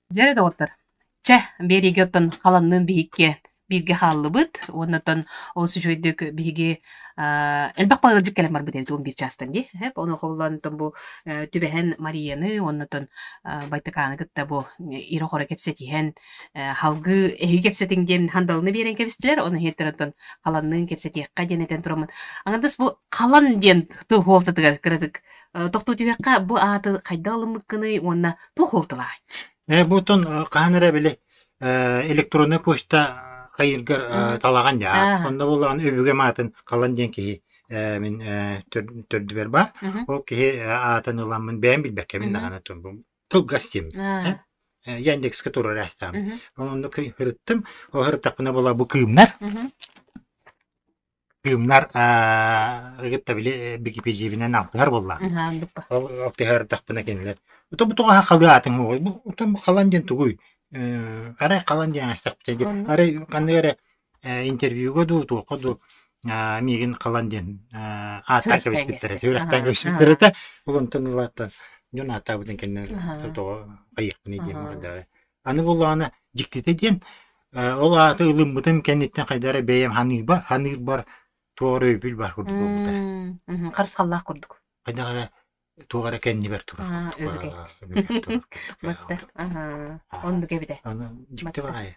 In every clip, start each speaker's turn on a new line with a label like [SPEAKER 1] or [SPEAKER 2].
[SPEAKER 1] Дьэ доҕоттор, чэ, биэриигэ оттон халанныын биһикки бииргэ хааллыбыт уонна оттон олус үчүгэйдик биһиги элбэх ыалдьыт кэлэн барбыт эбит 11 чаастан дии. Ону холлоон оттон бу түбэһэн Марияны уонна оттон Байтакааны кытта бу ирэ-хоро кэпсэтиһэн халгыы эһиги кэпсэтиҥ диэн хандалыны биэрэн кэбистилэр. Ону иһиттэр оттон халанныын кэпсэтиэххэ диэн этэн тураммын. Аҥардас бу халан диэн тыл суолтатыгар кыратык тохтуу түһүөххэ бу ааты хайдах ылыммыккыный уонна туох суолталааҕый?
[SPEAKER 2] Бу оттон хаһан эрэ били электроннай почта хайыыргар талаҕан дьаат. Онно буоллаҕына өбүгэм аатын Халан диэн киһи мин төрдүбэр баар. Ол киһи аатын ыламмын бэйэм билбэккэбин даҕаны кылгас диэм. Яндекска турар астаам. Онно ырыттым. Ол ырыттахпына була бу кыымнар. Кыымнар ыгытта били Википедиябинэн алтыһар буоллаҕым. Ол алтыһардахпына кинилэр "Ото бу тоҕо халыы аатыҥ уоҕуй? Бу отон бу халан диэн тугуй? Арай халан диэн аастахпыта дии. Арай ханнык эрэ интервьюга дуу, туохха дуу миигин халан диэн ааттаан кэбиспиттэрэ, сүрэхтээн кэбиспиттэрэ этэ. Ол онтон ылааттан дьон ааттаабытын кэннэ тоҕо хайыахпыный диэн Аны буоллаҕына дьиктитэ диэн, ол ааты ылыммытым кэнниттэн хайдах эрэ бэйэм ханыырбар, ханыырбар туох эрэ өйбүл баар курдук буолбута.
[SPEAKER 1] Харысхаллаах курдук.
[SPEAKER 2] Хайдах эрэ туох эрэ кэннибэр турар
[SPEAKER 1] курдук. Өбүгэ. Батта. Оннук эбитэ.
[SPEAKER 2] Аны дьикти баҕайы.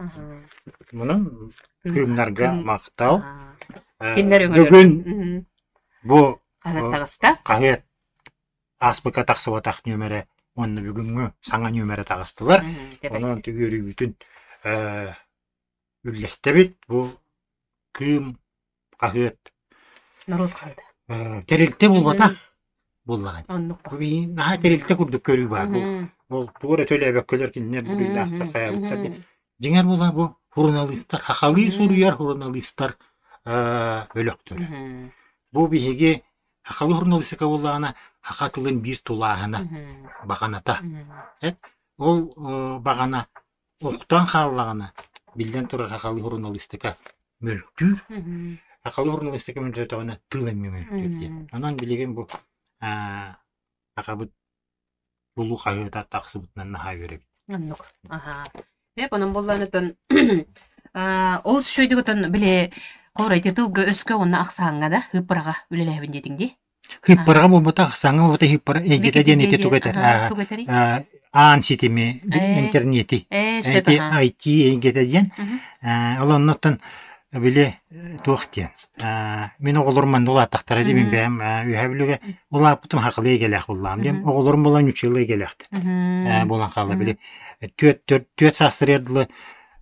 [SPEAKER 2] Мунан кыымнарга махтал. Бүгүн бу
[SPEAKER 1] хаһыат таҕыста.
[SPEAKER 2] Хаһыат ааспыкка тахсыбатах нүөмэрэ уонна бүгүҥҥү саҥа нүөмэрэ таҕыстылар. Онон үөрүүбүтүн үллэстэбит. Бу Кыым хаһыат
[SPEAKER 1] норуот хаһыата.
[SPEAKER 2] Тэрилтэ буолбатах буоллаҕа.
[SPEAKER 1] Оннук
[SPEAKER 2] Бу наһаа тэрилтэ курдук көрүү баар. Бу ол тугу эрэ төлөөбөккөлөр кинилэр буруйдаахтар хайаабыттар диэн. Дьиҥэр буолаа бу суруналыыстар, хахалыы суруйар суруналыыстар бөлөхтөрө. Бу биһиги Сахалыы суруналыыстыка буоллаҕына, саха тылын биир тулааһына, баҕаната. Ол баҕана охтон хааллаҕына, биллэн турар, сахалыы суруналыыстыка мөлтүүр. Сахалыы суруналыыстыка мөлтөөтөҕүнэ тыл эмиэ мөлтүүр диэн. Онон билигин бу сахабыт Улуу хаһыата тахсыбытынан наһаа үөрэбит.
[SPEAKER 1] Оннук. Аһаа. Эп онон буоллаан отон олус үчүгэйдик отон били холобура ити тылга өскө уонна ахсааҥҥа да ыыппыраҕа үлэлээбин диэтиҥ дии.
[SPEAKER 2] Ыыппыраҕа буолбатах, ахсааҥҥа буолбатах ыыппыра эйгэтэ диэн ити тугу этэр?
[SPEAKER 1] Тугу этэрий?
[SPEAKER 2] Аан ситими, интернети, ити IT эйгэтэ диэн. Ол оннуттан били туох диэн мин оҕолорум манна улааттахтара дии мин бэйэм үөһээ бүлүүгэ улааппытым хахалыы эйгэлээх буллаҕым диэн оҕолорум буолан ньуччалыы эйгэлээхтэр буолан хаалла били түөрт түөрт түөрт саастарыгар дылы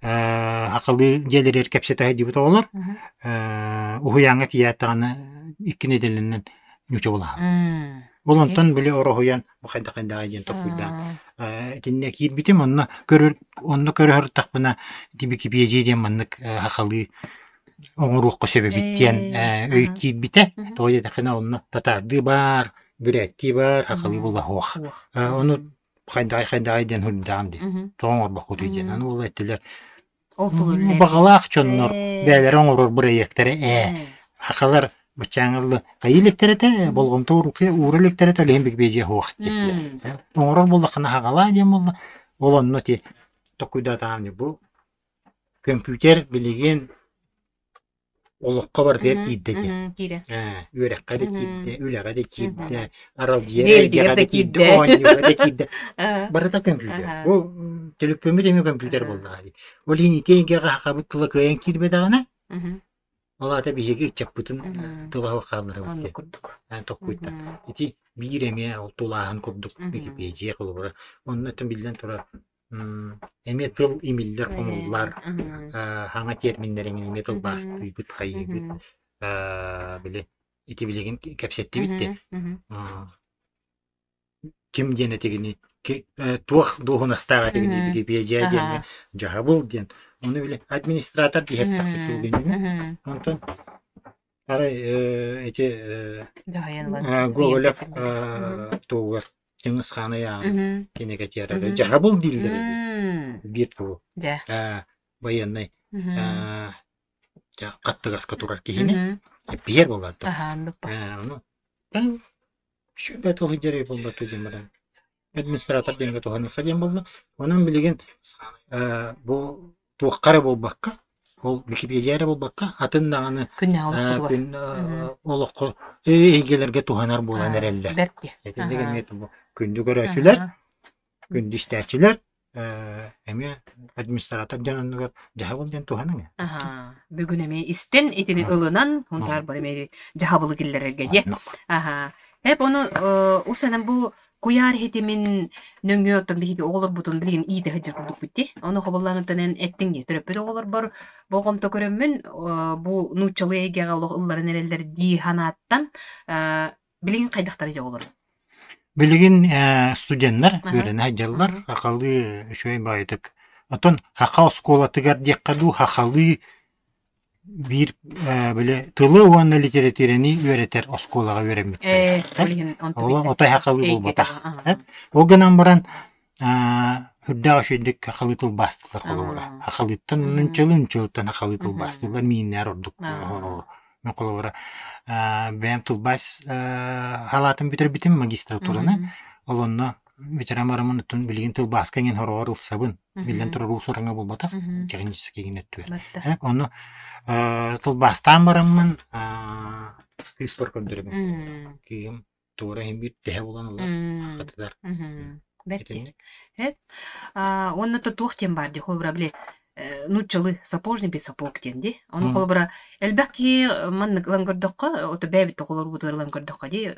[SPEAKER 2] хахалыы дьиэлэригэр кэпсэтэ сылдьыбыт оҕолор уһуйааҥҥа тиийээт даҕаны икки нэдиэлэнэн ньучча булаһаллар ол онтон били ороһуйан бу хайдах хайдаҕай диэн толкуйдаан итиннэ киирбитим онно көрөр онно көрө сырыттахпына ити Википедия диэн маннык хахалыы оҥоруохха сөп эбит диэн өй киирбитэ. Тоҕо диэтэххинэ онно татаардыы баар, бүрээттии баар, хахалыы буолла суох. Ону хайдаҕай хайдаҕай диэн суруйдаҕым дии. Тоҕо оҥорбоккутуй диэн. Аны ол эттилэр
[SPEAKER 1] Ол тулу
[SPEAKER 2] баҕалаах дьоннор бэйэлэрэ оҥорор бырайыактара ээ. Хахалар баччааҥыллы хайыы иликтэр этэ, болҕомто уура иликтэр этэ, ол иһин Википедия суох диэтилэр. Оҥорор буоллаххына хаҕалаа диэн буолла. Ол онно ти токуйдаатаҕым бу Көмпүүтэр билигин олоххо барытыгар киирдэ диэн. Үөрэххэ да киирдэ, үлэҕэ да киирдэ, аралдьыйар эйгэҕэ да киирдэ, оонньууга да киирдэ. Барыта көмпүүтэр. Бу төлөпүөммүт эмиэ көмпүүтэр буоллаҕа дии. Ол иһин ити эйгэҕэ сахабыт тыла кыайан киирбэтэҕинэ, ол аата биһиги ыччаппытын тыла суох хаалларабыт
[SPEAKER 1] Оннук
[SPEAKER 2] диэн
[SPEAKER 1] курдук.
[SPEAKER 2] толкуйтан. Ити биир эмиэ ол тулааһын курдук Википедия холобура. Онно биллэн турар Эмиэ тыл имиллэр, хомуллар, саҥа терминнэри эмиэ тылбаастыыбыт, хайыыбыт. Били ити билигин кэпсэттибит дии. Ким диэн этигини туох дуоһунастаах этигини Википедия диэҥҥэ дьаһабыл диэн. Ону били администратор диэхтэхпит тугу Онтон арай ити Гоголев тугугар Чыҥыс Хаан ыйааҕын кинигэтигэр дьаһабыл дииллэр эбит биир тугу байыаннай хаттыгаска турар киһини эппиэр буолаат ону үчүгэй тыл диэн буолла диэн баран. Администратор диэҥҥэ туһаныахха диэн буолла. Онон билигин бу туохха эрэ буолбакка, ол Википедия эрэ буолбакка, атын даҕаны
[SPEAKER 1] Күннээҕи олохпутугар.
[SPEAKER 2] күн олоххо эйгэлэргэ туһанар буолан эрэллэр.
[SPEAKER 1] Бэрт дии.
[SPEAKER 2] Итинник эмиэ күндү көрөөччүлэр, күндү истээччилэр эмиэ администратор дьон оннугар дьаһабыл диэн туһаныҥ.
[SPEAKER 1] Аһаа, бүгүн эмиэ истэн итини ылынан Хунтаар бары эмиэ дьаһабылы киллэрэргэ диэ. Аһаа. Эп ону усанан бу куйаар иһитимин нөҥүө оттон биһиги оҕолорбутун билигин иитэ сылдьар курдукпут дии. Ону хобуллаан эн эттиҥ дии. Төрөппүт оҕолорбор болҕомто көрөммүн бу нууччалыы эйгэҕэ олох ылларан эрэллэр дии санааттан билигин хайдахтарый дьэ оҕолор?
[SPEAKER 2] Билигин студеннар үөрэнэ сылдьаллар, сахалыы үчүгэй баҕайытык. Оттон саха оскуолатыгар диэххэ дуу, сахалыы биир били тылы уонна литэрэтиирэни үөрэтэр оскуолаҕа үөрэммиттэр. Ол отой сахалыы буолбатах. Ол гынан баран үрдээх үчүгэйдик сахалыы тылбаастыыллар холобура. Сахалыыттан нууччалыы, нууччалыыттан сахалыы тылбаастыыллар мииннээр ордук Мин холобура бэйэм тылбаас халаатын бүтэрбитим магистратураны. Ол онно бүтэрэн бараммын оттон билигин тылбааска иҥин хороҕор ылсабын. Биллэн турар уус-ураҥҥа буолбатах, техническэй гин өттүгэр. Ону тылбаастаан бараммын кыыспар көрдөрөбүн. Кыыһым туора иһин биир тэһэ булан ылар хатыдар.
[SPEAKER 1] Бэрт дии. Эп. Уонна то туох диэн баар дии, холобура, били нууччалыы сапожник без сапог диэн дии. Ону холобура элбэх киһи маннык ылан көрдөххө, ото бэйэбит оҕолорбутугар ылан көрдөххө дии,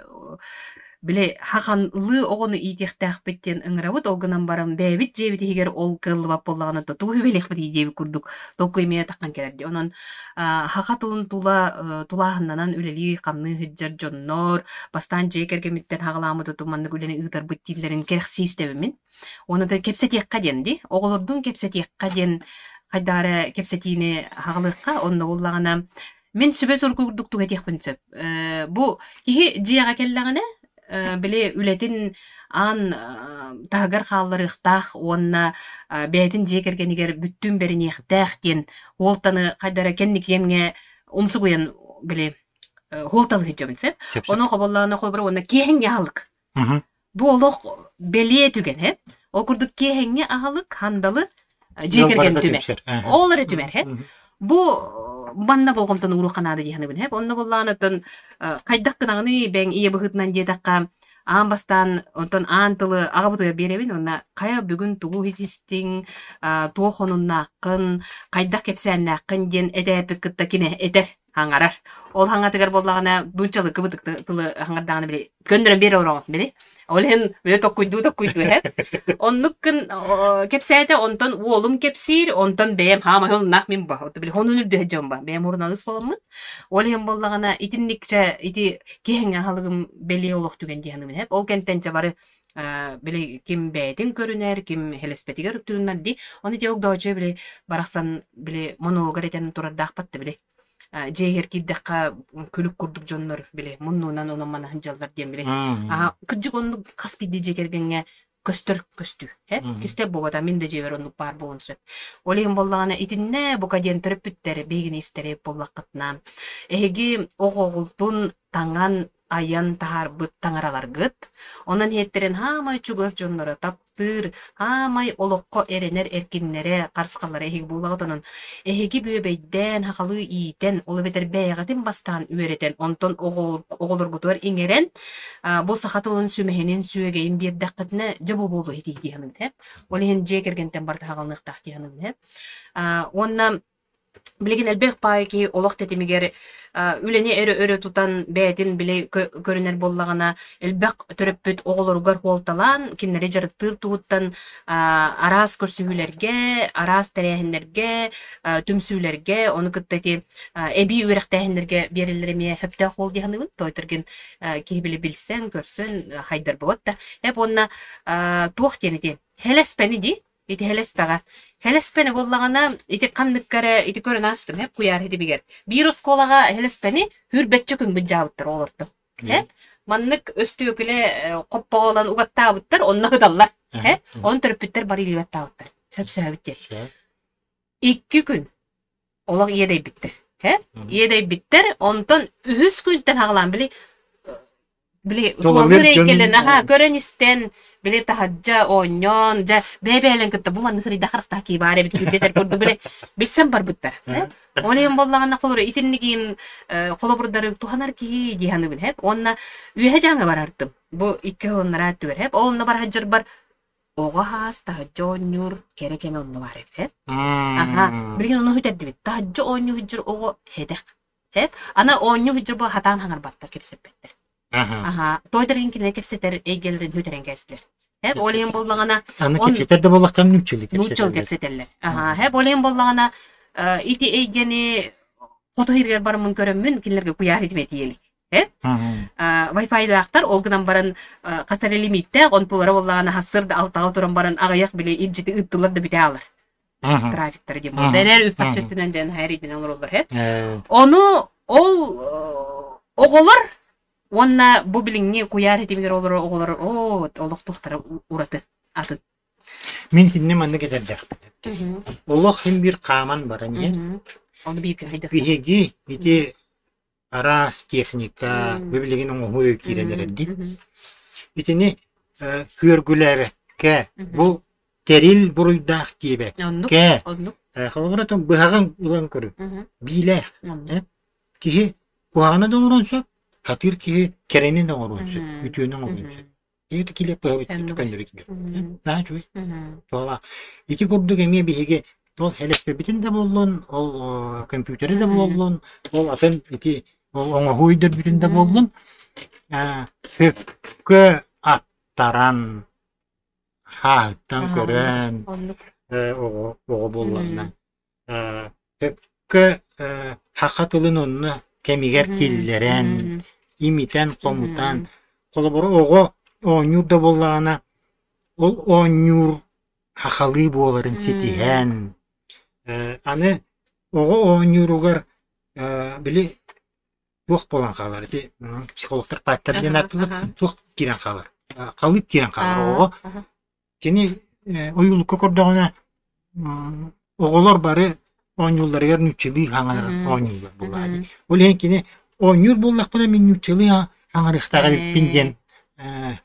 [SPEAKER 1] били хаханлыы оҕону иитиэхтээхпит диэн ыҥырабыт, ол гынан баран бэйэбит дьиэбит иһигэр ол кыаллыбат буоллаҕына, то тугу үбэлиэхпитий диэбит курдук толкуй эмиэ таххан кэлэр дии. Онон Саха тылын тула тулааһыннанан үлэлии-хамныы сылдьар дьоннор бастаан дьиэ кэргэммиттэн саҕалааммыт оту маннык үлэни ыытарбыт дииллэрин кэрэхсии истэбиммин. Уонна да кэпсэтиэххэ диэн дии. Оҕолордуун кэпсэтиэххэ диэн хайдах эрэ кэпсэтиини саҕалыахха. Онно буоллаҕына мин сүбэ сурук курдук тугу этиэхпин сөп. Бу киһи дьиэҕэ кэллэҕинэ били үлэтин аан таһыгар хаалларыахтаах уонна бэйэтин дьиэ кэргэнигэр бүттүүн бэриниэхтээх диэн уолтаны хайда эрэ кэнники кэмҥэ умсугуйан били хуолталыы сылдьабын сөп. Ону хоболлоона холобура уонна киэһэҥҥи аһылык. Бу олох бэлиэ түгэн һэ. Ол курдук киэһэҥҥи аһылык хандалы дьиэ кэргэн түмэр. Ол эрэ түмэр һэ. Бу манна болҕомтону ууруохха наада дии саныыбын һэ. Онно буоллаҕына оттон хайдах гынаҕыный бэйэҥ ийэ быһыытынан диэтэххэ аан бастаан онтон аан тылы аҕабытыгар биэрэбин уонна хайа бүгүн тугу иһитистиҥ, туох хонуннааххын, хайдах кэпсээннээххин диэн этээппит кытта кини этэр хаҥарар. Ол хаҥатыгар буоллаҕына нууччалыы кыбытык тылы хаҥардаҕына били көннөрөн биэрэ олороҕун били. Ол иһин били токкуйдуу токкуйдуу иһэр. Оннук гын кэпсээтэ, онтон уолум кэпсиир, онтон бэйэм хаамай хонуннаах мин ба. Били хонун үрдүһэ дьон ба. Бэйэм суруналыыс буоламмын. Ол иһин буоллаҕына итинникчэ ити киһиҥ аһылыгым бэлиэ олох түгэн дии саныыбын иһэп. Ол кэнтэн чэ бары били ким бэйэтин көрүнэр, ким хэлэспэтигэр үктүрүннэр дии. Ону ити огдоочуйа били барахсан били монологар этэн турардаахпат да били дьиэ иһигэр киирдэххэ күлүк курдук дьоннор били муннуунан онон манан сылдьаллар диэн били кырдьык оннук хас биирдии дьиэ кэргэҥҥэ көстөр көстүү э кистэл буолбата мин да дьиэбэр оннук баар буолуон сөп ол иһин буоллаҕына итиннэ бука диэн төрөппүттэр биһигини истэрэ буоллаххытына эһиги оҕоҕутун таҥан айан таһаарбыт таҥараларгыт, онон иһиттэрин хаамай чугас дьонноро таптыыр, хаамай олоххо эрэнэр эркиннэрэ, харысхаллара эһиги буолаҕыт онон эһиги бүөбэйдээн, сахалыы иитэн, ол эбэтэр бэйэҕитин бастаан үөрэтэн, онтон оҕолоргутугар иҥэрэн, бу саха тылын сүмэһинин, сүөгэйин биэрдэххитинэ, дьэ бу буолуо итии дии саныыбын һэ. Ол иһин дьиэ кэргэнтэн барыта саҕаланыахтаах дии саныыбын һэ. Уонна Билигин элбэх баай киһи олох тэтимигэр үлэни эрэ өрө тутан бэйэтин били көрүнэр буоллаҕына, элбэх төрөппүт оҕолоругар хуолталаан, кинилэри дьарыктыыр туһуттан араас көрсүһүүлэргэ, араас тэрээһиннэргэ, түмсүүлэргэ, ону кытта ити эбии үөрэхтээһиннэргэ биэрэллэрэ эмиэ сөптөөх уол дии саныыбын. Тоойторгин киһи били билсэн, көрсөн хайдар буолат да. Эп уонна туох диэн ити хэлэспэни дии Ити хэлэспэҕэ. Хэлэспэни буоллаҕына, ити ханныкка эрэ ити көрөн аастым һэп куйаар ситимигэр. Биир оскуолаҕа хэлэспэни сүүрбэччэ күн былдьаабыттар оҕолортон. Һэ? Маннык өстүөкүлэ хоппоҕо ылан угаттаабыттар, онно ыталлар. Һэ? Онон төрөппүттэр бары илии баттаабыттар. Сөпсөөбүт диэн. Икки күн олох иэдэйбиттэр. Һэ? Иэдэйбиттэр, онтон үһүс күнтэн аҕалаан били Били
[SPEAKER 2] Тулалыыр
[SPEAKER 1] тулалыыр
[SPEAKER 2] дьон
[SPEAKER 1] эйгэлэрин аха көрөн-истэн, били таһырдьа оонньоон, дьэ бэйэ-бэйэлэрин кытта бу маннык ырыйда харахтаах киһи баар эбит күүрдэтэр курдук били билсэн барбыттар. Э? Ол иһин буоллаҕына холобур итиннигин э, холобурдары туһанар киһи дии саныыбын һэп. Уонна үөһэ дьааҥы барартым. Бу икки сылыннараа өттүгэр һэп. Ол онно бара сылдьарбар оҕо хаас таһырдьа оонньуур кэрэ кэмэ онно баар эбит һэп. Аха, билигин ону сүтэрдибит. Таһырдьа оонньуу сылдьар оҕо һэдэх. Һэп. Аны оонньуу сылдьар буо хатаан хаҥарбаттар, кэпсэппэттэр. Аха, тойдоргин кинилэр кэпсэтэр эйгэлэрин сүтэрэн кээстилэр. Һэп, ол иһин буоллаҕына
[SPEAKER 2] Аны
[SPEAKER 1] он
[SPEAKER 2] кэпсэтэр да буоллахтарын нууччалыы
[SPEAKER 1] нууччалыы
[SPEAKER 2] кэпсэтэллэр.
[SPEAKER 1] кэпсэтэллэр. Аха, һэп, ол иһин буоллаҕына э, ити эйгэни хоту иһигэр бараммын көрөммүн кинилэргэ куйаар итимэ тиийэлик. Э? Wi-Fi-даахтар, ол гынан баран хас эрэ лимииттээх, онтулара буоллаҕына сарсыарда алтаҕа туран баран аҕыйах били илдьити ыыттылар да бүтэ аалар. Трафиктара диэн буолла. Эрээр үп-харчы өттүнэн диэн хайар идэнэн олороллор һэ. Ону ол оҕолор уонна бу билиҥҥи куйаар ситимигэр олорор оҕолор оо олох туохтара ураты атын.
[SPEAKER 2] Мин итиннэ маннык этэрдээхпин. Олох син биир хааман баран иһэн
[SPEAKER 1] Ону бииргэ хайдах
[SPEAKER 2] биһиги ити араас техника бу билигин оҥоһуу киирэн эрэрдии. Итини күөргүлээбэккэ бу тэрил буруйдаах диэбэккэ холобура быһаҕын ылан көрүҥ биилээх киһи куһаҕаны да оҥоруон сөп сатыыр киһи кэрэни да оҥоруон сөп үтүөнү оҥоруон сөп Ити килиэп быһабыт көннөрү килиэп. Наһаа үчүгэй. Туһалаах. Ити курдук эмиэ биһиги ол элэспэбитин да буоллун, ол компьютери да буоллун, ол атын ити ол оҥоһуу өйдөрбүтүн да буоллун, сөпкө аттаран, хааһыттан көрөн, оҕо оҕо буоллаҕына Сөпкө саха тылын онно кэмигэр киллэрэн, имитэн-хомутан, холобура оҕо оонньуур да буоллаҕына, ол оонньуур сахалыы буоларын ситиһэн, аны оҕо оонньууругар били туох буолан хаалар ити психологтар паттар диэн ааттыыллар туох киирэн хаалар халыып киирэн хаалар оҕоҕо Кини ойуулукка көрдөҕүнэ оҕолор бары оонньуулларыгар нууччалыы хаҥарар оонньууллар буоллаҕа дии. Ол иһин кини оонньуур буоллахпына мин нууччалыы хаҥарыахтаах эбиппин диэн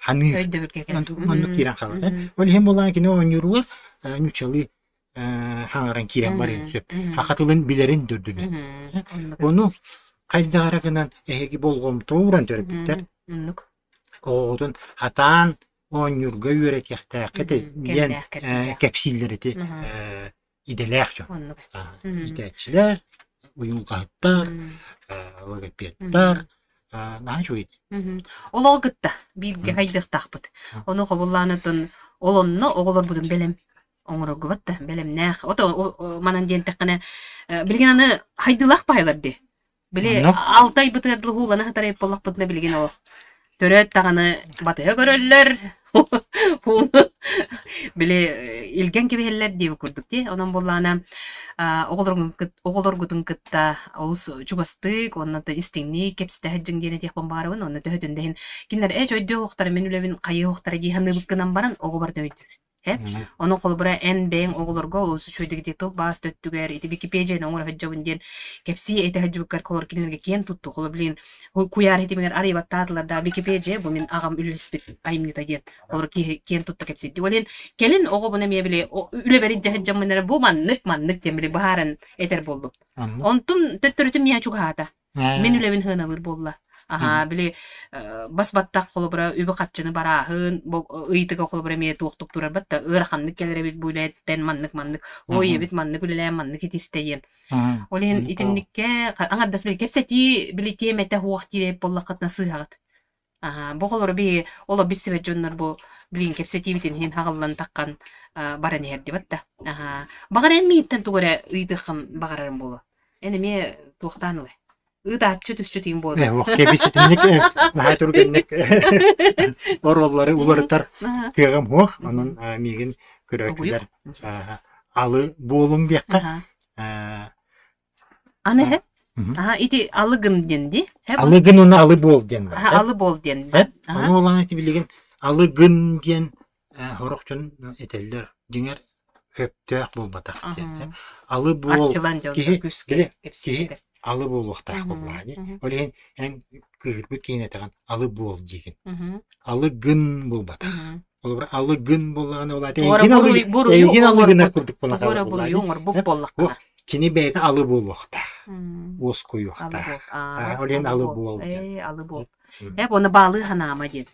[SPEAKER 2] ханыыр. Оннук киирэн хаалар. Ол иһин буоллаҕына кини оонньууругар нууччалыы хаҥаран киирэн барыан сөп. Саха тылын билэрин да үрдүнэн. Ону хайдах эрэ гынан эһиги болҕомто ууран төрөппүттэр. Оҕоҕутун хатаан оонньуурга үөрэтиэхтээххит диэн кэпсииллэр ити идэлээх дьон. Иитээччилэр, уйулҕаһыттар, логопедтар наһаа үчүгэй.
[SPEAKER 1] Олоҕу кытта бииргэ хайдыахтаахпыт. Ону хобуллаанытын ол онно оҕолорбутун бэлэм оҥороргубат да бэлэмнээх. Ото манан диэн тэххинэ билигин аны хайдыылаах баһайлар дии. Били Алтай бытыгар дылы уулана сытар эбит буоллахпытына билигин олох төрөөт даҕаны батыһа көрөллөр ууну били илгэн кэбиһэллэр диэбит курдук дии. Онон буоллаҕына оҕолоргутун кытта олус чугастык уонна истиҥник кэпсэтэ сылдьыҥ диэн этиэхпин баҕарабын. Уонна төһөтүн да иһин кинилэр ээ өйдүөх уохтара мин үлэбин хайыы уохтара дии саныыбыккынан баран оҕо барыта өйдүүр. Э? Ону холобура эн бэйэҥ оҕолорго олус үчүгэйдик ити тылбаас да өттүгэр, ити Википедияны оҥоро сылдьабын диэн кэпсии этэ сылдьыбыккар холобур кинилэргэ киэн туттуу. Холобур билигин куйаар ситимигэр арыйбаттаатылар да Википедия бу мин аҕам үлэлэспит айымньыта диэн холобур киһи киэн тутта кэпсиирдии. Ол иһин кэлин оҕобун эмиэ били үлэбэр илдьэ сылдьаммын эрэ бу маннык маннык диэн били быһааран этэр буоллум. Онтум төттөрүтүн миэхэ чугаһаата. Мин үлэбин сыаналыыр буолла. Аһаа, били бас-баттах холобура үбү-харчыны барааһын, ыйытыга холобура эмиэ туохтук турарбат да ыараханнык кэлэр эбит бу үлэттэн маннык-маннык, ой эбит маннык үлэлээн маннык итистэ диэн. Ол иһин итинниккэ аҥардас били кэпсэтии били тиэмэтэ суох диир эбит буоллаххытына сыыһаҕыт. Аһаа, бу холобура биһи олох билсибэт дьоннор бу билигин кэпсэтиибитин иһин хаҕыллан таххан баран иһэрдибэт да. Аһаа, баҕар эн миигиттэн тугу эрэ ыйытыаххын баҕарарым буолуо. Эн эмиэ туохтаан ылай? Ыытааччы түсчү тиин буолар.
[SPEAKER 2] Ох, кэбис итинник наһаа түргэнник оруоллары уларытар кыаҕым суох. Онон миигин көрөөччүлэр алы буолуҥ диэххэ.
[SPEAKER 1] Аны һэ? Аха, ити алыгын диэн дии.
[SPEAKER 2] Алыгын уонна алы буол диэн бар.
[SPEAKER 1] Аха, алы буол диэн бар.
[SPEAKER 2] Ону улаан ити билигин алыгын диэн сорох дьон этэллэр. Дьиҥэр сөптөөх буолбатах диэн. Алы буол
[SPEAKER 1] Арчылан дьон
[SPEAKER 2] киһи
[SPEAKER 1] күүскэ
[SPEAKER 2] били киһи
[SPEAKER 1] кэпсиирдэр.
[SPEAKER 2] алы буолуохтаах буоллаҕа дии. Ол иһин эн кыыһырбыт киһини этэҕин алы буол диигин. Алы гын буолбатах. Холобура алы гын буоллаҕына ол аата эйигин алы эйигин алы гынар курдук буолан
[SPEAKER 1] Тугу эрэ буруйу оҥорбут буоллаххына.
[SPEAKER 2] Кини бэйэтэ алы буолуохтаах. Уоскуйуохтаах. Ол иһин алы буол диэн.
[SPEAKER 1] Ээ, алы буол. Ээ, уонна баалыы ханаама диэн.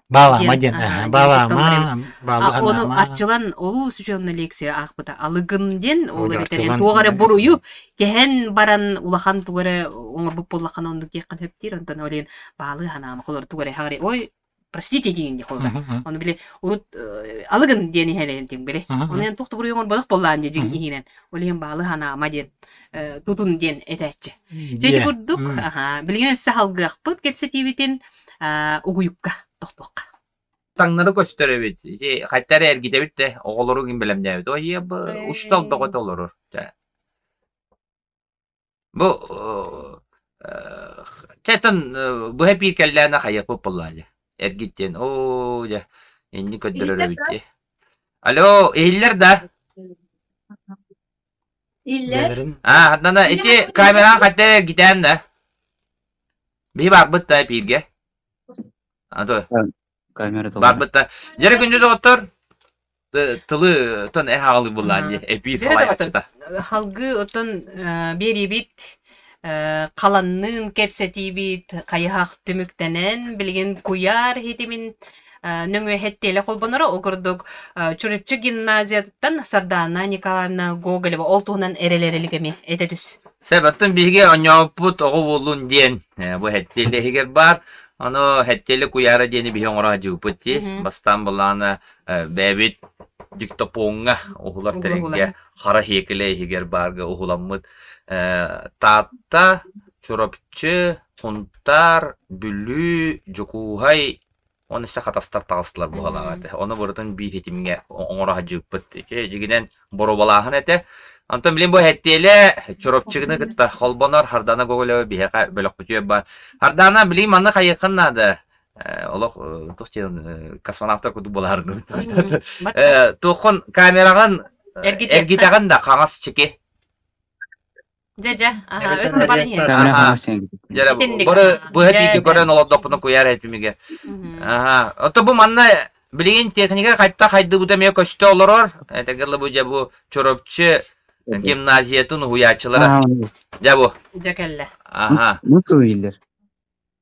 [SPEAKER 2] Баалаама диэн, баалаама, баалыы
[SPEAKER 1] Ону Арчылан олус үчүгэй лекция аахпыта. Алыгын диэн, ол эбэтэр туох эрэ буруйу кэһэн баран улахан тугу эрэ оҥорбут буоллаххына оннук диэххин сөп диир. Онтон ол иһин баалыы ханаама холор тугу эрэ хаҕари ой простите диэн холор. Ону били урут алыгын диэн иһэлээн тиҥ били. Ону эн туох да буруйу оҥорботох буоллаан дии дьиҥ иһинэн. Ол иһин баалыы ханаама диэн тутун диэн этээччи. Дьэ ити курдук, билигин өссө салгыахпыт кэпсэтиибитин угуйукка тохтуохха.
[SPEAKER 3] Таҥнары көстөр эбит. Ити хайта эрэ эргитэбит да, оҕолору ким бэлэмнээбит. Ой, ийэ устал бөҕөтө олорор. Бу чэтэн быһа пииркэллээнэ хайыахпыт буоллаа дьэ. Эргит диэн, оо дьэ, инник көрдөрөр эбит дии. Алло, иһиллэр да?
[SPEAKER 4] Иллэр.
[SPEAKER 3] А, хатана ити камераҕа хайта эрэ эргитээн да? Биһи барбыт да эпииргэ. А то
[SPEAKER 5] Камера толору.
[SPEAKER 3] барбыт да. Дьэрэ күндү доҕоттор, тылы тон эһ аҕалыы буллаан дии эпиир
[SPEAKER 1] Дьэрэ доҕоттор,
[SPEAKER 3] салайааччыта.
[SPEAKER 1] халгыы оттон биэриибит халанныын кэпсэтиибит хайыһах түмүктэнэн билигин куйаар иһитимин нөҥүө хэттиэлэ холбоноро. Ол курдук Чурапчы гимназиятыттан Сардаана Николаевна Гоголева ол туһунан эрэл эрэлик эмиэ этэ түс.
[SPEAKER 3] Сөп, оттон биһиги оонньообуппут оҕо буоллун диэн бу хэттиэлэ иһигэр баар. Ону хэттиэлэ куйаара диэни биһи оҥоро сылдьыбыппыт дии. Бастаан былаана бэйэбит диктопоҥҥа уһулар тэрилгэ хара сиэкилэ иһигэр баарга уһуламмыт Таатта, Чурапчы, Сунтаар, Бүлүү, Дьокуускай Оны өссө хатастар таҕыстылар буһалаах этэ. Ону барытын биир ситимҥэ оҥоро сылдьыбыппыт. Ити дьиҥинэн боруобалааһын этэ. Онтон билин бу Хэттиэлэ Чурапчыгыны кытта холбонор Хардана Гоголева биһиэхэ бөлөхпүтүгэр баар. Хардана, билигин манна хайыаххын наада. Олох туох диэн космонавтар курдук буолаарыҥ. Туоххун камераҕын эргитэҕин да хаҥас чики.
[SPEAKER 1] Дьэ, дьэ, аһа, өс да баран иһэр.
[SPEAKER 3] Аха. Дьэ, бары быһа тиийгэ көрөн олордохпуна куйаар этимигэ. Аха. Ото бу манна билигин техника хайта хайдыбыта эмиэ көстө олорор. Этэгелла бу дьэ бу Чурапчы гимназиятын уһуйааччылара. Дьэ бу.
[SPEAKER 1] Дьэ кэллэ.
[SPEAKER 3] Аха.
[SPEAKER 5] Ну суйиллер.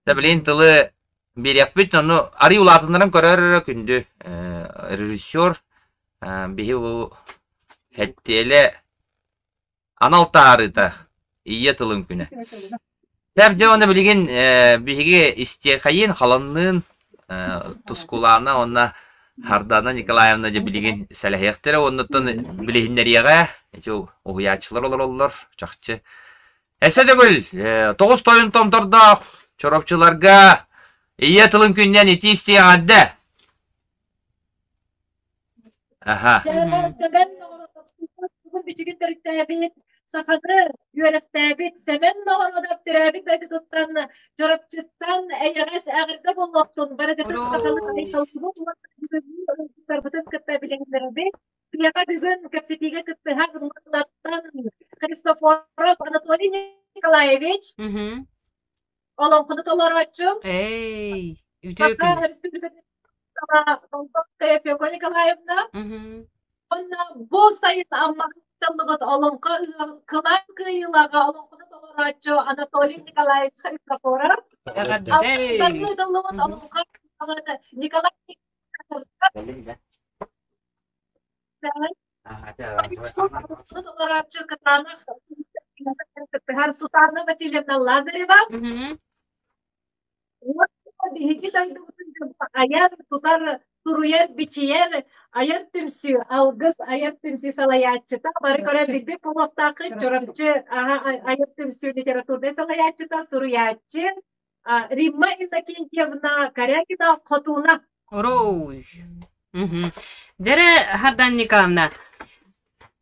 [SPEAKER 3] Да билигин тылы биэриэхпит, ону арый улаатыннаран көрөр эрэ күндү режиссер биһи бу хэттиэлэ Анал таарыыта, Ийэ тылын күнэ. Тэп дьэ уонна билигин биһиги истиэхэйин, халанныын Тускулаана уонна Хардана Николаевна дьэ билигин сэлэһиэхтэрэ уоннаттан билиһиннэриэҕэ. Ити уһуйааччылар олороллор, чахчы. Эсэ төгүл тоҕус тойон томтордоох чоропчуларга Ийэ тылын күнүнэн итии истиэҕэрдэ. Аха.
[SPEAKER 4] Сэмэн Ноҕородов бичигин төрүттээбит, саханы үөрэхтээбит Сэмэн Ноҕородов төрөөбүт дойдутуттан Чурапчыттан эйэҕэс эҕэрдэ буолуохтун барыгытын сахалыы айхаллыбыт уонна бүгүҥҥү ыалдьыттарбытын кытта билиһиннэрэбит. Биһиэхэ бүгүн кэпсэтиигэ кыттыһар Мырылаттан Христофоров Анатолий Николаевич, Олоҥхону толорооччу.
[SPEAKER 1] Эй, үтүө
[SPEAKER 4] Саха
[SPEAKER 1] күн.
[SPEAKER 4] Республикатын Болтовская Фёкла Николаевна. Уонна бу сайын Аммаҕа ыытыллыбыт Олоҥхо ыһыаҕын кылаан кыайыылааҕа олоҥхону толорооччу Анатолий Николаевич Христофоров.
[SPEAKER 1] Эҕэрдэ.
[SPEAKER 4] Аммаҕа ыытыллыбыт Олоҥхо ыһыаҕын Николай Толорооччу кытаанах кыттыһар Сусанна Васильевна Лазарева. Биһиги дойдубутун айар, тутар, суруйар, бичийэр айар түмсүү, алгыс айар түмсүү салайааччыта, бары көрө билбит буолуохтааххыт Чурапчы айар түмсүү литературнай салайааччыта, суруйааччы Римма Иннокентьевна Корякина Хотууна.
[SPEAKER 1] Уруй! Дьэрэ Хардан Николаевна,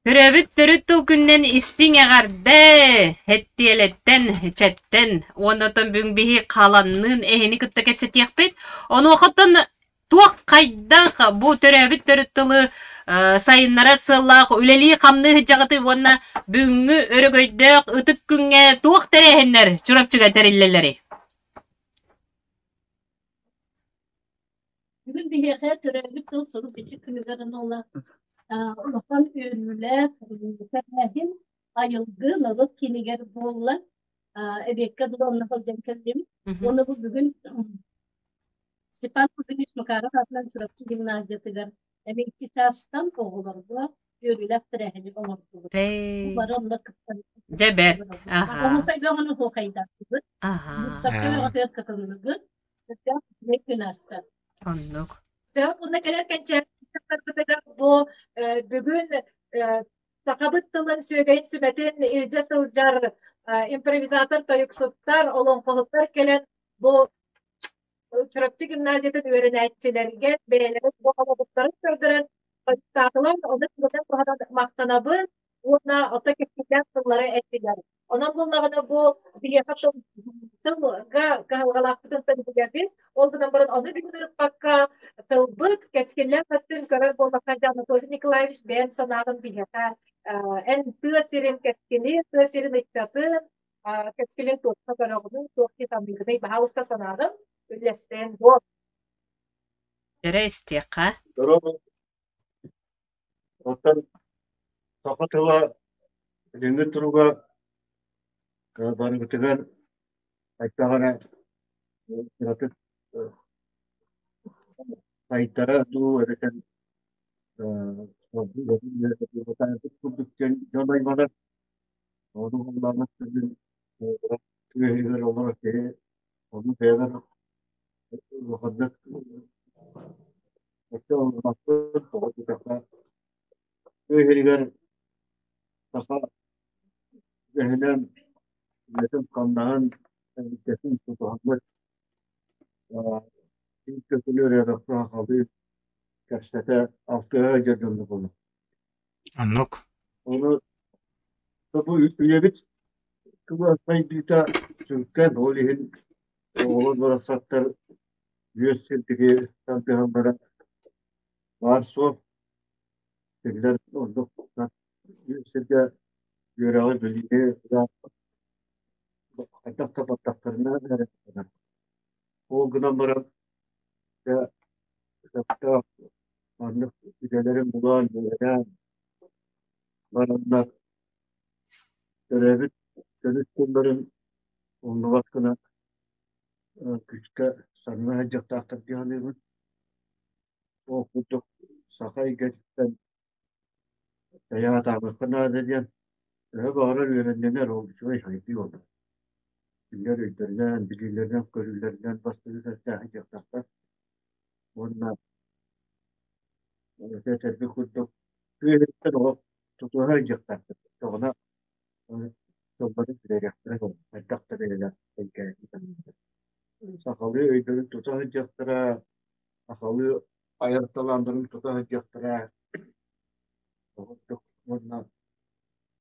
[SPEAKER 1] төрөөбүт төрүт тыл күнүнэн истиҥ эҕэрдэ! Эттиэлэттэн, чэттэн уонна оттон бүгүн биһи халанныын эһини кытта кэпсэтиэхпит. Онуохаттан Туох хайдах бу төрөөбүт төрүт тылы сайыннарар сыаллаах үлэлии-хамныы сылдьаҕытый уонна бүгүҥҥү өрөгөйдөөх ытык күҥҥэ туох тэрээһиннэр Чурапчыга тэриллэллэрий?
[SPEAKER 4] Бүгүн биһиэхэ төрөөбүт тыл сурук-бичик күнүгэр аналлаах улахан үөрүүлээх тэрээһин айылгы норуот киинигэр буолла. Эбиэккэ дылы онно сылдьан кэллим. Уонна бу бүгүн Степан Кузьмич Макаров аатынан Чурапчы гимназиятыгар эмиэ икки чаастан оҕолорго үөрүүлээх тэрээһини оҥордубут. Бу бары онно кыттан
[SPEAKER 1] Дьэ бэрт. Аха.
[SPEAKER 4] Оһуохай бөҕөнү оһуохайдаатыбыт. Выставка бөҕөтүгэр кытынныбыт. Күн ааста.
[SPEAKER 1] Оннук.
[SPEAKER 4] Сөп уонна кэлэр кэнчээри бу бүгүн сахабыт тылын сүөгэйин сүмэтин илдьэ сылдьар импровизатор тойуксуттар, олоҥхоһуттар кэлэн бу Чурапчы гимназиятын үөрэнээччилэригэр бэйэлэрин бу холобуктарын көрдөрөн хойутаатылар, ону сылынан туһанан махтанабын уонна оттон кэскиллээх тыллары эттилэр. Онон буоллаҕына бу биһиэхэ тылга кыһалҕалаахпытын билэбит. Ол гынан баран ону бүгүн ырыппакка тылбыт кэскиллээх өттүн көрөр буоллахха дьэ Анатолий Николаевич бэйэн санааҕын биһиэхэ эн тыа сирин кэскилин, тыа сирин ыччатын кэскилин туохха көрөҕүнүй, туох дии саныыгыный, баһаалыста санааҕын үллэстэн буол.
[SPEAKER 1] Эрэ истиэххэ.
[SPEAKER 6] Здорово. Оттон саха тыла билиҥҥи туруга барыбытыгар хайдах эрэ кыратык сайдара дуу эбэтэр курдук дьон айманар Ону ыллаабат күнүн тыа олорор киһи ону бэйэбэр улаханнык өттө ылыммаппын, тоҕо диэтэххэ тыа иһигэр саха үгэһинэн үлэтин-хамнаһын, тэрилтэтин тутуһаммыт биир көтөлү ырыаҕа сахалыы кэпсэтэ алтыһа сылдьар дьоннор буоллум.
[SPEAKER 2] Оннук.
[SPEAKER 6] Ону бу үйэбит тыла сайдыыта сүҥкэн, ол иһин оҕолор барахсаттар үөс сирдиги тардыһаллара баар суох. Кинилэр ордук үөс сиргэ үөрэҕи билиини хайдах да баттахтарына эрэ Ол гынан баран дьэ сөптөөх маннык идэлэрин булан, үөрэнэн бараннар төрөөбүт төрүт тылларын умнубат гына күүскэ саҥа сылдьыахтаахтар дии саныыбын. Ол курдук саха эйгэтиттэн тэйэ сатаабыахха наада диэн төһө баҕарар үөрэннэнэр ол үчүгэй сайдыы буолар. Кинилэр өйдөрүнэн, билиилэринэн, көрүүлэринэн бастыҥы сэргээх сылдьыахтаахтар уонна этэрбит курдук тыа иһиттэн олох тутуһа сылдьыахтаахтар. Оччоҕуна тылларын сүтэриэхтэрэ хайдах да бэйэлээх Сахалыы өйдөрүн тута сылдьыахтара, сахалыы айар талааннарын тута сылдьыахтара. Уонна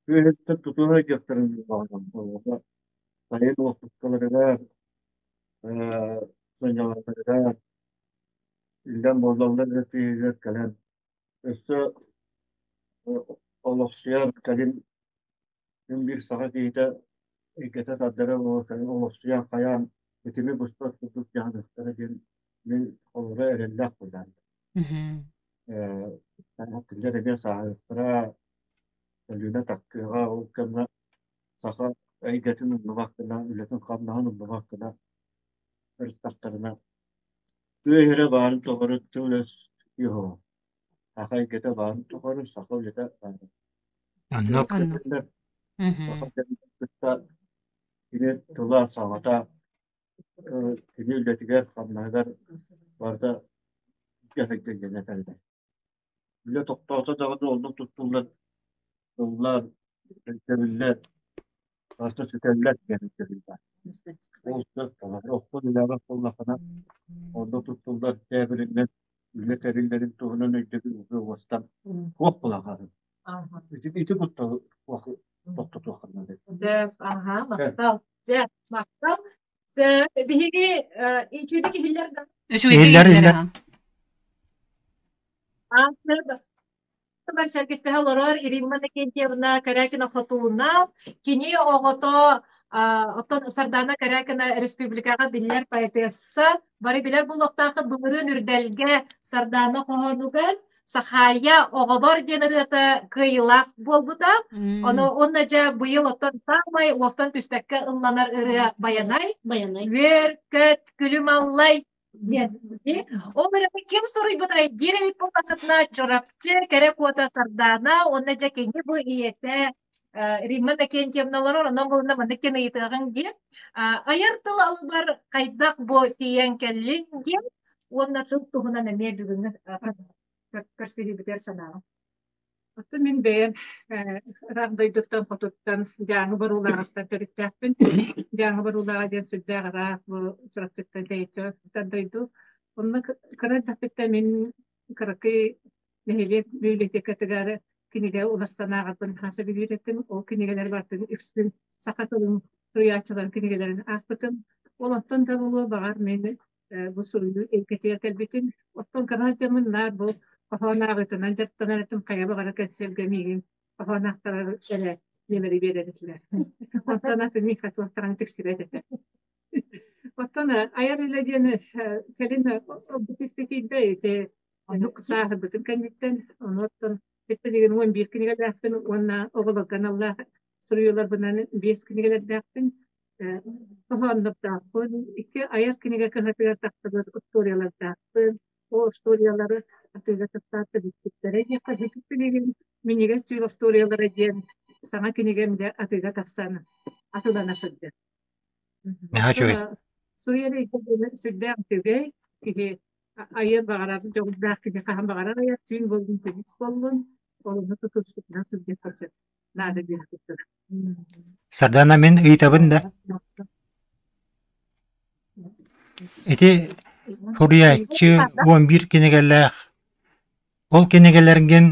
[SPEAKER 6] тыа иһиттэн тутуһа сылдьыахтарын баҕарабын. Сайын уоппускаларыгар, сынньалаҥнарыгар иллэҥ буоллаллар эрэ тыа кэлэн өссө олохсуйар кэлин син биир саха киһитэ эйгэтэ тардара буолан олохсуйан хайаан итини быспат курдук дьаһаныахтара диэн мин холобура эрэллээх буоллаҕым. Кинилэр эмиэ сааһырыахтара, Өлүөнэ таккыаҕа ол кэмҥэ саха эйгэтин умнубат гына, үлэтин-хамнаһын умнубат гына ырыттахтарына тыа иһэрэ баарын тухары тыл-өс иһо. Саха эйгэтэ баарын тухары саха үлэтэ баарын.
[SPEAKER 2] Оннук.
[SPEAKER 1] Оннук.
[SPEAKER 6] Саха кытта кини тыла, саҥата кини үлэтигэр, хамнаһыгар барыта дьаһайдыҥ этэллэр. Үлэ тохтоото даҕаны оннук туттуллар тыллар, өйдөбүллэр барыта сүтэллэр диэн өйдөбүл баар. Ол сөп буолар. Охтон үлэҕэ буоллаххына, онно туттуллар тээбириннэр үлэ тэриллэрин туһунан өйдөбүл уже уостан туох буолан хаалар. Ити ити кутталы тохтотуохха наада.
[SPEAKER 4] Сөп, аха, махтал. Дьэ, махтал. Сөп, биһиги үчүгэй иһиллэр да
[SPEAKER 1] Үчүгэй
[SPEAKER 2] Иһиллэр,
[SPEAKER 1] иһиллэр
[SPEAKER 2] иһиллэр.
[SPEAKER 1] аха.
[SPEAKER 4] Аттыбар сэргэстэһэ олорор Римма Иннокентьевна Корякина Хотууна. Кини оҕото оттон Сардана Корякина республикаҕа биллэр поэтесса. Бары билэр буолуохтааххыт былырыын Үрдэлгэ Сардана хоһоонугар Сахаайа оҕобор диэн ырыата кыайыылаах буолбута. Ону уонна дьэ быйыл оттон саамай уостан түспэккэ ылланар ырыа Байанай.
[SPEAKER 7] Байанай.
[SPEAKER 4] Үөр, көт, күлүм аллай диэн. Ол ырыаны ким суруйбутай диир эбит буоллаххытына Чурапчы кэрэ куота Сардаана уонна дьэ кини бу ийэтэ Римма Иннокентьевна олорор, онон булунна маннык диэн ыйытыаҕыҥ диэн. Айар тыл алыбар хайдах бу тиийэн кэллиҥ диэн уонна тыл туһунан эмиэ бүгүҥҥү көрсүһүүбүтүгэр санааҕым.
[SPEAKER 8] Оттон мин бэйэм ыраах дойдуттан, хотуттан, Дьааҥы Боруулааҕыттан төрүттээхпин. Дьааҥы Боруулааҕа диэн сүрдээх ыраах бу Чурапчыттан тэйиччи сытар дойду. Онно кыра эрдэхпиттэн мин кыракый нэһилиэк библиотекатыгар кинигэ уларсан ааҕарбын наһаа сөбүлүүр этим. Ол кинигэлэр барытын үксүн саха тылын суруйааччыларын кинигэлэрин аахпытым. Ол онтон да буолуо баҕар мин бу суруйуу эйгэтигэр кэлбитим. Оттон кыра дьоммун наар бу хоһоон ааҕыытынан дьарыктанар этим, хайа баҕарар кэнсиэргэ миигин хоһоон аахтарар эрэ нүөмэри биэрэр этилэр. Онтон атын миэхэ туох даҕаны тиксибэт этэ. Оттон айар үлэ диэн кэлин ордук күүскэ киирдэ ити оннук сааһырбытым кэнниттэн, ону оттон билигин 11 кинигэлээхпин уонна оҕолорго аналлаах суруйууларбынан биэс кинигэлэрдээхпин. Хоһооннордоохпун, икки айар кинигэ кыһатыгар тахсыбыт остуоруйалардаахпын. Ол остуоруйалары атыыга тахсаат да бүппүттэрэ диэххэ бүтүп билигин Минньигэс түүл остуоруйалара диэн саҥа кинигэм дьэ атыыга тахсан атыылана сылдьар.
[SPEAKER 2] Наһаа үчүгэй.
[SPEAKER 8] Суруйар эйгэ сүрдээх үчүгэй. Киһи айыан баҕарар, дьоҕурдаах киһи хаһан баҕарар айар, түүн буоллун, күнүс буоллун, ол онно тутуспутунан сылдьыахха сөп. Наада диэх курдук.
[SPEAKER 2] Сардана мин ыйытабын да Ити суруйааччы 11 кинигэлээх ол кинигэлэргин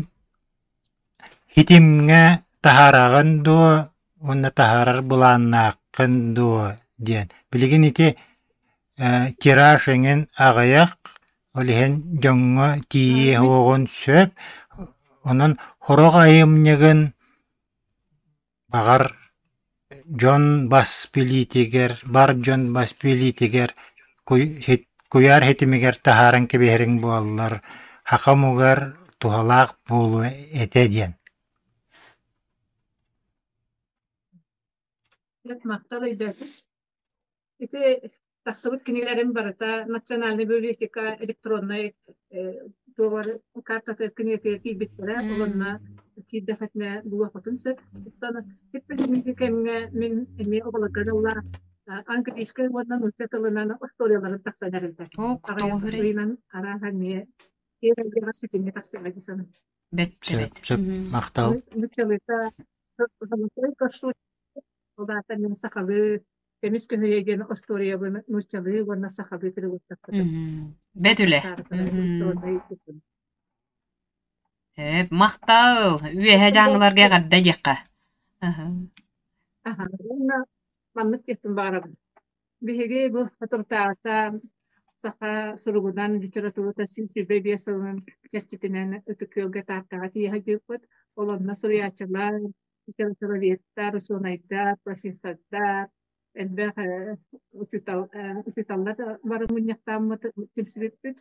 [SPEAKER 2] хитимҥэ таһаараҕын дуо уонна таһаарар былааннааххын дуо диэн. Билигин ити тираж эҥин аҕыйах, ол иһин дьоҥҥо тиийиэ суоҕун сөп. Онон сорох айымньыгын Баҕар, дьон бас билиитигэр, бар дьон бас билиитигэр куйаар ситимигэр таһааран кэбиһэриҥ буоллар, саха омугар туһалаах буолуо этэ диэн.
[SPEAKER 8] Махтал өйдөөтүм. Ити тахсыбыт кинигэлэрим барыта национальнай библиотека электроннай туоҕар картата кинигэтигэр киирбиттэрэ. Ол онно киирдэххитинэ булуоххутун сөп. Оттон ити кэмҥэ мин эмиэ оҕолорго аналлаах английскай уонна нуучча тылынан остуоруйаларым тахсан эрэллэр. Аҕыйах ыйынан арааһа эмиэ киэҥ ситимҥэ тахсыаҕа дии саныыбын.
[SPEAKER 1] Бэт
[SPEAKER 2] Сөп, сөп, махтал.
[SPEAKER 8] Нууччалыыта Ол аата мин сахалыы Көмүс көһүйэ диэн остуоруйабын нууччалыы уонна сахалыы переводтаппытым.
[SPEAKER 1] Бэт үлэ. Эп, махтал. Үөһэ дьааҥыларга эҕэрдэ диэххэ.
[SPEAKER 8] Аха, уонна маннык диэхпин баҕарабын. Биһиги бу соторутааҕыта саха суругунан литературата 125 сылын чэрчитинэн Ытык Күөлгэ Тааттаҕа тиийэ сылдьыбыппыт. Ол онно суруйааччылар, литературоведтар, учуонайдар, профессордар, элбэх учуутал учууталлар бары мунньахтааммыт түмсүбүппүт.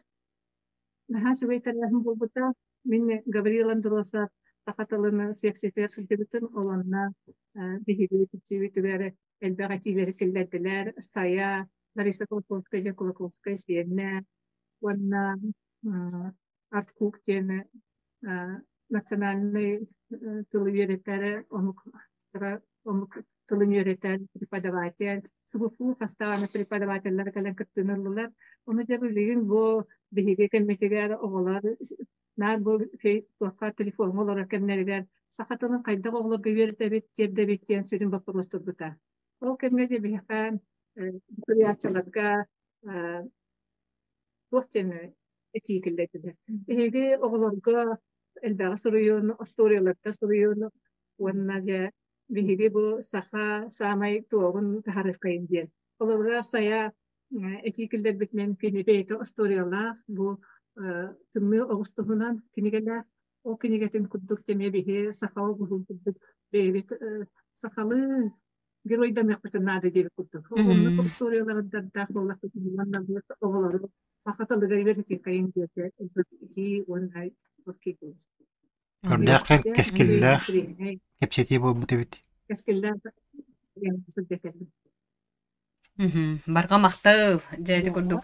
[SPEAKER 8] Наһаа үчүгэй тэрээһин буолбута. Мин Гаврил Андросов саха тылын сиэксийэтигэр сылдьыбытым. Ол онно биһиги түмсүүбүтүгэр элбэх этиилэри киллэрдилэр. Сайа, Лариса Кулаковская, Кулаковская сиэнэ уонна Арткук диэн национальнай тылы үөрэтэр омук омук тылын үөрэтэр преподаватель СГФУ хастаҕына преподавателлэр кэлэн кыттыыны ыллылар. Ону дьэ билигин бу биһиги кэммитигэр оҕолор наар бу туохха телефоҥҥа олорор кэмнэригэр саха тылын хайдах оҕолорго үөрэтэбит, тиэрдэбит диэн сүрүн боппуруос турбута. Ол кэмҥэ дьэ биһиэхэ суруйааччыларга туох диэн этии киллэрдилэр. Биһиги оҕолорго элбэҕи суруйууну, остуоруйаларда суруйууну уонна дьэ биһиги бу саха саамай туоҕун таһаарыаххайын диэн. Холобура, Сайа этии киллэрбитинэн кини бэйэтэ остуоруйалаах бу Тымныы оҕус туһунан кинигэлээх. Ол кинигэтин курдук эмиэ биһи саха оҕуһун курдук бэйэбит сахалыы геройданыахпытын наада диэбит курдук. Оннук историялардардаах буоллахпытына уонна оҕолору саха тылыгар үөрэтиэххэйин диэтэ итии уонна
[SPEAKER 2] Көрдөөх кэскиллээх кэпсэтии буолбут эбит.
[SPEAKER 8] Кэскиллээх
[SPEAKER 1] Барҕа махтал, дьэ ити курдук.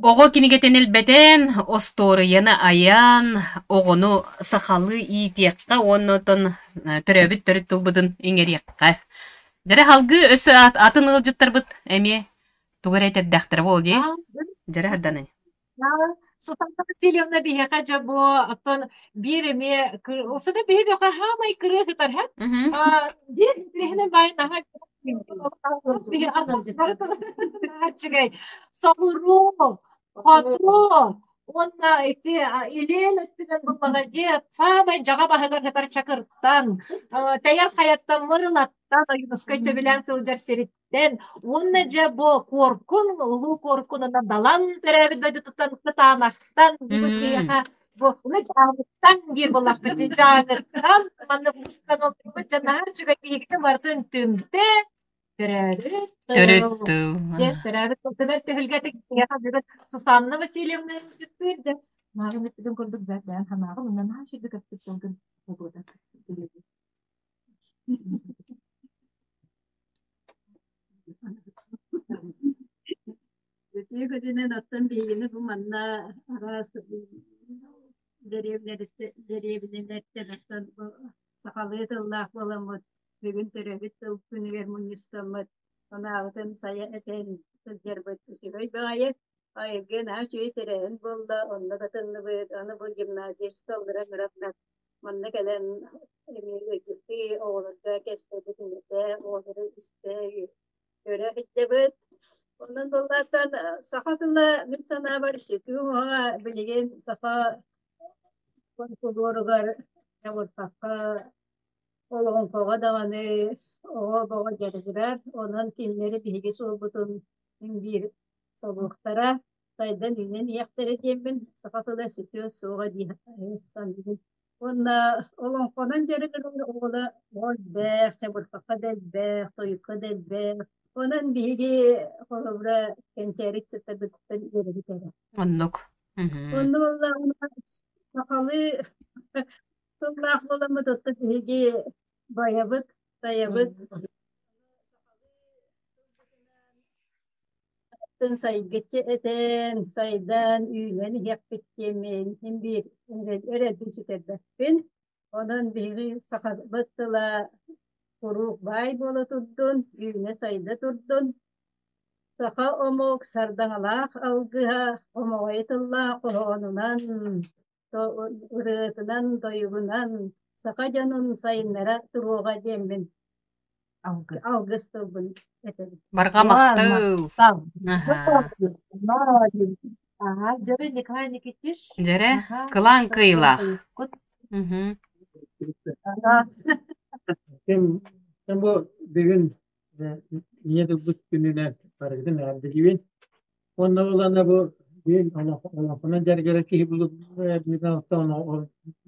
[SPEAKER 1] Оҕо кинигэтин элбэтэн, остуоруйаны айан, оҕону сахалыы иитиэххэ уонна оттон төрөөбүт төрүт тылбытын иҥэриэххэ. Дьэрэ салгыы өссө атын ыалдьыттарбыт эмиэ тугу эрэ этэрдээхтэрэ буол дии. Дьэрэ харданай.
[SPEAKER 4] Сусанна Васильевна биһиэхэ дьэ бу оттон биир эмиэ сыта биһи бөхө хаамай кырыы сытар һэ биир интириэһинэй баай наһаа чүгэй соҕуруу хоту уонна ити илин өттүнэн буллаҕа дии саамай дьаҕа баһыгар сытар Чакыртан Тэйэр хайаттан Мырылаттан Ойуунускай сөбүлээн сылдьар сирит Тэн уонна дьэ бу Куоркун, улуу Куоркун уонна Далан төрөөбүт дойдутуттан Кытаанахтан бүгүн биһиэхэ бу уну Дьааҥыттан диир буоллахпыт Дьааҥыттан манна мустан олорбут дьэ наһаа үчүгэй биһигини барытын түмтэ төрөөбүт
[SPEAKER 1] Төрүт тыл.
[SPEAKER 4] Дьэ төрөөбүт тыл түһүлгэтик биһиэхэ бүгүн Сусанна Васильевна ыалдьыттыыр дьэ мааҕын эппитин курдук бэйэн санааҕын уонна наһаа үчүгэй эппит тылгын
[SPEAKER 7] Үтүө күнүнэн оттон биһигини бу манна араас дэриэбинэлэртэн оттон бу сахалыы тыллаах буоламмыт бүгүн төрөөбүт тыл күнүгэр мунньустаммыт санааҕытын сайа этэн сылдьарбыт үчүгэй баҕайы. Айылгы наһаа үчүгэй тэрээһин буолла, онно кытынныбыт, аны бу гимназия учууталлара ыҥыраннар Манна кэлэн эмиэ ыалдьыттыы оҕолорго кэспэппит этэ, оҕолору истэ, көрө сылдьабыт. Онон буоллааттан саха тыла мин санаабар сүтүү уҥуоҕа билигин саха фольклоругар чабырҕахха, олоҥхоҕо даҕаны оҕо-оҕо дьарыгырар. Онон кинилэри биһиги суолбутун син биир солуохтара, сайдан үүнэн иһиэхтэрэ диэммин саха тыла сүтүө суоҕа дии саныыбын. Уонна олоҥхонон дьарыгырар оҕолор оҕо элбэх, чабырҕахха да элбэх, тойукка да элбэх. Онон биһиги холобура кэнчээри ыччаттарбытыттан үөрэбит эрэ.
[SPEAKER 1] Оннук.
[SPEAKER 7] Онно буоллаҕына сахалыы тыллаах буоламмыт оттон биһиги байабыт, тайабыт. Атын сайгыччы этэн, сайдан, үүнэн иһиэхпит диэммин син биир эрэлбин сүтэрбэппин. Онон биһиги сахабыт тыла куруук баай буола турдун, үүнэ-сайда турдун. Саха омук сардаҥалаах алгыһа хомоҕой тыллаах хоһоонунан, ырыатынан, тойугунан саха дьонун сайыннара туруоҕа диэммин
[SPEAKER 4] Алгыс.
[SPEAKER 7] алгыс тылбын этэбин.
[SPEAKER 1] Барҕа махтал. Аһаа.
[SPEAKER 4] Ага, Дьэрэ Николай Никитич.
[SPEAKER 1] Дьэрэ,
[SPEAKER 4] Аха.
[SPEAKER 1] кылаан кыайыылаах. Мгм.
[SPEAKER 4] Ага.
[SPEAKER 6] Ким ким бу бүгүн ийэ тылбыт күнүнэн барыгытын эҕэрдэлиибин. Уонна ылана бу биир олоҥхонон дьарыгырар киһи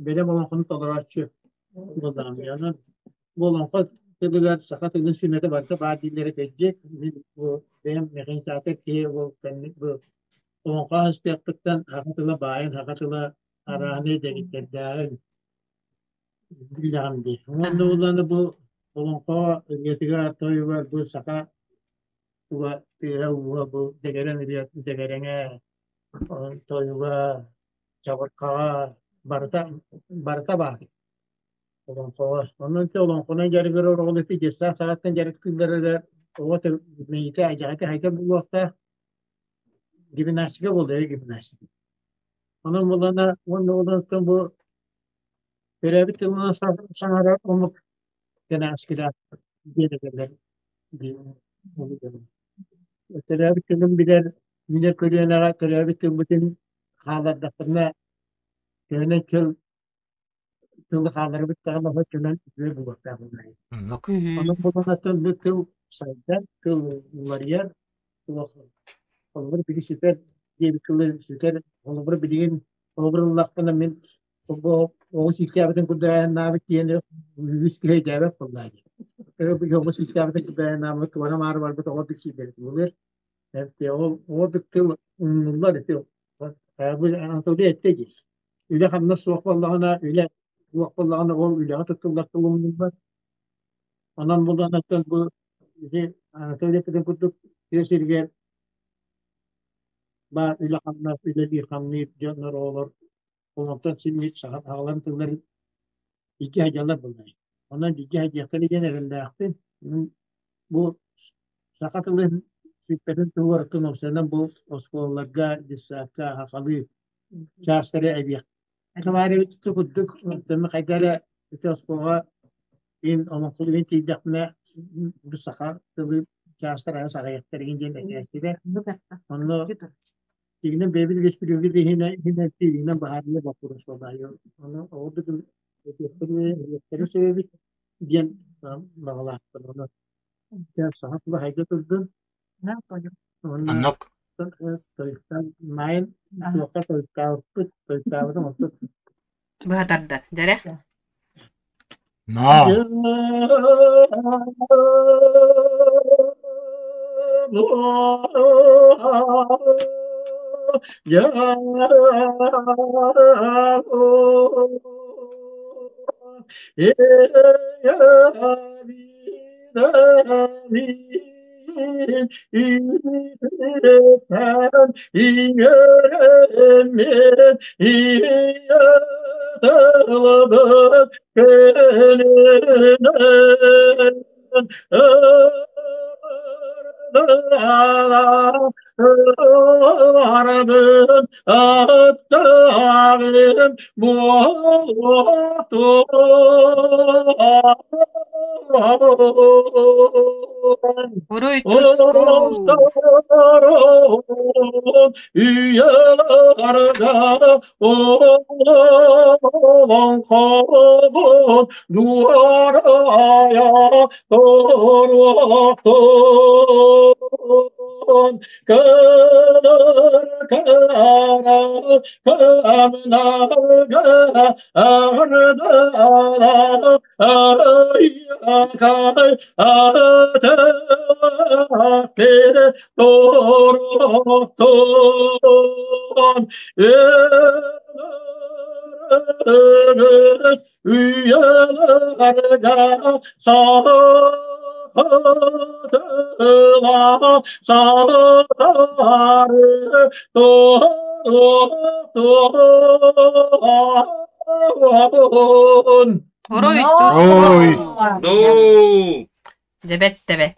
[SPEAKER 6] бэлэм олоҥхону толорооччу буоллаҕым. Онон бу олоҥхо тылыгар саха тылын сүмэтэ барыта баар дииллэрэ кэлдьик. Мин бу бэйэм механизатор киһи бу бу олоҥхо аһыстыахпыттан саха тыла баайын, саха тыла арааһынай дэгиттэрдээҕин биллэҕим дии. Уонна ылана бу олоҥхо ырыатыгар, тойугар бу саха туга тыаһа-ууһа бу дэгэрэҥ ырыа дэгэрэҥэ, тойуга, чабырҕаҕа барыта барыта баар олоҥхоҕо. Онон ити олоҥхонон дьарыгырар оҕолор ити детсад саҕаттан дьарыктыылларыгар оҕо мэйиитэ адьаҕата хайда буолуохтаах гимнастика буолла гимнастика. Онон буоллаҕына уонна онтон бу төрөөбүт тылынан саҥарар омук кэнээскилээх диэн этэллэр Төрөөбүт тылын билэр үүнэр көлүөнэҕэ төрөөбүт тылбытын хааллардахпытына төһөнөн тыл тылы хаалларбыт даҕаны оччонон үчүгэй буолуохтаах
[SPEAKER 2] Оннук.
[SPEAKER 6] Онон буолан бу тыл сайдар, тыл уларыйар, олор били сүтэр диэбит тылы сүтэр. Холобура билигин холобур ыллахпына мин оҕус ииктээбитин курдук айаннаабыт диэн үгүс киһи өйдөөбөт буоллаа дии. Оҕус ииктээбитин курдук айаннаабыт туора маары барбыт оҕо билсиилэрин булар. Ол оҕо тыл умнуллар ити Анатолий эттэ дии. Үлэ-хамнас суох буоллаҕына, үлэ суох буоллаҕына ол үлэҕэ туттуллар тыл умнуллар. Онон булан бу ити Анатолий эппитин курдук тыа сиригэр баар үлэ-хамнас, үлэлиир-хамныыр дьоннор, оҕолор олортон син саха аҕаларын тылларын илдьэ сылдьаллар буоллаҕа. Онон илдьэ сылдьыахтара диэн эрэллээхпин. Бу саха тылын сүппэтин туһугар уопсайынан бу оскуолаларга, детсадка сахалыы чаастары эбиэх. Товарищ курдук хайда эрэ ити оскуолаҕа мин олоҥхолугун тиийдэхпинэ бу саха тылы чаастар араас аҕыйахтар игин диэн этээччилэр. Онно Тигинэн бэйэбит республика иһинэн иһинэн тиийинэн баһаарынай боппуруос буолла. Ону ол да этиэхтэри сөбөбүт диэн баҕалаахпын. Ону саха тыла хайда турдун. Уонна
[SPEAKER 2] Оннук.
[SPEAKER 6] тойуктаан маайын туохха тойуктаабыппыт, тойуктаабытым онтон
[SPEAKER 1] Быһа тардан, дьэрэ.
[SPEAKER 2] Но. Уруй туску! Уруй Ой.
[SPEAKER 3] Дуу!
[SPEAKER 1] Дьэбэт тэбэт.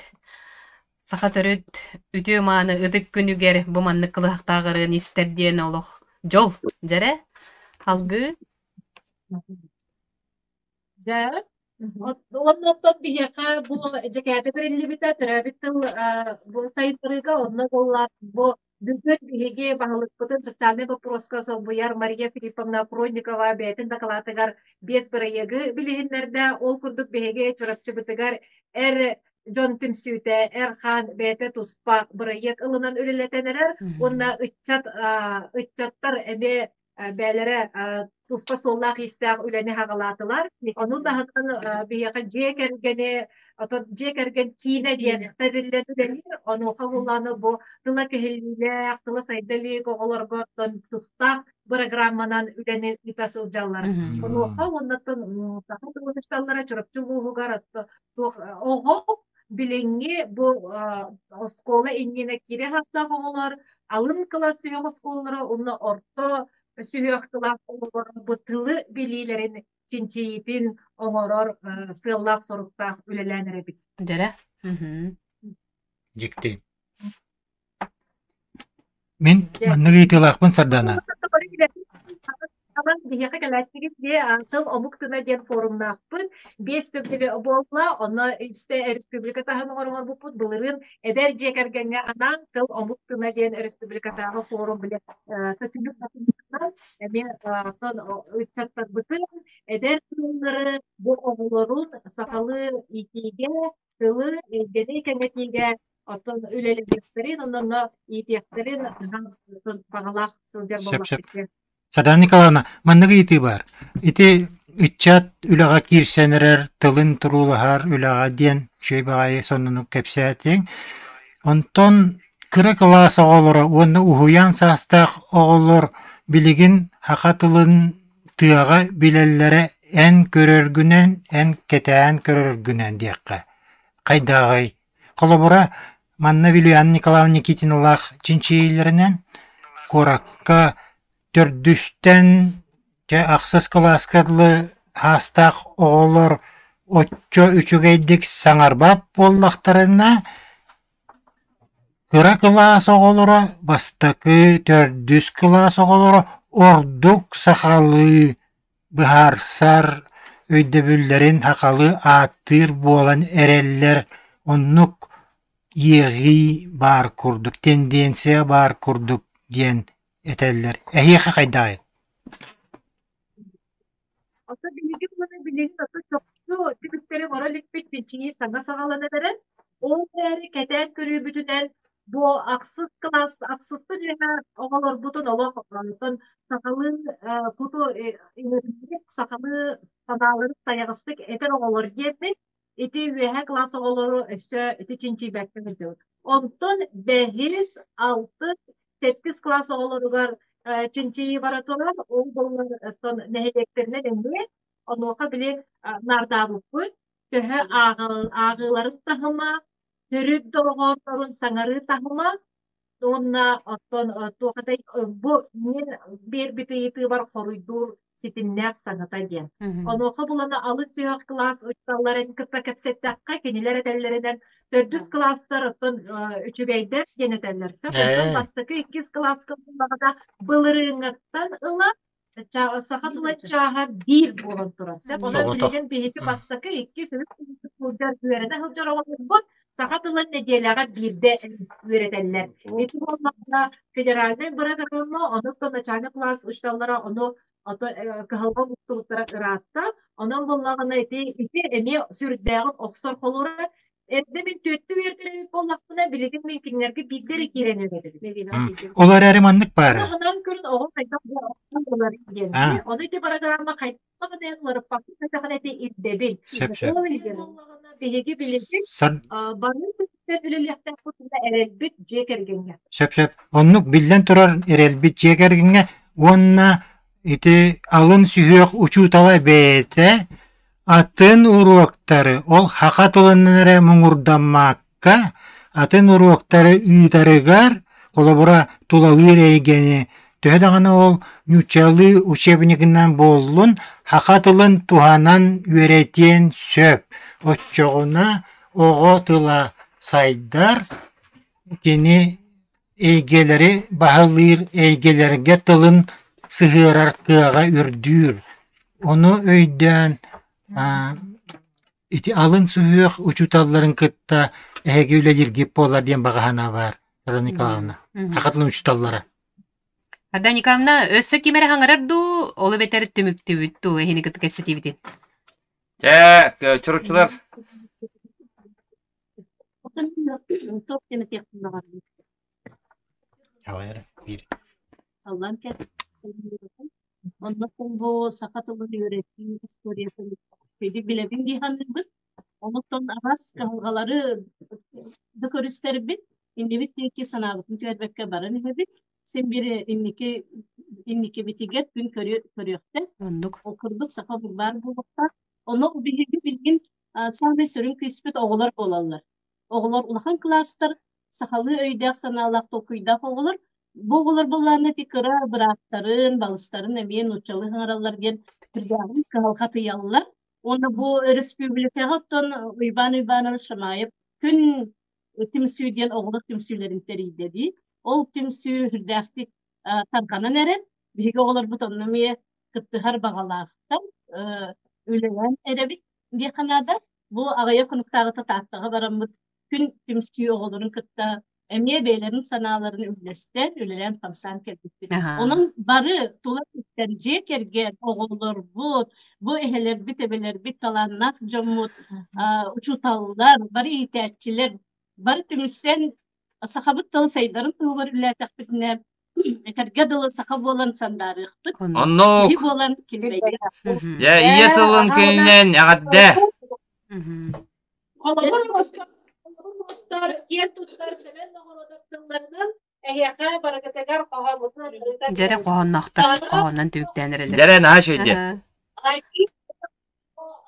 [SPEAKER 1] Саха төрүт үтүө-мааны ытык күнүгэр бу маннык кылыһахтаах ырыаны истэр диэн олох дьол, дьэрэ, алгыы
[SPEAKER 4] Дьэ, уонна оттон биһиэхэ бу дьэкээтэ бэриллибитэ төрөөбүт тыл бу сайыннарыыга онно буоллар бу бүгүн биһиги баһылыкпытын социальнай боппуруоска солбуйар Мария Филипповна Прудникова бэйэтин дакылаатыгар биэс бырайыагы билиһиннэрдэ. Ол курдук биһиги Чурапчыбытыгар эр дьон түмсүүтэ Эр Хаан бэйэтэ туспа бырайыак ылынан үлэлэтэн эрэр уонна ыччат ыччаттар эмиэ бэйэлэрэ туспа суоллаах-иистээх үлэни хаҕалаатылар. Ону таһынан биһиэхэ дьиэ кэргэни, отон дьиэ кэргэн киинэ диэн тэриллэн үлэлиир. Онуоха буллааны бу тыла кэһиллиилээх, тыла сайда илик оҕолорго оттон тустаах бырагыраамманан үлэни ыыта сылдьаллар. Онуоха уоннаттан саха тылын Чурапчы улууһугар туох оҕо билиҥҥи бу оскуола иннинэ киирэ састаах оҕолор алын кылаас сүһүөх оскуолалара уонна орто сүһүөх кылаас оҕолоро бу тылы билиилэрин чинчийиитин оҥорор сыаллаах-соруктаах үлэлээн эрэбит.
[SPEAKER 1] Дьэрэ.
[SPEAKER 2] Дьикти. Мин маннык ыйытыылаахпын Сардаана.
[SPEAKER 4] Биһиэхэ кэлээччигит дии тыл омук тына диэн форумнаахпын. Биэс төгүл буолла, онно үстэ республика таһымыгар оҥорбуппут. Былырыын эдэр дьиэ кэргэҥҥэ анаан тыл омук тына диэн республикатааҕы форум били көтүлүк эмиэ оттон ыччаттарбытын эдэр тыллары бу оҕолорун сахалыы иитиигэ, тылы, эйгэни кэҥэтиигэ. Оттон үлэлэһиэхтэрин, онно иитиэхтэрин баҕалаах сылдьар
[SPEAKER 2] Сөп-сөп.
[SPEAKER 4] буоллахпыт.
[SPEAKER 2] Сардаана Николаевна, маннык ыйытыы баар. Ити ыччат үлэҕэ киирсэн эрэр, тылын туруулаһар үлэҕэ диэн үчүгэй баҕайы сонуну кэпсээтиҥ. Онтон кыра кылаас оҕолоро уонна уһуйаан саастаах оҕолор билигин саха тылын тыаҕа билэллэрэ эн көрөргүнэн, эн кэтээн көрөргүнэн диэххэ хайдаҕый? Холобура, манна Вилюяна Николаевна Никитиналаах чинчийиилэринэн куоракка төрдүстэн дьэ ахсыс кылааска дылы саастаах оҕолор оччо үчүгэйдик саҥарбат буоллахтарына, кыра кылаас оҕолоро бастакы, төрдүс кылаас оҕолоро ордук сахалыы быһаарсар өйдөбүллэрин сахалыы ааттыыр буолан эрэллэр, оннук иэҕии баар курдук, тенденция баар курдук диэн этэллэр. Эһиэхэ хайдаҕый?
[SPEAKER 4] Ото биһиги буолан билигин ото чопчу түмүктэри оҥоро иликпит чинчийии саҥа саҕаланан эрэр. Ол эрээри кэтээн көрүүбүтүнэн бу ахсыс кылаас ахсыспыт үөһэ оҕолорбутун олох онтон сахалыы куту иҥэринник сахалыы санааларын сайаҕастык этэр оҕолор диэммит ити үөһэ кылаас оҕолору өссө ити чинчийбэккэ сылдьабыт. Онтон бэһис, алтыс, сэттис кылаас оҕолоругар чинчийии бара турар. Ол буоллар оттон нэһилиэктэринэн эмиэ онуоха били наардаабыппыт төһө ааҕыыларын таһыма, төрүт дорҕооннорун саҥарыы таһыма уонна оттон туох этэй бу мин биэрбит ыйытыыбар хоруйдуур ситимнээх саҥата диэн. Онуоха булана алын сүһүөх кылаас учууталларын кытта кэпсэттэххэ, кинилэр этэллэринэн төрдүс кылаастар оттон үчүгэйдэр диэн этэллэр. Сөп. Оттон бастакы иккис кылааска буоллаҕына былырыыҥҥыттан ыла саха тыла чааһа биир буолан турар. Сөп. Онон билигин биһиги бастакы, иккис, үһүс сылдьар үөрэнэ сылдьар оҕолорбут саха тылын нэдиэлэҕэ биирдэ үөрэтэллэр. Ити буоллаҕына федеральнай бырагыраама, онуттан начальный кылаас учууталлара ону ото кыһалҕа уктубуттара ыраатта. Онон буоллаҕына ити ити эмиэ сүрдээҕин охсор холура Эрдэ мин түөттүү үөрдэр эбит буоллахпына, билигин мин кинилэргэ биирдэ эрэ киирэн эрэбин.
[SPEAKER 2] Ол эрээри маннык баара.
[SPEAKER 4] Ону көрөн оҕо хайдах буолар диэн. Ону ити бырагыраама хайдах диэн уларыппакка кэтэҕин ити ирдэбил.
[SPEAKER 2] Сөп сөп.
[SPEAKER 4] Ол иһин буоллаҕына биһиги билигин бары түмүктэн үлэлиэхтээхпит уонна эрэлбит дьиэ кэргэҥҥэ.
[SPEAKER 2] Сөп сөп. Оннук биллэн турар эрэлбит дьиэ кэргэҥҥэ уонна ити алын сүһүөх учуутала бэйэтэ Атын уруоктары ол саха тылынан эрэ муҥурдаммакка, атын уруоктары ыытарыгар, холобура, тулалыыр эйгэни, төһө даҕаны ол нууччалыы учебнигынан буоллун, саха тылын туһанан үөрэтиэн сөп. Оччоҕуна оҕо тыла сайдар, кини эйгэлэри баһылыыр эйгэлэргэ тылын сыһыарар кыаҕа үрдүүр. Ону өйдөөн ити алын сүһүөх учууталларын кытта эһиги үлэлииргит буоллар диэн баҕа санаа баар, Сардаана Николаевна. Саха тылын учууталлара.
[SPEAKER 1] Сардаана Николаевна, өссө ким эрэ хаҥарар дуу, ол эбэтэр түмүктүүбүт дуу эһини кытта кэпсэтиибитин?
[SPEAKER 3] Чэ, чуруччулар
[SPEAKER 7] Туох диэн этиэхпин баҕарабын. Аллан Онно бу саха тылын үөрэтии историятын физик билэбин дии саныыбын. Онуттан араас кыһалҕалары да көрүстэрбит, иннибит диэки санаабытын түһэрбэккэ баран иһэбит. Син биир инники инникибитигэр күн көрүөхтэ.
[SPEAKER 1] Оннук.
[SPEAKER 7] Ол курдук саха баар буолуохтаах. Ону биһиги билигин саамай сүрүн күүспүт оҕолор буолаллар. Оҕолор улахан кылаастар, сахалыы өйдөөх-санаалаах, толкуйдаах оҕолор. Бу оҕолор буоллаҕына ити кыра бырааттарын, балыстарын эмиэ нууччалыы саҥараллар диэн сүрдээҕин кыһалҕатыйаллар. Уонна бу өрөспүүбүлүкэҕэ оттон Уйбаан Уйбаанович Шамаев күн түмсүү диэн оҕолор түмсүүлэрин тэрийдэ дии. Ол түмсүү сүрдээхтик тарҕанан эрэр. Биһиги оҕолорбут онно эмиэ кыттыһар баҕалаахтар, үлэлээн эрэбит диэххэ наада. Бу аҕыйах хонуктааҕыта Тааттаҕа бараммыт күн түмсүү оҕолорун кытта эмиэ бэйэлэрин санааларын үллэстэн, үлэлээн-хамсаан кэлбиппит. Онон бары тула өттүттэн дьиэ кэргэн, оҕолорбут, бу эһэлэрбит, эбэлэрбит, талааннаах дьоммут, учууталлар, бары иитээччилэр. Бары түмсэн сахабыт тылын сайдарын туһугар үлэлээтэхпитинэ, этэргэ дылы саха буолан сандаарыахпыт,
[SPEAKER 3] Оннук.
[SPEAKER 7] киһи буолан килбэйиэхпит.
[SPEAKER 3] Дьэ, ийэ тылын күнүнэн эҕэрдэ!
[SPEAKER 4] Холобур оҥостор, холобур оҥостор, киэн туттар Сэмэн Ноҕородов тылларынан эһиэхэ барыгытыгар хоһооммутун ырытан
[SPEAKER 1] Дьэрэ
[SPEAKER 4] биэрэбит.
[SPEAKER 1] хоһоонноохтор
[SPEAKER 4] Саҥа
[SPEAKER 1] хоһооннон түмүктээн эрэллэр.
[SPEAKER 3] Дьэрэ наһаа үчүгэй диэн.
[SPEAKER 4] Айыы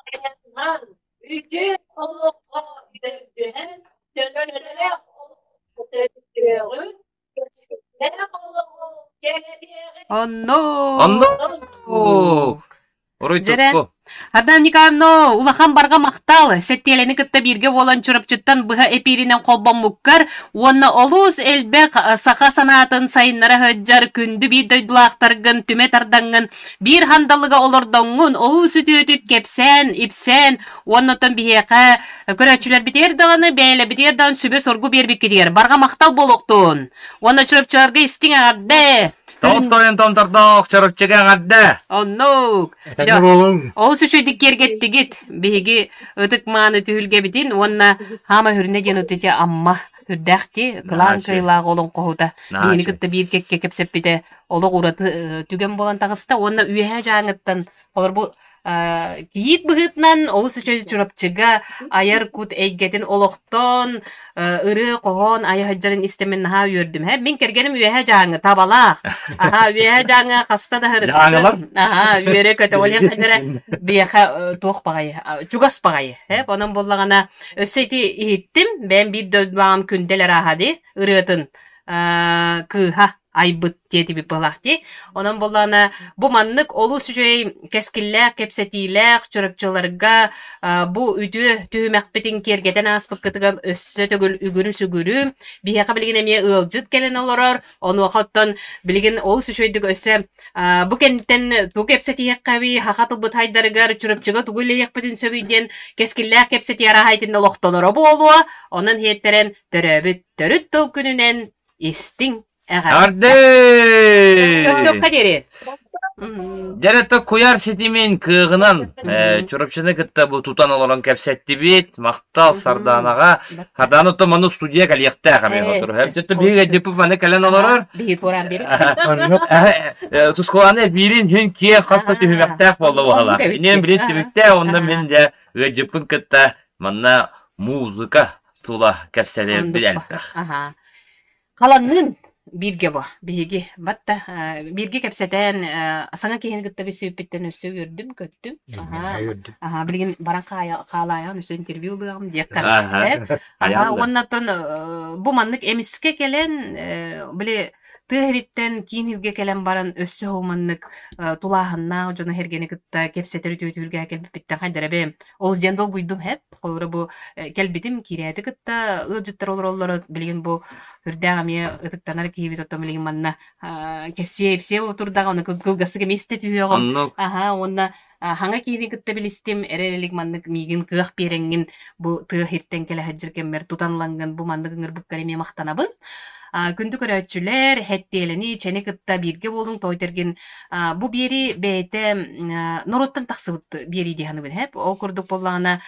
[SPEAKER 4] айаннаан, үтүө олоххо үөрдүһэн, төлөннөөх олоххо төрүтүөҕү, кэскиллээх олоҕу кэҥэтиэҕи.
[SPEAKER 1] Оннук.
[SPEAKER 3] Оннук. Уруй
[SPEAKER 1] Дьэрэ,
[SPEAKER 3] тутку.
[SPEAKER 1] Ардан Николаевна, улахан барҕа махтал! Сэттиэлэни кытта бииргэ буолан Чурапчыттан быһа эпииринэн холбоммуккар уонна олус элбэх саха санаатын сайыннара сылдьар күндү биир дойдулаахтаргын түмэ тардаҥҥын, биир хандалыга олордоҥҥун олус үтүөтүк кэпсээн, ипсээн уонна оттон биһиэхэ көрөөччүлэрбитигэр даҕаны, бэйэлэрбитигэр даҕаны сүбэ-соргу биэрбиккитигэр барҕа махтал буолуохтун! Уонна Чурапчыларга истиҥ эҕэрдэ!
[SPEAKER 3] Толстойун томтордоох Чурапчыга эҕэрдэ!
[SPEAKER 1] Оннук!
[SPEAKER 2] Этэҥҥэ буолуҥ!
[SPEAKER 1] Олус үчүгэйдик киэргэттигит. Биһиги ытык-мааны түһүлгэбитин уонна хаама хүрүнэ диэн ити Амма үрдээх дии кылаан кыайыылаах олоҥхоһута биһини кытта биир кэккэ кэпсэппитэ олох ураты түгэн буолан таҕыста уонна үөһээ дьааҥыттан холор бу кийиит быһыытынан олус үчүгэй Чурапчыга айар кут эйгэтин олохтоон ырыа-хоһоон айа сылдьарын истэммин наһаа үөрдүм. Һэ, мин кэргэним Үөһээ Дьааҥы табалаах. Аһаа, Үөһээ Дьааҥыга хаста да сырыттым.
[SPEAKER 3] Дьааҥылар?
[SPEAKER 1] Аһаа, үөрэ-көтө. Ол иһин хайдара биһиэхэ туох баҕайы, чугас баҕайы. Һэ, онон буоллаҕына өссө ити иһиттим, бэйэм биир дойдулааҕым Күндэл арааһа дии ырыатын кыыһа айбыт диэтибит быһалаах дии. Онон буоллаҕына бу маннык олус үчүгэй кэскиллээх, кэпсэтиилээх чурапчыларга бу үтүө түһүмэхпитин киэргэтэн ааспыккытыгар өссө төгүл үгүрү-сүгүрү. Биһиэхэ билигин эмиэ ыалдьыт кэлэн олорор. Онуоха оттон билигин олус үчүгэйдик өссө бу кэнниттэн тугу кэпсэтиэххэбий, саха тылбыт хайдарыгар Чурапчыга тугу үлэлиэхпитин сөбүй диэн кэскиллээх кэпсэтии арааһа итиннэ олохтоноро буолуо. Онон иһиэттэрэн төрөөбүт төрүт тыл күнүнэн истиҥ эҕэрдэ! Көрсүөххэ диэри!
[SPEAKER 3] Дьэ куйаар ситимин кыаҕынан Чурапчыны кытта бу тутан олорон кэпсэттибит. Махтал Сардаанаҕа. Сардаана оттон ману студия кэлиэхтээх эмиэ отур. Хэм биһиги дьыппыт маны кэлэн олорор.
[SPEAKER 1] Биһи туораан биэрэр.
[SPEAKER 3] Тускулааны биирин күн киэҥ хаста түһүмэхтээх буолла буолла. Инем билин түмүктээх онно мин дьэ ыалдьыппын кытта манна музыка тула кэпсэлэрбит элбэх.
[SPEAKER 1] Халанныын бииргэ бу биһиги батта бииргэ кэпсэтэн саҥа киһини кытта билсибиппиттэн өссө үөрдүм көттүм. Аха билигин баран хаалаайаҕын өссө интервью ылыаҕым диэххэ. Аха уонна оттон бу маннык эмискэ кэлэн били тыа иһиттэн киин иһиргэ кэлэн баран өссө ол маннык тулааһыннаах дьону сэргэни кытта кэпсэтэр үтүө түһүлгэҕэ кэлбиппиттэн хайдара бэйэм Олус диэн долгуйдум һэп. Холобура бу кэлбитим киирээти кытта ыалдьыттар олороллоро билигин бу үрдээх эмиэ ытыктанар киһибит оттон билигин манна кэпсиэ-ипсиэ турдаҕа ону кылгастык эмиэ истэ түһүөҕүм.
[SPEAKER 3] Оннук.
[SPEAKER 1] Аһа уонна хаҥа киһини кытта билистим эрэл илик маннык миигин кыах биэрэҥҥин бу тыа иһиттэн кэлэ сылдьар кэммэр тутан ылаҥҥын бу маннык ыҥырбыккар эмиэ махтанабын. Күндү көрөөччүлэр, хэттиэлэни, чэни кытта бииргэ буолуҥ, той тэргин Бу биэрии бэйэтэ норуоттан тахсыбыт биэрии дии саныыбын һэп. Ол курдук буоллаҕына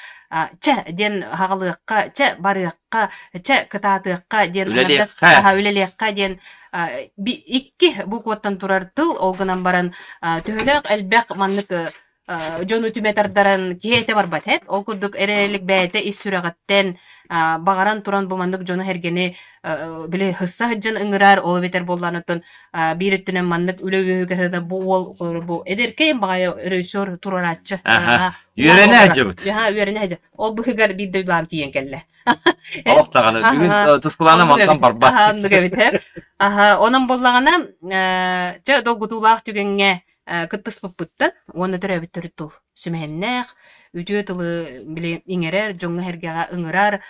[SPEAKER 1] чэ диэн аҕалыахха, чэ барыахха, чэ кытаатыахха диэн
[SPEAKER 3] Үлэлиэххэ.
[SPEAKER 1] үлэлиэххэ диэн икки букваттан турар тыл ол гынан баран төһөлөөх элбэх маннык дьону түмэ тардаран киһи этэ барбат һэп. Ол курдук эрэлик бэйэтэ ис сүрэҕиттэн баҕаран туран бу маннык дьону-сэргэни били һысса сылдьан ыҥырар, ол эбэтэр буоллаан оттон биир өттүнэн маннык үлэ үөһүгэр бу уол бу эдэркэй баҕайы режиссер туруорааччы.
[SPEAKER 3] Үөрэнэ сылдьыбыт.
[SPEAKER 1] Үөрэнэ сылдьа. Ол быһыгар биир дойдулаам тиийэн кэллэ.
[SPEAKER 3] Олох даҕаны бүгүн тускулаана мантан барбат.
[SPEAKER 1] Оннук эбит Аха, онон буоллаҕына, чэ долгутуулаах түгэҥҥэ кыттыспыппыттан уонна төрөөбүт төрүт тыл сүмэһиннээх, үтүө тылы били иҥэрэр, дьоҥҥо-сэргэҕэ ыҥырар,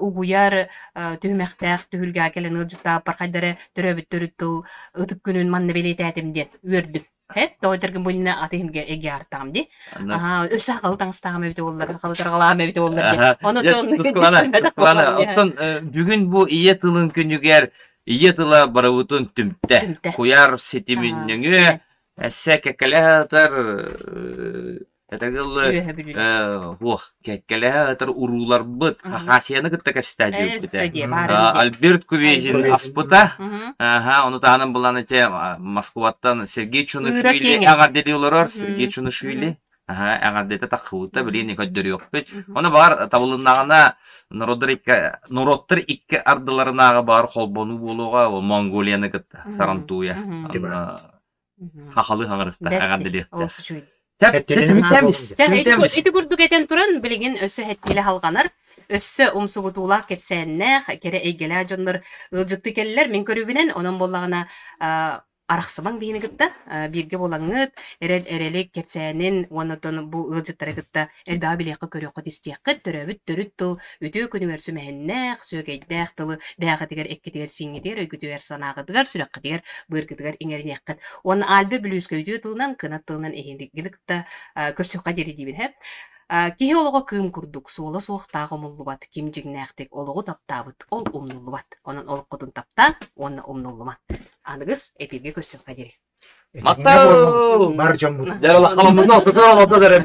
[SPEAKER 1] угуйар түһүмэхтээх түһүлгэҕэ кэлэн ыалдьыттаабыппар хайда эрэ төрөөбүт төрүт тыл ытык күнүн манна бэлиэтээтим диэн үөрдүм. Һэп, тоҕо этэргин бу иннинэ аты иһингэ эгиартаҕым дии. Аһаа, өссө халы таҥастааҕым эбитэ буоллар, халы тарҕалаам эбитэ буоллар диэн. Ону
[SPEAKER 3] Тускулана, Тускулана, оттон бүгүн бу ийэ тылын күнүгэр Ийэ тыла барыбытын түмтэ.
[SPEAKER 1] Түмтэ.
[SPEAKER 3] Куйаар ситимин нөҥүө эссе кэккэлэһэ сытар. Этагыл
[SPEAKER 1] Үөһэ Бүлүүлэр.
[SPEAKER 3] Хуох кэккэлэһэ ытар урууларбыт Хахасияны кытта кэпсэтээдьибиппитэ.
[SPEAKER 1] Өссө дии, баар эбит.
[SPEAKER 3] Альберт Кувезин аспыта. Аха, ону таһынан булан ити Москваттан Сергей Чунышвили эҕэрдэлии олорор. Сергей Чунышвили. Аха, эҕэрдэтэ таххыбыта, билигин көрдөрүөхпүт. Ону баар табылыннаҕына норуоттар икки норуоттар икки ардыларынааҕы баар холбонуу буолуоҕа ол Монголияны кытта Сарантуя. Хахалы хаҥырыхта, эҕэрдэлиэхтэ.
[SPEAKER 1] Ити курдук этэн туран, билигин өссө хэттиилэ халҕанар, өссө умсугутуулаах кэпсээннээх, кэрэ эйгэлээх дьоннор ыалдьыттыы кэллэр. Мин көрүүбүнэн, онон буоллаҕына арахсымаҥ биһини кытта бииргэ буолаҥҥыт, эрэл эрэлик кэпсээнин уонна оттон бу ыалдьыттары кытта элбэҕи билиэххит, көрүөххүт, истиэххит, төрөөбүт төрүт тыл үтүө күнүгэр сүмэһиннээх, сүөгэйдээх тылы бэйэҕитигэр, эккитигэр-сииҥҥитигэр, өйгүтүгэр-санааҕытыгар, сүрэххитигэр, быаргытыгар иҥэриниэххит. Уонна Альба Бүлүүскэ үтүө тылынан, кынат тылынан эһигини кытта көрсүөххэ диэри диибин, һэ? Киһи олоҕо кыым курдук, суола суохтаах умуллубат, ким дьиҥнээхтик олоҕу таптаабыт, ол умнуллубат. Онон олоххутун таптаан уонна умнуллумаҥ. Аныгыс эпииргэ көрсүөххэ диэри.
[SPEAKER 3] Махтал!
[SPEAKER 2] Бар дьоммут.
[SPEAKER 3] Дьэ, улахаламмытын отутун олордо эрэ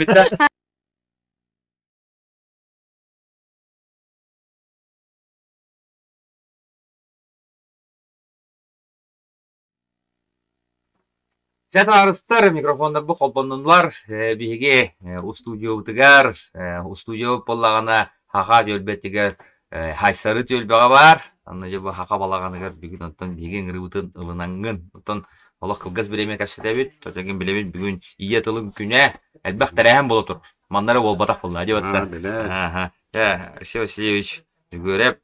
[SPEAKER 3] Чэ, таарыстар, микрофоннарбыт холбоннулар. Биһиги устудьуобутугар, устудьуобут буоллаҕына Хаха түөлбэтигэр Хайсары түөлбэҕэ баар. Онно дьэ бу Хаха балаҕаныгар бүгүн онтон биһиги ыҥырыыбытын ылынаҥҥын. Оттон олох кылгас бириэмэ кэпсэтэбит. Тотогин билэбит бүгүн ийэ тылын күнэ элбэх тэрээһин буола турар. Манна эрэ буолбатах буолла дии
[SPEAKER 9] Аа, билээ.
[SPEAKER 3] Аха. Алексей Васильевич Дьөгүөрэп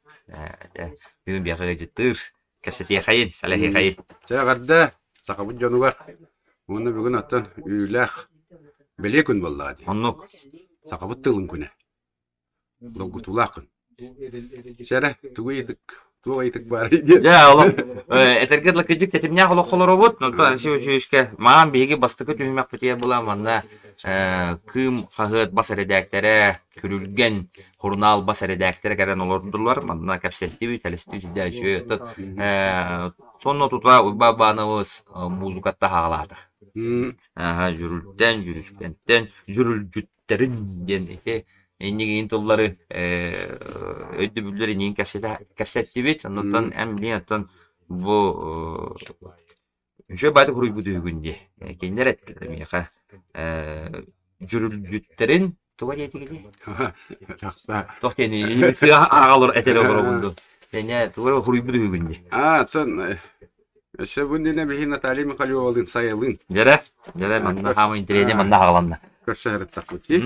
[SPEAKER 3] бүгүн биһиэхэ ыалдьыттыыр. Кэпсэтиэхэйин, сэлэһиэхэйин.
[SPEAKER 9] Чэ, эҕэрдэ сахабыт дьонугар. Уонна бүгүн оттон үүүлээх бэлиэ күн буоллаҕа дии.
[SPEAKER 3] Оннук.
[SPEAKER 9] Сахабыт тылын күнэ. Долгутуулаах күн. Сэрэ, тугу ыйытык, туох ыйытык баарый диэн.
[SPEAKER 3] Дьэ, олох этэргэ дылы кырдьык тэтимнээх олох олоробут. Онтон Алексей Васильевичка маан биһиги бастакы түһүмэхпитигэр була манна Кыым хаһыат бас эрэдээктэрэ Күрүлгэн Сурунаал бас эрэдээктэрэ кэлэн олордулар, манна кэпсэттибит, элэстибит үрдэ үчүгэй. Оттон сонно тута Уйбаан Баанабыс музыкатта хаалаата. Аха, дьүрүлтэн, дьүрүскэнтэн, дьүрүлдьүттэрин диэн ити иннигин тыллары өйдөбүллэр иннигин кэпсэттибит. Оннуттан эн билиэн оттон бу Үчүгэй баайдык уруйбут үһүгүн дии. Кинилэр эттилэр миэхэ дьүрүлдьүттэрин туга диэтигиний?
[SPEAKER 9] Тахса.
[SPEAKER 3] Туох диэний сыа ааҕалар этэр олоробун дуу. Эне туга уруйбут үһүгүн дии.
[SPEAKER 9] Аа, оттон өссө бу иннинэ биһи Наталья Михалевалыын сайылыын.
[SPEAKER 3] Дьэрэ, дьэрэ манна хаама интэриэһинэй манна хааланна.
[SPEAKER 9] Көрсө сырыттахпыт дии.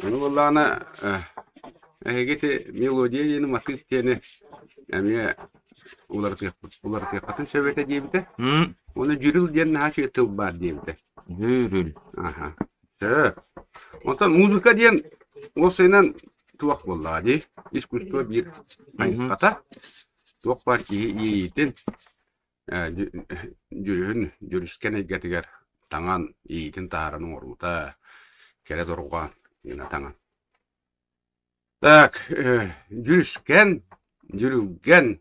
[SPEAKER 9] Ону буоллаҕына эһиги ити мелодия диэни матыып диэни эмиэ уларытыахпыт уларытыаххытын сөп этэ диэбитэ. Уонна дьүрүл диэн наһаа үчүгэй тыл баар диэбитэ.
[SPEAKER 3] Дьүрүл.
[SPEAKER 9] Аха. Сөп. Онтон музыка диэн уопсайынан туох буоллаҕа дии? Искусство биир хайысхата. Туох баар киһи иэйиитин, дьүрүһүн, дьүрүскэн эйгэтигэр таҥан, иэйиитин таһааран оҥоруута, кэрэ дорҕоон гына таҥан. Так, дьүрүскэн, дьүрүлгэн,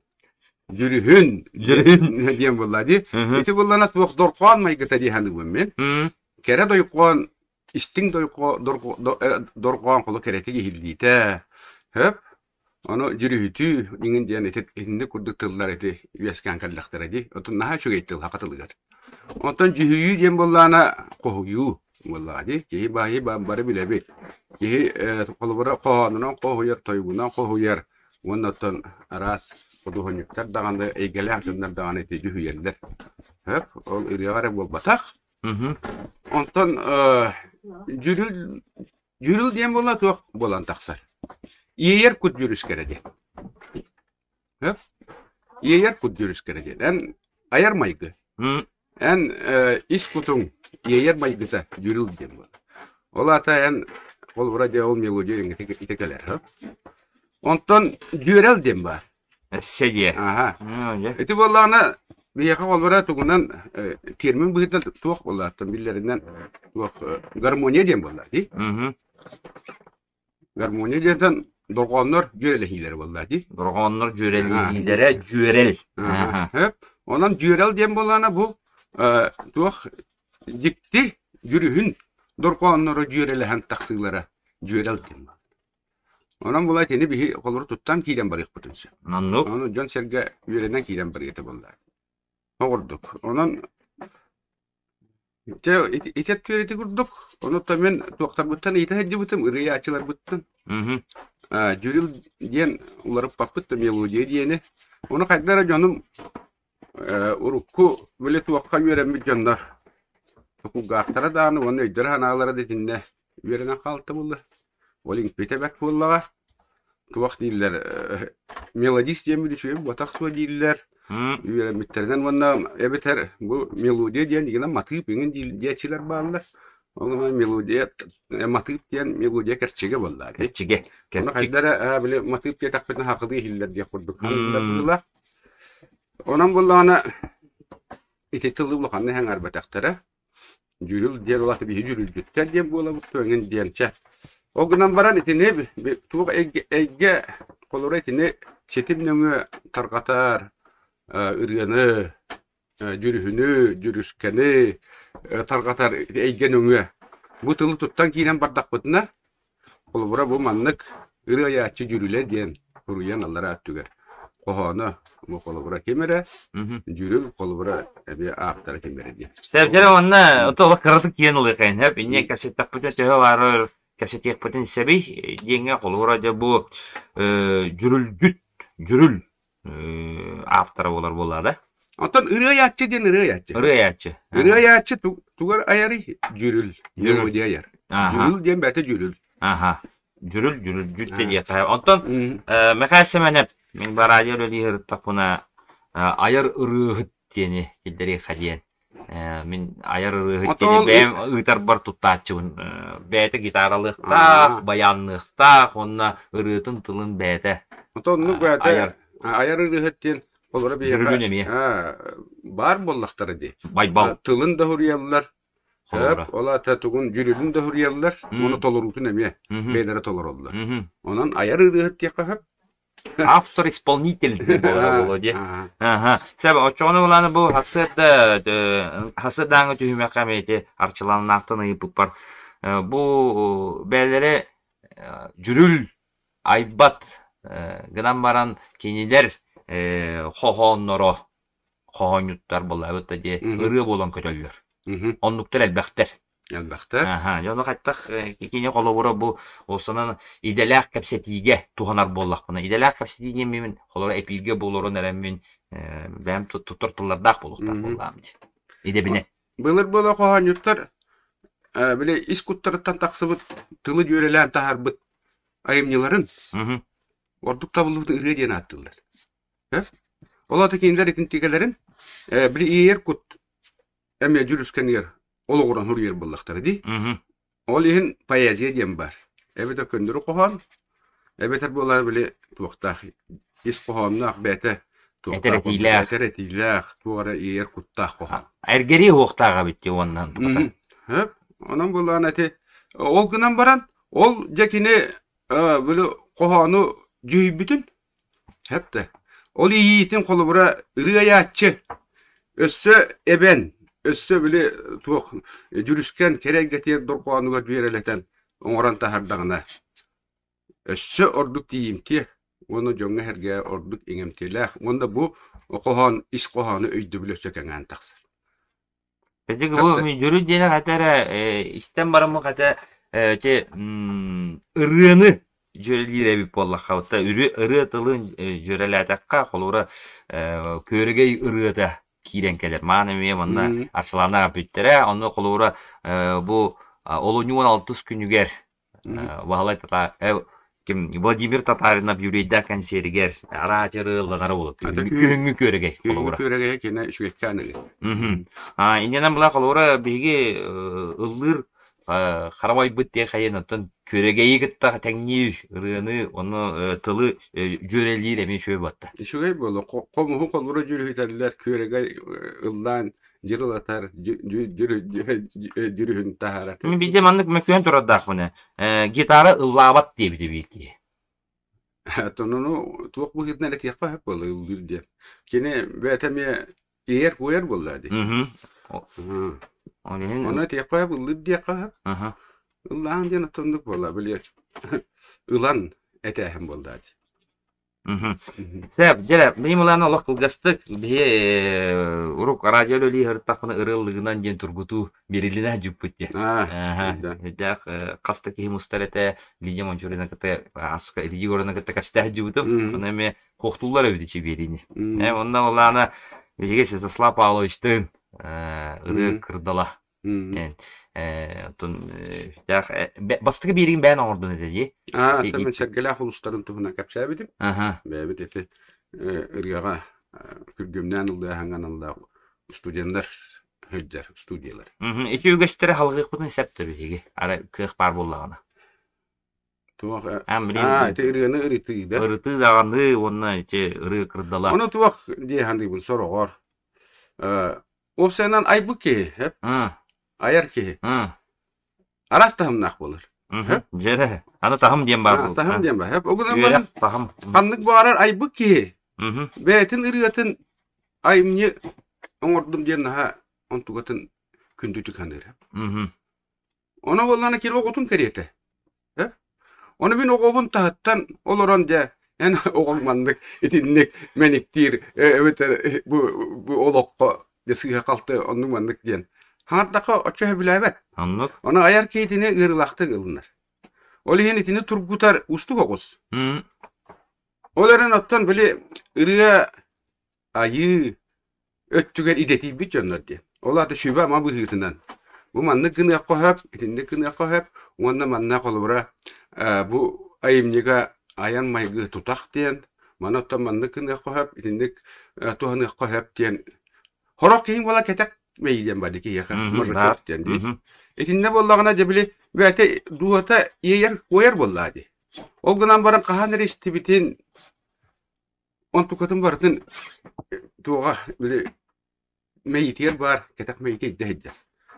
[SPEAKER 9] дьүрүһүн,
[SPEAKER 3] Дьүрүһүн.
[SPEAKER 9] диэн буолла дии. Ити буоллана туох дорҕоон майгыта дии саныыбын мин. Кэрэ дойҕоон, истиҥ дойҕо, дорҕоон холу кэрэтик иһиллиитэ. Хөп. Ону дьүрүһүтүү иҥин диэн ити итинник курдук тыллар ити үөскээн кэллэхтэрэ дии. Отун наһаа үчүгэй тыл саха тылыгар. Онтон дьүһүйүү диэн буоллаҕына хоһуйуу буоллаҕа дии. Киһи баайы бары билэбит. Киһи холобура хоһоонунан хоһуйар, тойугунан хоһуйар уонна оттон араас худуоһунньуктар даҕаны, эйгэлээх дьоннор даҕаны ити дьүһүйэллэр. Сөп, ол ырыаҕа эрэ буолбатах. Онтон дьүрүл дьүрүл диэн буолла туох буолан тахсар? Иэйэр кут дьүрүскэрэ диэн. Сөп? Иэйэр кут дьүрүскэрэ диэн. Эн айар майгы. Эн ис кутуҥ иэйэр майгыта дьүрүл диэн буолар. Ол аата эн холобура дьэ ол мелодия ити кэлэр. Сөп? Онтон дьүөрэл диэн баар.
[SPEAKER 3] Өссө диэ.
[SPEAKER 9] Аха. Ити буоллаҕына биһиэхэ холобура тугунан термин быһыытынан туох буоллааттан биллэринэн туох гармония диэн буолла дии. Гармония диэнтэн дорҕооннор дьүөрэлэһиилэрэ буолла дии.
[SPEAKER 3] Дорҕооннор дьүөрэлэһиилэрэ дьүөрэл.
[SPEAKER 9] Онон дьүөрэл диэн буоллаҕына бу туох дьикти дьүрүһүн. дорҕоонноро дьүөрэлэһэн тахсыылара дьүөрэл диэн буолар. Онон була итини биһи холору туттан киирэн барыахпытын сөп.
[SPEAKER 3] Оннук.
[SPEAKER 9] Ону дьон-сэргэ үөрэнэн киирэн барыа этэ буолла. Ол курдук. Онон Дьэ, ити ити өттүгэр ити курдук. Онуттан мин туохтарбыттан ыйыта сылдьыбытым, ырыааччыларбыттан. Аа, дьүрүл диэн уларыппаппыт да мелодия диэни. Ону хайда эрэ дьонум э, урукку били туохха үөрэммит дьоннор токулгаахтара даҕаны уонна өйдөрө-санаалара да итиннэ үөрэнэн хаалта буолла. Ол иҥпитэ бэрт буоллаҕа. Туох дииллэр, э, мелодист диэммит үчүгэй буотах суо дииллэр. Үөрэммиттэринэн уонна эбэтэр бу мелодия диэн игинэн матыып иҥин диэччилэр бааллар. Ол гынан мелодия матыып диэн мелодия кэрчигэ буолла.
[SPEAKER 3] Кэрчигэ.
[SPEAKER 9] Ону хайда эрэ били матыып диэтэхпитинэ хахылыы иһиллэр диэх курдук ханыыллар быһыылаах. Онон буоллаҕына ити тылы улаханнык сэҥээрбэтэхтэрэ. Дьүрүл диэн улахан биһи дьүрүлдьүттэр диэн буолабыт эҥин диэн чэ. Ол гынан баран итини туох эйгэ, эйгэ холобура итини ситим нөҥүө тарҕатар ырыаны, дьүрүһүнү, дьүрүскэни тарҕатар эйгэ нөҥүө бу тылы туттан киирэн бардахпытына Холобура, бу маннык ырыа айааччы дьүрүлэ диэн суруйан аллараа өттүгэр хоһооно бу холобура ким эрэ, дьүрүл холобура эмиэ ааптара ким эрэ диэн.
[SPEAKER 3] Сэргэрэ уонна олох кыратык киэн ылыахайын сөп. Инньэ кэпсэттэхпитинэ төһө баарар кэпсэтиэхпитин сэбий диэҥҥэ холобура дьэ бу дьүрүлдьүт дьүрүл автора буолар буолла да?
[SPEAKER 9] Оттон ырыа айааччы диэн ырыа айааччы.
[SPEAKER 3] Ырыа айааччы.
[SPEAKER 9] Ырыа айааччы тугар айарый? Дьүрүл. Мелодия айар. Дьүрүл диэн бэйэтэ дьүрүл.
[SPEAKER 3] Аха. Дьүрүл, дьүрүл, дьүт диэххэ. Онтон Мэхээс Сэмэнэп мин бараадьа үлэлии сырыттахпына айар ырыаһыт диэни киллэриэххэ диэн Мин айар ырыаһыт диэни бэйэм ыытарбар туттааччыбын. Бэйэтэ гитаралыахтаах, баянныахтаах уонна ырыатын тылын бэйэтэ
[SPEAKER 9] Оттон оннук бэйэтэ айар. Айар ырыаһыт диэн холобура
[SPEAKER 3] биһиэхэ эмиэ.
[SPEAKER 9] баар буоллахтара дии.
[SPEAKER 3] Байбал.
[SPEAKER 9] Тылын да суруйаллар, Сөп, ол аата тугун дьүрүлүн да суруйаллар, уонна толоруутун эмиэ бэйэлэрэ толороллор. Онон айар ырыаһыт диэххэ сөп.
[SPEAKER 3] Автор-исполнитель буолара буолуо дии. Аха. Сөп, оччоҕуна улаана бу хасыарда хасыардааҥы түһүмэххэ эмиэ ити Арчылааннаахтан ыйыппыппар бу бэйэлэрэ дьүрүл айбат гынан баран кинилэр хоһоонноро хоһоонньуттар буоллаабыт да дии ырыа буолан көтөллөр. Оннуктар элбэхтэр.
[SPEAKER 9] Элбэхтэр.
[SPEAKER 3] Аха, дьону хайтах кини холобура бу осанан идэлээх кэпсэтиигэ туһанар буоллахпына, идэлээх кэпсэтии диэн мин холобура эпииргэ буолорун эрэ мин бэйэм туттар тыллардаах буолуохтаах буоллаҕым дии. Идэбинэн.
[SPEAKER 9] Былыр буола хоһоонньуттар били ис куттарыттан тахсыбыт тылы дьүөрэлээн таһаарбыт айымньыларын ордук табыллыбыт ырыа диэн ааттыыллар. Ол аата кинилэр итинтигэлэрин били иэйэр кут эмиэ дьүрүскэнигэр олоҕуран суруйар буоллахтара дии. Ол иһин поэзия диэн баар. Эбэтэр көннөрү хоһоон, эбэтэр буолан били туохтаах ис хоһоонноох бэйэтэ
[SPEAKER 3] Этэр этиилээх.
[SPEAKER 9] Этэр этиилээх, туох эрэ иэйэр куттаах хоһоон.
[SPEAKER 3] Эргэрии уохтаах эбит дии уонна
[SPEAKER 9] Хөп. Онон буоллаҕына ити ол гынан баран ол дьэ кини били хоһоону дьүһүйбүтүн Сөп да. Ол иэйиитин холобура ырыа айааччы өссө эбэн, өссө били туох дьүрүскэн кэрэ эйгэтигэр дорҕоонугар дьүөрэлэтэн оҥорон таһаардаҕына өссө ордук тиийимтиэ уонна дьоҥҥо-сэргэҕэ ордук иҥэмтиэлээх уонна бу хоһоон ис хоһооно өйдөбүлэ өссө кэҥээн тахсар.
[SPEAKER 3] Ити бу дьүрү диэни хата эрэ истэн бараммын хата ити ырыаны дьүөрэлиир эбит буоллахха оттон ырыа тылын дьүөрэлээтэххэ холобура күөрэгэй ырыата киирэн кэлэр. Маан эмиэ манна Арсылаана бүттэрэ. Онно холобура бу олунньу 16 күнүгэр Баһылай Татар ким Владимир Татаринов юбилейдаах кэнсиэригэр араас ырыаланара буолуо. Күһүҥҥү күөрэгэй
[SPEAKER 9] холобура. Күөрэгэй кини үчүгэйкээн ырыа.
[SPEAKER 3] Иннинэн була холобура биһиги ыллыыр харабайбыт диэн хайын оттон күөрэгэйи кытта тэҥниир ырыаны ону тылы дьүөрэлиир эмиэ үчүгэй буолта.
[SPEAKER 9] Үчүгэй буолуо. Хомуһу холобура дьүрүһүтэллэр күөрэгэй ыллаан дьырылатар, дьүрүһүн таһаарар.
[SPEAKER 3] Мин биирдэ маннык мөккүөн турардаахпын ээ. Гитара ыллаабат диэбитэ биир киһи.
[SPEAKER 9] Ону туох быһыытынан этиэххэ сөп буолла ыллыыр диэн. Кини бэйэтэ эмиэ иэйэр-куойар буолла дии.
[SPEAKER 3] Ол иһин
[SPEAKER 9] Ону этиэххэ сөп, ыллыыр диэххэ сөп.
[SPEAKER 3] Аха.
[SPEAKER 9] Ыллаан диэн оттоннук буолла, били ылан этээһин буолла дии.
[SPEAKER 3] Сөп, дьэ, билим ылан олох кылгастык биһи урук радио үлэлии сырыттахпына ырыаллыгынан диэн тургутуу биэриллинэ дьүппүт диэн. Үрдээх хас да киһи мустар этэ Лидия Мончурина кытта Asuka Лидия Егоровна кытта кэпсэтээх дьыбытым. Ону эмиэ хуохтууллар эбит ичи биэриини. Онно улаана биһиги Святослав Павловичтыын ырыа кырдала Оттон бастакы биэриин бэйэн оҥордун этэ дии.
[SPEAKER 9] Аа, мен сэргэлээх улуустарын туһунан кэпсээбитим. Бэйэбит ити ырыаҕа күргүмнээн ыллыаһаҥҥа аналлаах студеннар сылдьар студиялар.
[SPEAKER 3] Ити үгэстэри халҕыахпытын сөп да биһиги. Ара кыах баар буоллаҕына.
[SPEAKER 9] Туох аа ити ырыаны ырытыы да.
[SPEAKER 3] Ырытыы даҕаны уонна ити ырыа кырдала.
[SPEAKER 9] Ону туох дии саныыбын сороҕор. Уопсайынан айбыт киһи, айар киһи. Араас таһымнаах буолар.
[SPEAKER 3] Дьэрэ, аны таһым диэн баар буолар.
[SPEAKER 9] Таһым диэн баар. Ол гынан баран таһым. Ханнык баҕарар айбыт киһи бэйэтин ырыатын айымньы оҥордум диэн наһаа онтугатын күндүтүк саныыр. Ону буоллаҕына кини оҕотун кэриэтэ. Ону мин оҕобун таһыттан олорон дьэ эн оҕоҥ маннык итинник мэниктиир эбэтэр бу бу олоххо дьэ сыыһа-халты оннук маннык диэн хаҥардахха оччо сөбүлээбэт.
[SPEAKER 3] Оннук.
[SPEAKER 9] Ону айар киһитини ыарыылаахтык ылынар. Ол иһин итини тургутар уустук оҕус. Ол эрэн оттон били ырыа айыы өттүгэр идэтийбит дьоннор диэн. Ол аата сүбэ-ама быһыытынан бу маннык гыныахха сөп, итинник гыныахха сөп уонна манна холобура бу айымньыга айан майгы тутах диэн, маны оттон маннык гыныахха сөп, итинник туһаныахха сөп диэн хорох киһиҥ буола кэтэх мэйии диэн баар киһиэхэ мажокет диэн дии. Итиннэ буоллаҕына дьэ били бэйэтэ дууһата иэйэр куойар буоллаа дии. Ол гынан баран хаһан эрэ истибитин Онтукатын барытын туоҕа били мэйиитигэр баар кэтэх мэйиитэ илдьэ сылдьар.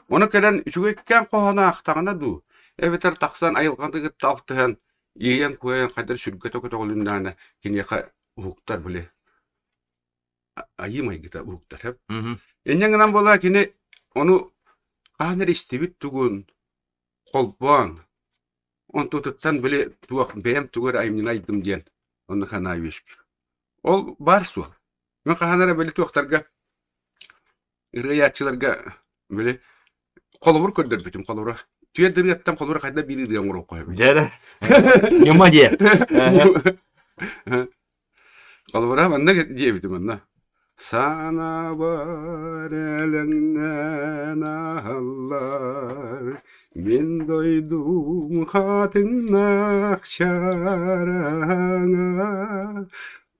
[SPEAKER 9] Ону кэлэн үчүгэйкээн хоһоону аахтаҕына дуу, эбэтэр тахсан айылҕаны кытта алтыһан, иэйэн-куойан хайдах сүргэтэ көтөҕүлүннэҕинэ киниэхэ уһуктар били айыы майгыта уһуктар. Инньэ гынан буолла кини ону хаһан эрэ истибит тугун холбоон Онтутуттан били туох бэйэм тугу эрэ айымньыны айдым диэн онно санаа үөскүүр. Ол баар суол. Мин хаһан эрэ били туохтарга ырыайааччыларга били холобур көрдөрбүтүм холобура. Түөрт ырыаттан холобура хайда биир ырыа оҥоруохха сөбүй?
[SPEAKER 3] Дьэ ньыма диэ.
[SPEAKER 9] Холобура манна диэбитим онно. Санаабар элэҥнээн аһаллар, мин дойдум хатыҥнаах чараҥа,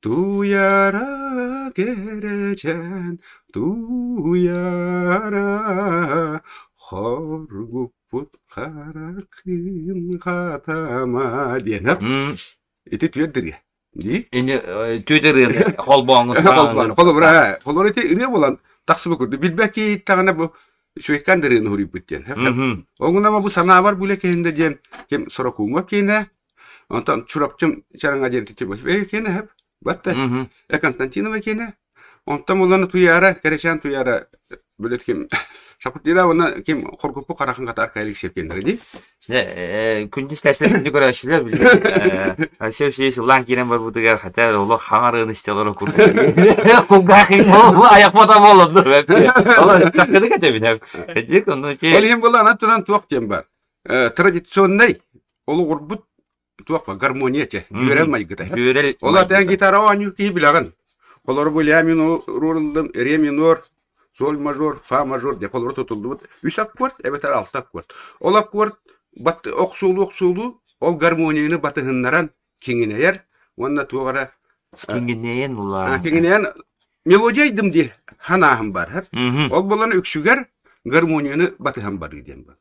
[SPEAKER 9] Туйара кэрэчээн, туйара, хоргуппут хараххын хатама диэн Ити түөрт ырыа. Дии?
[SPEAKER 3] Ини түөрт ырыаны холбооҥҥут
[SPEAKER 9] Холбоон. Холобура, холобура ити ырыа буолан тахсыбыт курдук. Билбэт киһиттэҕинэ бу үчүгэйкээн да ырыаны суруйбут диэн. Оҥунама бу санаабар бүлэ киһинде диэн ким Сорокууҥа киинэ, онтон Чурапчым Чараҥа диэн тити киинэ хэп. Батта. Э Константинова киинэ. Онтон булан Туйаара, Кэрэчээн Туйаара билет ким Шакутила уонна ким Хоргуппу харахын хата Аркадий Алексеев диэннэрэ дии.
[SPEAKER 3] Күндүс тэсэр күндү көрөөччүлэр билигин Алексей Васильевич ыллаан киирэн барбытыгар хотя олох хаҥарыын истэ олорон курдук кулгаах айахпата буолан ол чахчыны кэтэбин дик ону
[SPEAKER 9] Ол иһин буолан туран туох диэн бар традиционнай олоҕурбут туох ба гармония этэ үөрэл майгыта
[SPEAKER 3] үөрэл
[SPEAKER 9] ол атын гитара оонньуур киһи билэҕин холору бу ля минор ыллым ре минор соль мажор фа мажор деп холору тутуллубут үс аккорд эбэтэр алта аккорд ол аккорд бат охсуулуу охсуулуу ол гармонияны батыһыннаран киҥинэйэр уонна туох эрэ
[SPEAKER 3] киҥинэйэн улаан
[SPEAKER 9] киҥинэйэн мелодия айдым дии санааһым бар ол буолан үксүгэр гармонияны батыһан барыы диэн бар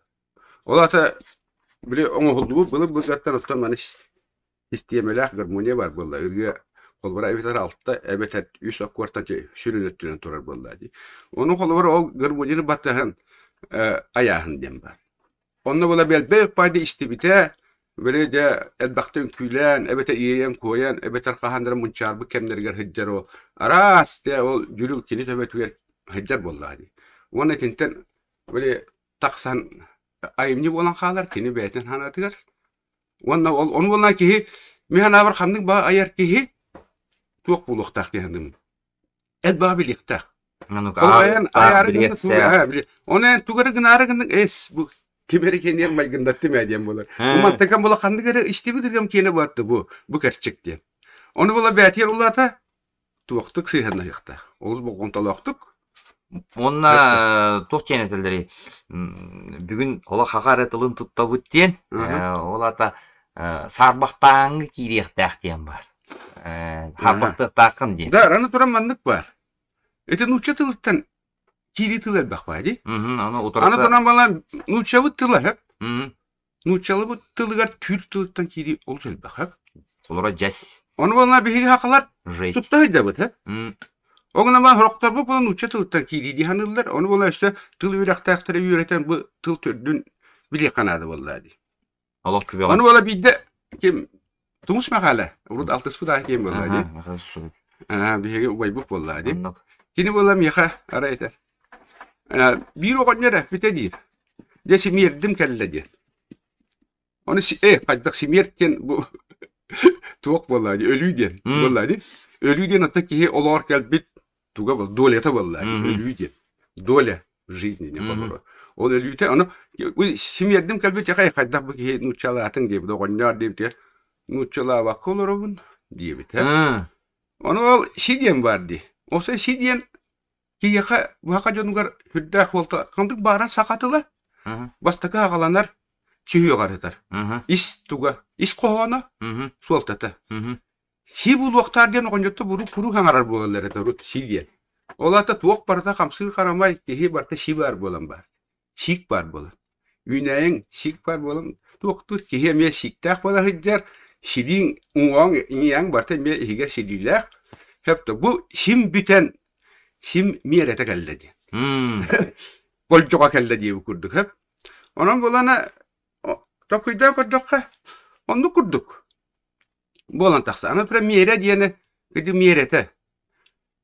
[SPEAKER 9] Ол аата били оҥоһуллубут былыр-былыргаттан оттон маны систиэмэлээх гармония баар буолла. Ырыа холобура эбэтэр алта эбэтэр үс аккортан сүрүн өттүнэн турар буолла дии. Ону холобура ол гармонияны баттаһан айааһын диэн баар. Онно була бэлбэ ыкпайды истибитэ, били дьэ элбэхтэ үҥкүүлээн, эбэтэр иэйэн-куойан, эбэтэр хаһан эрэ мунчаарбыт кэмнэригэр сылдьар ол араас дьэ ол дьүрүл кини төбөтүгэр сылдьар буоллаҕа дии. Уонна итинтэн. Били тахсан айымньы буолан хаалар кини бэйэтин санаатыгар. Уонна ол ону буоллаҕына киһи мин санаабар ханнык баҕа айар киһи туох буолуохтаах дии саныыбын. Эт баҕа билиэхтээх. Ол айан айаары гынна тугу аа били оны эн тугу эрэ гынаары гынныҥ эс бу ким эрэ киэниэр майгындаттым ээ диэн буолар. Бу мантыкам була ханнык эрэ истибит ырыам киэнэ буолатта бу бу кэрчик диэн. Ону була бээтиэр улаата туохтук сыһыаннаһыахтаах. Олус болҕомтолоохтук.
[SPEAKER 3] Уонна туох диэн этэллэрий бүгүн олох хаха эрэ тылын туттабыт диэн ол аата саарбахтааҥҥа киириэхтээх диэн баар. Саарбахтыахтааххын диэн.
[SPEAKER 9] Да, аны туран маннык баар. Ити нуучча тылыттан киирии тыл элбэх баар дии. Аны туран балан нууччабыт тыла сөп. Нууччалыбыт тылыгар түүр тылыттан киирии олус элбэх сөп.
[SPEAKER 3] Олоро дьэс.
[SPEAKER 9] Ону буолла биһиги хахалар тутта сылдьабыт сөп. Ол гынан баран сорохторбут буолан нуучча тылыттан киирии дии саныыллар. Ону буолан өссө тыл үөрэхтээхтэрэ үөрэтэн бу тыл төрдүн билиэххэ наада буолла дии.
[SPEAKER 3] Олох күбэҕин.
[SPEAKER 9] Ону буола биирдэ ким Тумус Мэхээлэ урут алтыспыт аайы киэн буолла дии. Аа биһиги убайбыт буолла дии. Кини буола миэхэ арай этэр. Биир оҕонньор эппитэ диир. Дьэ симиэрдим кэллэ диэн. Ону хайдах симиэрт диэн бу туох буолла дии өлүү диэн буолла дии. Өлүү диэн оттон киһи олоҕор кэлбит туга был долята буолла өлүү диэн. Доля в жизни не холоро. Ол өлүүтэ ону симиэрдим кэлбит яхай хайдах бу киһи нууччалаатыҥ диэбит оҕонньоор диэбитигэр нууччалаабакка олоробун диэбитэ. Ону ол си диэн баар дии. Ол си диэн киһиэхэ быһаха дьонугар сүрдээх буолта ханнык баара саха тыла бастакы аҕаланар сүһүөҕэр ытар. Ис туга, ис хоһооно, суолтата. Си булуохтаар диэн оҕонньотто бурук куруук аҥарар буолаллар этэ урут си диэн. Ол аата туох барыта хамсыыр харамай киһи барыта си баар буолан баар. Сиик баар буолан. Үүнээйиҥ сиик баар буолан туохтуур киһи эмиэ сииктээх буола сылдьар, силииҥ уҥуоҕуҥ иҥиэҕиҥ барыта эмиэ иһигэр силиилээх. Сөп бу сим бүтэн сим миэрэтэ кэллэ диэн. Болдьоҕо кэллэ диэбит курдук сөп. Онон буолана толкуйдаан көрдөххө оннук курдук. буолан тахса. Аны туран миэрэ диэни ити миэрэтэ.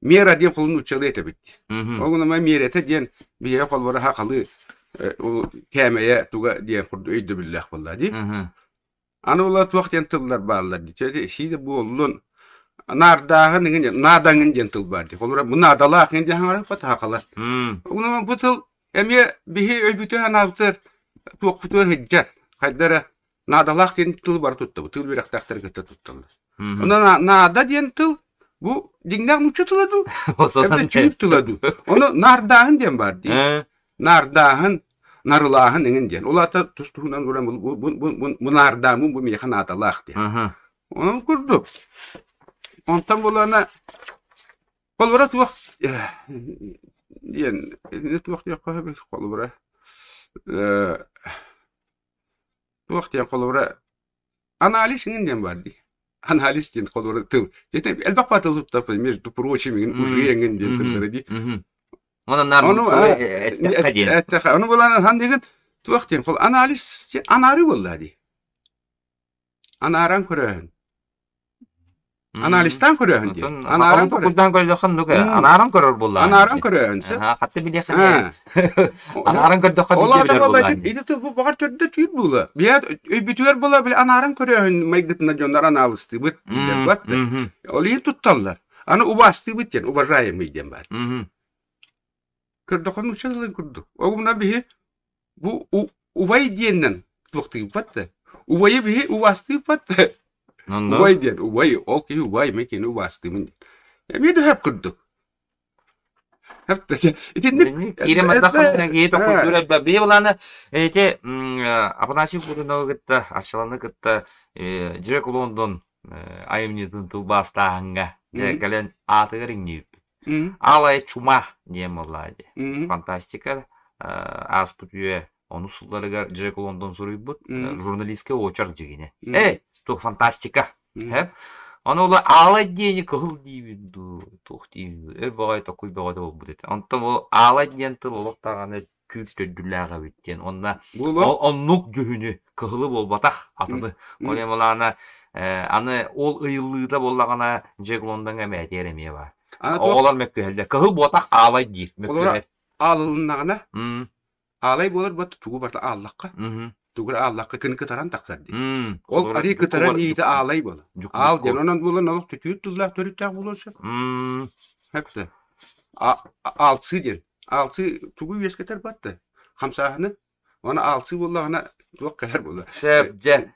[SPEAKER 9] Мера диэн холун нууччалыы этэбит. Ол гынан миэрэтэ диэн биһиэхэ холборо хахалыы кээмэйэ туга диэн курдук өйдөбүллээх буолла дии. Аны ула туох диэн тыллар бааллар дии. Сиидэ буоллун наардааһын иҥин наадаҥын диэн тыл баар дии. Холобура бу наадалаах иҥин диэн хаҥараппат хахалар. Ол бу тыл эмиэ биһи өйбүтү анаабытыгар туохпутугар сылдьар. Хайда эрэ наадалаах диэн тылы бары туттабыт, тыл үөрэхтээхтэр кытта тутталлар. Онон наада диэн тыл бу дьиҥнээх нуучча тыла дуу, эбэтэр түүр тыла дуу. Ону наардааһын диэн баар дии. Наардааһын, нарылааһын эҥин диэн. Ол аата тус-туһунан бу наардааммын бу миэхэ наадалаах диэн. Онон курдук. Онтон булана холобура туох диэн туох диэххэ сөбүй холобура Туох диэн холобура анализ иҥин диэн баар дии. Анализ диэн холобура тыл. Элбэх баа тыл туттар между прочим иҥин уже иҥин диэн тыллары дии.
[SPEAKER 3] Ону эттэххэ диэн.
[SPEAKER 9] Эттэххэ. Ону булан хан диэн туох диэн хол анализ анаарыы буолла дии. Анааран көрөөһүн. Анализтаан көрөөһүн диэн.
[SPEAKER 3] Анааран курдаан көрдөххө оннук анааран көрөр буоллаҕа.
[SPEAKER 9] Анааран көрөөһүн сөп.
[SPEAKER 3] Хатта билиэххэ Анааран көрдөххө
[SPEAKER 9] Ол аата буолла ити тыл бу баҕар төрдө түүр буола. Биһиэт өйбүтүгэр буола били анааран көрөөһүн майгытына дьоннор анаалыстыыбыт дииллэр бат. Ол иһин тутталлар. Аны убаастыыбыт диэн, уважаемый диэн баар. Көрдөххө нуучча тылын курдук. Ол гынан биһи бу убай диэннэн туохтуйбат да. Убайы биһи убаастыыппат да. Убай диэн, убай, ол киһи убай, мен кини убаастыыбын диэн. Эмиэ да хөп курдук.
[SPEAKER 3] Итинник киирэн бардаххына киһи толкуйдуур элбэх. Биһи былаана эти Афанасий Путиновы кытта, Арчыланы кытта Джек Лондон айымньытын тылбаастааһыҥҥа кэлэн аатыгар иҥнибиппит. Алая чума диэн буоллаҕа дии. Фантастика ааспыт үйэ онус сылларыгар Джек Лондон суруйбут журналистскай очерк дьигинэ. Эй, туох фантастика. Ону ола аалай диэни кыһыл диибин дуу, туох диибин дуу, өр баҕайы токуй бөҕөтө буолбут этэ. Онтон ол аалай диэн тыл олох даҕаны күүл төрдүлээх эбит диэн уонна оннук дьүһүнү кыһылы буолбатах атыны ол эмалаана аны ол ыйыллыыта буоллаҕына Джек Лондоҥҥа мээтиэр эмиэ баар оҕолор мөккүһэллэр кыһыл буотах аалай диир мөккүһэр
[SPEAKER 9] аалылыннаҕына. Аалай буолар бат тугу барыта ааллахха, тугу эрэ ааллахха кини кытаран тахсар дии. Ол арыы кытаран иитэ аалай буолар. Аал диэн онон буолан олох түтүүр тыллаах төрүттээх буолуон сөп. Сөп Аалсыы диэн. Аалсыы тугу үөскэтэр батта? Хамсааһыны. Оны аалсыы буоллаҕына туох кэлэр буолар?
[SPEAKER 3] Сөп дьэ.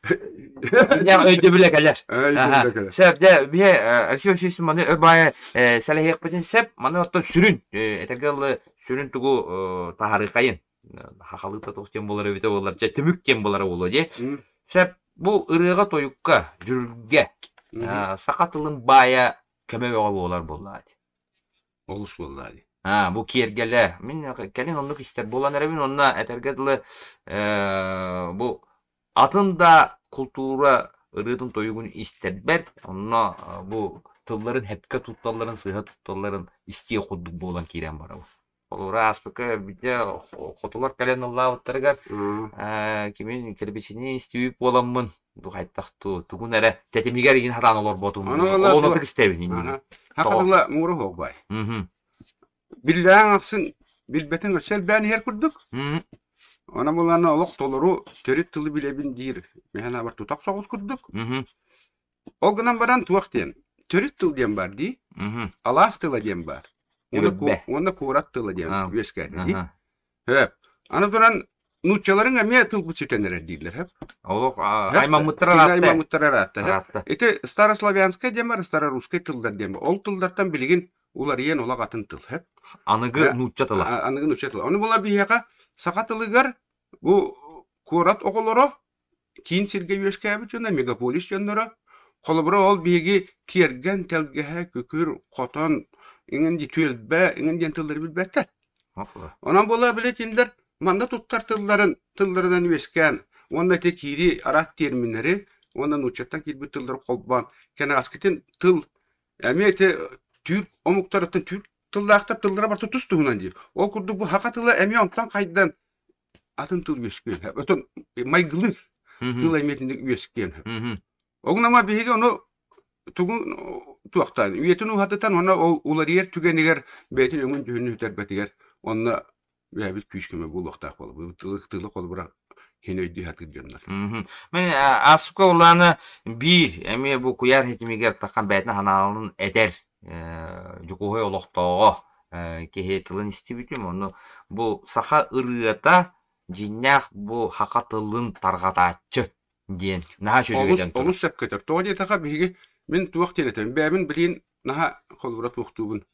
[SPEAKER 3] Дьиҥнээх өйдөбүлэ кэлэр.
[SPEAKER 9] Өйдөбүлэ кэлэр.
[SPEAKER 3] Сөп дьэ биһи Алексей Васильевич маны өр баайа сэлэһиэхпитин сөп. Маны оттон сүрүн этэргэ дылы сүрүн тугу таһаарыаххайын хахалыыта туох диэн буолар эбитэ буоллар дьэ түмүк диэн буолара буолуо дии. Сөп бу ырыаҕа-тойукка, дьүрүлгэ саха тылын баайа көмө бөҕө буолар буоллаҕа дии.
[SPEAKER 9] Олус буоллаа дии.
[SPEAKER 3] Аа, бу киэргэлэ. Мин кэлин оннук истэр буолан эрэбин уонна этэргэ дылы бу атын да култуура ырыатын-тойугун истэрбэр онно бу тылларын сөпкө тутталларын, сыыһа тутталларын истиэх курдук буолан киирэн барабын. Холобура ааспыкка биирдэ хотулар кэлэн ыллаабыттарыгар кимин кирпичини истибит буоламмын хайдах тугун эрэ тэтимигэр игин хатаан олорботум. Ол оннук истэбин иннигин.
[SPEAKER 9] Хахатыла муҥура суох баай. Биллээн ахсын билбэтин өссө элбээн иһэр курдук. Она булана олох толору төрүт тылы билэбин диир мэһэн абар тутах соҕус курдук. Ол гынан баран туох диэн төрүт тыл диэн баар дии. Алаас тыла диэн баар. Уонна куорат тыла диэн үөскээтэ дии. Хөп. Аны туран нууччаларыҥ эмиэ тылбыт сүтэн эрэр дииллэр хөп.
[SPEAKER 3] Олох аймаммыттара ыраатта.
[SPEAKER 9] Аймаммыттара ыраатта. Хөп. Ити старославянскай диэн бар, старорусскай тыллар диэн бар. Ол тыллартан билигин уларыйан олох атын тыл хөп.
[SPEAKER 3] Аныгы нуучча тыла.
[SPEAKER 9] Аныгы нуучча тыла. Ону була биһиэхэ саха тылыгар бу куорат оҕолоро киин сиргэ үөскээбит дьоно, мегаполис дьонноро. Холобура, ол биһиги тиэргэн, тэлгэһэ, күкүр, хотон, иҥин дии түөлбэ, иҥин диэн тыллары билбэттэр. Онон буолла били кинилэр манна туттар тылларын тылларынан үөскээн уонна ити киирии араас терминнэри уонна нууччаттан киирбит тыллары холбоон кэнэҕэскитин тыл эмиэ ити түүр омуктарыттан түүр тыллаахтар тыллара барыта тус туһунан диир. Ол курдук бу саха тыла эмиэ онтон хайдан атын тыл үөскүөн сөп. Отон майгылыыр тыл эмиэ итинник үөскүөн сөп. Огнама биһиги ону тугун туохтаан үйэтин уһатытан уонна ол уларыйар түгэнигэр бэйэтин өҥүн дьүһүнүн сүтэрбэтигэр онно бэйэбит күүс көмө буолуохтаах буолабыт. Тылы тылы холобура хин өйдүү сатыыр дьоннор.
[SPEAKER 3] Мен Асука улаана биир эмиэ бу куйаар хитимигэр таххан бэйэтин ханаалын этэр Дьокуускай олохтооҕо киһи тылын истибитим. Ону бу саха ырыата дьиҥнээх бу саха тылын тарҕатааччы диэн наһаа үчүгэй
[SPEAKER 9] Олус олус сөпкө этэр. Тоҕо диэтэхэ биһиги мин туох диэн этэбин бэйэбин билигин наһаа холобура туохтуубун.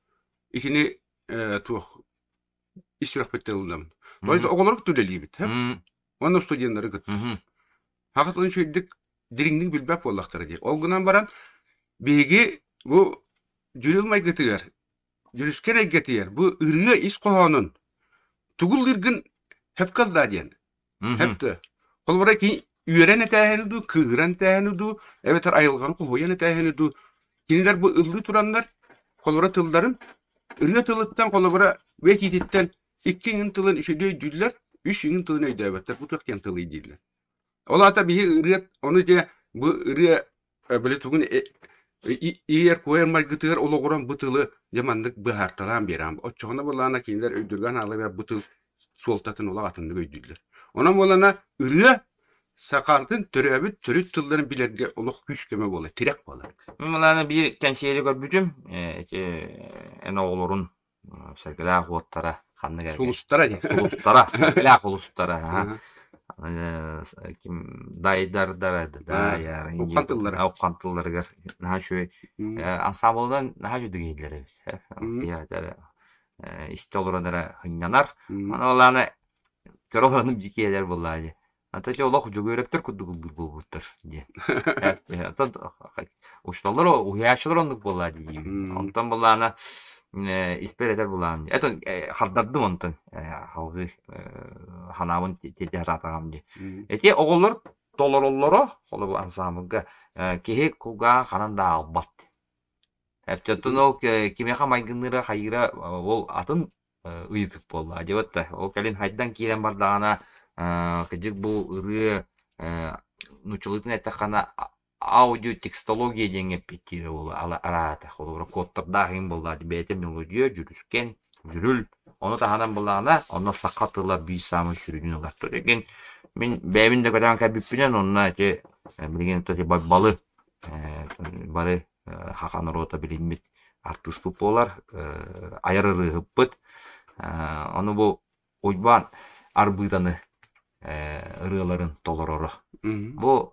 [SPEAKER 9] Итини туох ис сүрэхпиттэн ылынабын. Оҕолору кытта үлэлиибит. Уонна студеннары кытта. Саха тылын үчүгэйдик дириҥник билбэт буоллахтара дии. Ол гынан баран биһиги бу дьүрүл майгытыгар, дьүрүскэн эйгэтигэр бу ырыа ис хоһоонун тугу ыллыыргын сөпкө ыллаа диэн. Сөптө. Холобура кини үөрэн этээһини дуу, кыыһыран этээһини дуу, эбэтэр айылҕаны хоһуйан этээһини дуу, кинилэр бу ыллыы тураннар холобура тылларын ырыа тылыттан холобура бэйэтиититтэн икки иҥин тылын үчүгэй өйдүүллэр, үс иҥин тылын өйдөөбөттөр. Бу туох диэн тылый дииллэр. Ол аата биһи ырыа ону дьэ бу ырыа били тугун иэр-куойар майгытыгар олоҕуран бу тылы дьэ маннык быһаарталаан биэрэҕин. Оччоҕуна буоллаҕына кинилэр өйдүргэн хаалар бу тыл суолтатын олох атыннык өйдүүллэр. Онон буоллаҕына ырыа сахатын төрөөбүт төрүт тылларын билэргэ олох күүс-көмө буолар, тирэх буолар.
[SPEAKER 3] Мин мылааны биир кэнсиэри көрбүтүм, ити эн оҕолорун Сэргэлээх уоттара ханнык эрэ
[SPEAKER 9] Сулустара диэн.
[SPEAKER 3] Сулустара, сэргэлээх улустара, ким дайдардара дайар
[SPEAKER 9] Уххан тыллара.
[SPEAKER 3] Уххан тылларыгар наһаа үчүгэй ансаамбылынан наһаа үчүгэй иһиллэр эбит. Истэ олорон эрэ сынньанар. Аны ол аана көрө олорон дьикиэлэр буоллаа дии. Ата дьэ олох Дьөгүөрэптэр курдук ыллыыр буолбуттар диэн. Оттон учууталлар уһуйааччылар оннук буоллаа дии. Онтон былаана испэр этэр былаан. Это хардардым онтон салгыы ханаабын тиэрдэ сатаатаҕым дии. Эти оҕолор толороллоро холобур ансаамбылга киһи кулгааҕа ханан да аалбат. Оттон ол кимиэхэ майгынныыра хайыыра ол атын ыйытык буолла. Дьэ да, ол кэлин хайдан киирэн бардаҕына, кырдьык бу ырыа нууччалыытын эттэххинэ аудиотекстология диэҥҥэ эппиэттиирэ буолуо араата. Холобура, кодтардаах иһин буоллаҕа бэйэтэ мелодия, дьүрүскэн, дьүрүл. Ону таһынан былаана, онно саха тыла биир саамай сүрүнүн ылар. Билигин мин бэйэбин да көрөн кэлбиппинэн, онно ити билигин ити Байбалы бары саха норуота билиммит артыыспыт буолар, айар ырыаһыппыт. Ону бу Уйбаан Арбыытаны ырыаларын толороро. Бу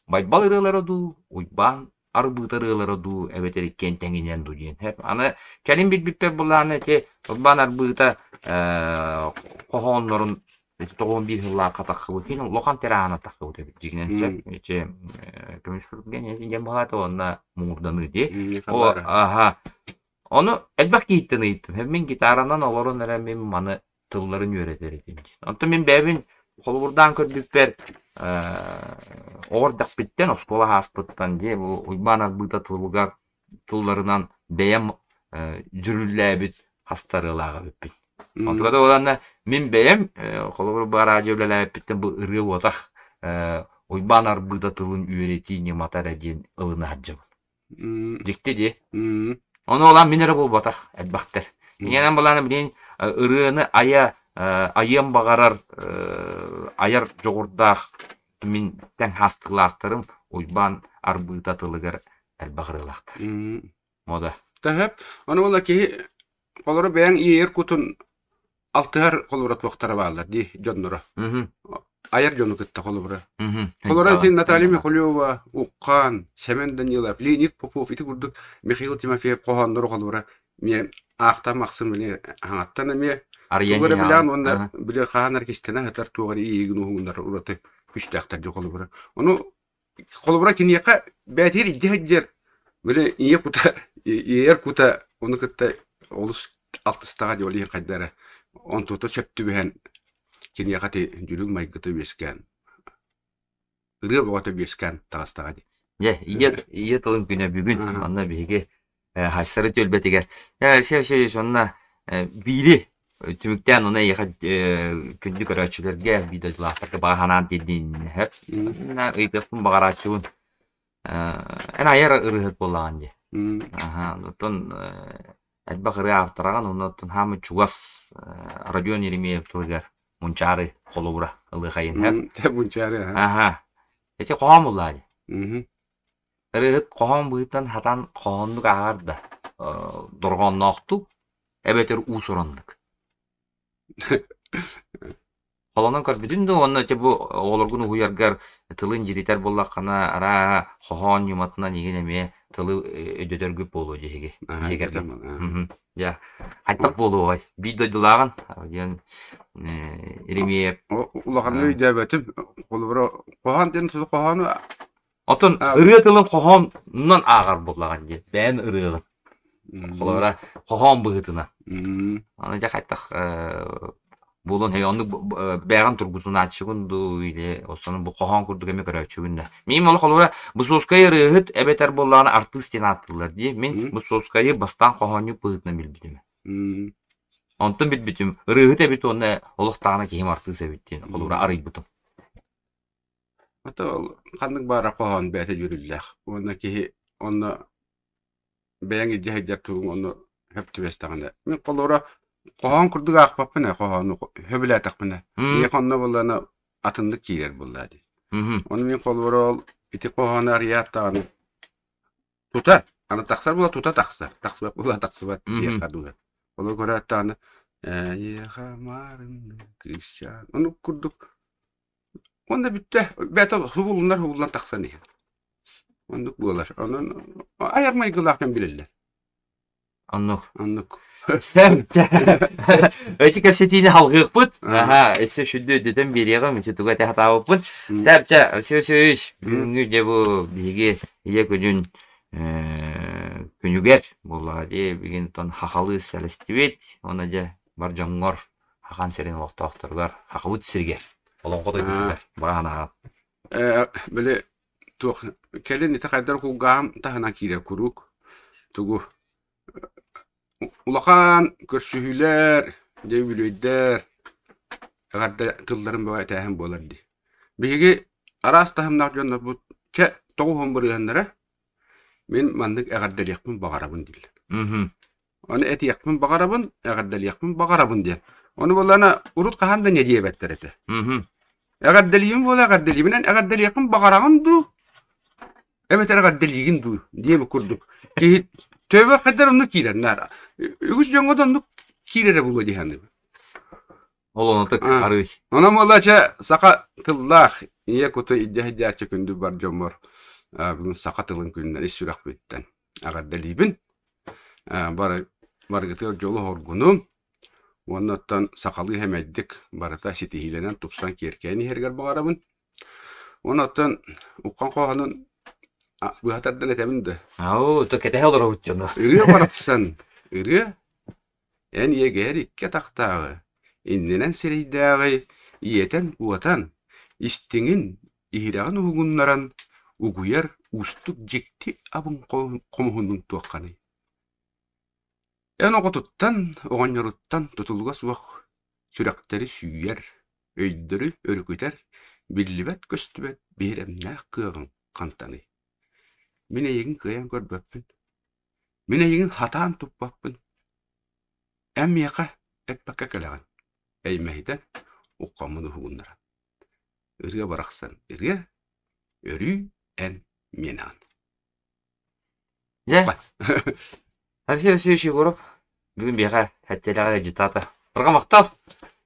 [SPEAKER 3] Байбал ырыалара дуу, Уйбаан Арбыыта ырыалара дуу, эбэтэр иккиэн тэҥинэн дуу диэн. Аны кэлин билбиппэр булааны ити Уйбаан Арбыыта хоһооннорун ити 91 сыллаахха тахсыбыт киин улахан тираана тахсыбыт эбит дьиҥинэн сөп ити көмүс күргэн диэн буолаата уонна муҥурданыы дии. О аха Ону элбэх киһиттэн ыйыттым. Мин гитаранан олорон эрэ мин маны тылларын үөрэтэр этим диэн. Онтон мин бэйэбин холобурдаан көрбүппэр оҕо эрдэхпиттэн, оскуола ааспыттан дии бу Уйбаан Арбыыта тылыгар тылларынан бэйэм дьүрүллээбит хастарыылаах эбиппин. Онтука да буоланна мин бэйэм холобур бу араадьыйа үлэлээбиппиттэн бу ырыа уотах Уйбаан Арбыыта тылын үөрэтии ньымата эрэ диэн ылына сылдьабын. Дьикти дии. Ону улаан мин эрэ буолбатах, элбэхтэр. Инньэнэн былаана билигин ырыаны айа айыан баҕарар айар дьоҕурдаах мин тэҥ хаастыылаахтарым Уйбаан Арбыыта тылыгар элбэх ырыалаахтар. Мода.
[SPEAKER 9] Таһып, ону була киһи холоро бэйэҥ иэйэр кутун алтыһар холобура туохтара бааллар дии дьонноро. Айар дьону кытта холобура. Холобура ити Наталья Михалева, Уххан, Семен Данилов, Леонид Попов ити курдук Михаил Тимофеев хоһооннору холобура эмиэ аахтаам ахсын били хаҥаттан эмиэ тугу эрэ билээн уонна били хаһан эрэ кистэнэ сытар туох эрэ иэйигин уһугуннар ураты күүстээхтэр дии холобура. Ону Холобура киниэхэ бэйэтигэр илдьэ сылдьар били ийэ кута иэйэр кута ону кытта олус алтыстаҕа дии ол иһин хайда эрэ онтута сөп түбэһэн киниэхэ ити дьүрүл майгыта үөскээн ырыа бөҕөтө үөскээн таҕыстаҕа дии.
[SPEAKER 3] Дьэ, ийэ, ийэ тылын күнэ бүгүн манна биһиги Хайсары түөлбэтигэр Алексей Васильевич онно биири түмүктээн ону эйиэхэ күндү көрөөччүлэргэ биир дойдулаахтарга баҕа санаан тиэрдиин сөп. Ыйытыахпын баҕарааччыбын. Эн айар ырыаһыт буоллаҕын дии. Аха, оттон элбэх ырыа ааптараҕын, онно оттон хаамыт чугас Родион Еремеев тылыгар Мунчаары холобура ылыахайын сөп.
[SPEAKER 9] Мунчаары,
[SPEAKER 3] аха. Ити хоһоон буллаа дии. Ырыаһыт хоһоон быһыытынан сатаан хоһооннук ааҕар да, дорҕоонноохтук эбэтэр уус-ураннык. Холонон көрбүтүн дуу уонна ити бу оҕолоргун уһуйаргар тылын дьиритэр буоллаххына, арааһа хоһоон ньыматынан игин эмиэ тылы өйдөтөргүт буолуо дьиһиги дьиэ кэргэн. Дьэ, хайдах буолуоҕай? Биир дойдулааҕын диэн Еремеев.
[SPEAKER 9] Улаханнык өйдөөбөтүм. Холобура, хоһоон диэн хоһоону
[SPEAKER 3] Оттон ырыа тылын хоһоонунан ааҕар буоллаҕын дии, бэйэн ырыаҕын. Холобура, хоһоон быһыытынан. Аны дьэ хайдах буолуон сөбүй, оннук бэйэҕин тургутунааччыгын дуу или оссону бу хоһоон курдук эмиэ көрөөччүгүн да. Мин ол холобура Высоцкай ырыаһыт эбэтэр буоллаҕына артыыс диэн ааттыыллар дии. Мин Высоцкайы бастаан хоһоонньук быһыытынан билбитим. Онтон билбитим ырыаһыт эбит уонна олох даҕаны киһим артыыс эбит диэн холобура арыйбытым.
[SPEAKER 9] Ата ол ханнык баара хоһоон бэйэтэ дьүрүллээх уонна киһи онно бэйэҥ илдьэ сылдьар тугуҥ онно сөп түбэстэҕинэ. Мин холобура хоһоон курдук аахпаппын ээ хоһоону сөбүлээтэхпинэ. Миэхэ онно буоллаҕына атыннык киирэр буоллаа дии. Ону мин холобура ол ити хоһоону арыйаат даҕаны тута аны тахсар буола тута тахсар, тахсыбат буола тахсыбат диэххэ дуу. Олу көрөөт даҕаны эйиэхэ маарыннык кыысчаан ону курдук Уонна бүттэ. Бэйэтэ субуллунар субуллан тахсан иһэр. Оннук буолар. Онон айар майгылаах дьон билэллэр.
[SPEAKER 3] Оннук.
[SPEAKER 9] Оннук.
[SPEAKER 3] Сөп. Эти кэпсэтиини халгыахпыт. Аха, өссө сүрдү өйдөтөн биэриэҕим, ити тугу этэ сатаабыппын. Сөп, чэ, Алексей Васильевич, бүгүҥҥү дьэ бу биһиги ийэ күнүн күнүгэр буоллаҕа дии, бүгүн тон хахалыы сэлэстибит. Уонна дьэ бар дьоҥҥор Хахан сирин олохтоохторугар, Хахабыт сиригэр, Олоҥхо дойдутугар баҕа анаҕын.
[SPEAKER 9] Били туох кэлин ити хайдар кулгааҕым таһынан киирэр куруук тугу улахан көрсүһүүлэр, дьэ үбүлүөйдэр эҕэрдэ тылларын бөҕө этээһин буолар дии. Биһиги араас таһымнаах дьоннорбут чэ 90 бырыһыаннара мин маннык эҕэрдэлиэхпин баҕарабын дииллэр. Ону этиэхпин баҕарабын, эҕэрдэлиэхпин баҕарабын диэн. Ону буоллаҕына урут хаһан да не диэбэттэр этэ. Эҕэрдэлиибин буола эҕэрдэлиибинэн эҕэрдэлиэххин баҕараҕын дуу, эбэтэр эҕэрдэлиигин дуу диэбит курдук. Киһи төбө хайдар оннук киирэр наар. Үгүс дьоҥҥо да оннук киирэрэ буолуо дии саныыбын.
[SPEAKER 3] Ол онотук арыый.
[SPEAKER 9] Онон буоллаача саха тыллаах ийэ куту илдьэ сылдьааччы күндү бар дьоммор бүгүн саха тылын күнүнэн ис сүрэхпиттэн эҕэрдэлиибин. Бары барыгытыгар дьолу-соргуну уонна оттон сахалыы сэмэйдик барыта ситиһиилэнэн тупсан киэркэйэн иһэригэр баҕарабын. Уонна оттон Уххан хоһоонун быһа тардан этэбин да.
[SPEAKER 3] Ау, то кэтэһэ олоробут дьону.
[SPEAKER 9] Ырыа барахсан, ырыа Эн иэгэһэр икки атахтааҕы, иннинэн сирэйдээҕи ийэтэн-уотан, истиҥин, иһирэҕин уһугуннаран угуйар уустук дьикти абын хомуһунун туохханый? Эн оҕотуттан, оҕонньоруттан тутулуга суох сүрэхтэри сүүйэр, өйдөрү өрүкүтэр, биллибэт-көстүбэт биһирэмнээх кыаҕыҥ хантаный? Мин эйигин кыайан көрбөппүн, Мин эйигин хатаан туппаппын, эн миэхэ эппэккэ кэлэҕин, эймэһитэн, уххаммын уһугуннаран. Ырыа барахсан ырыа, өрүү эн миэнэҕин.
[SPEAKER 3] Дьэ, Алексей Васильевич Егоров бүгүн биэхэ сэттэлэҕэ ыалдьыттаата. Барҕа махтал!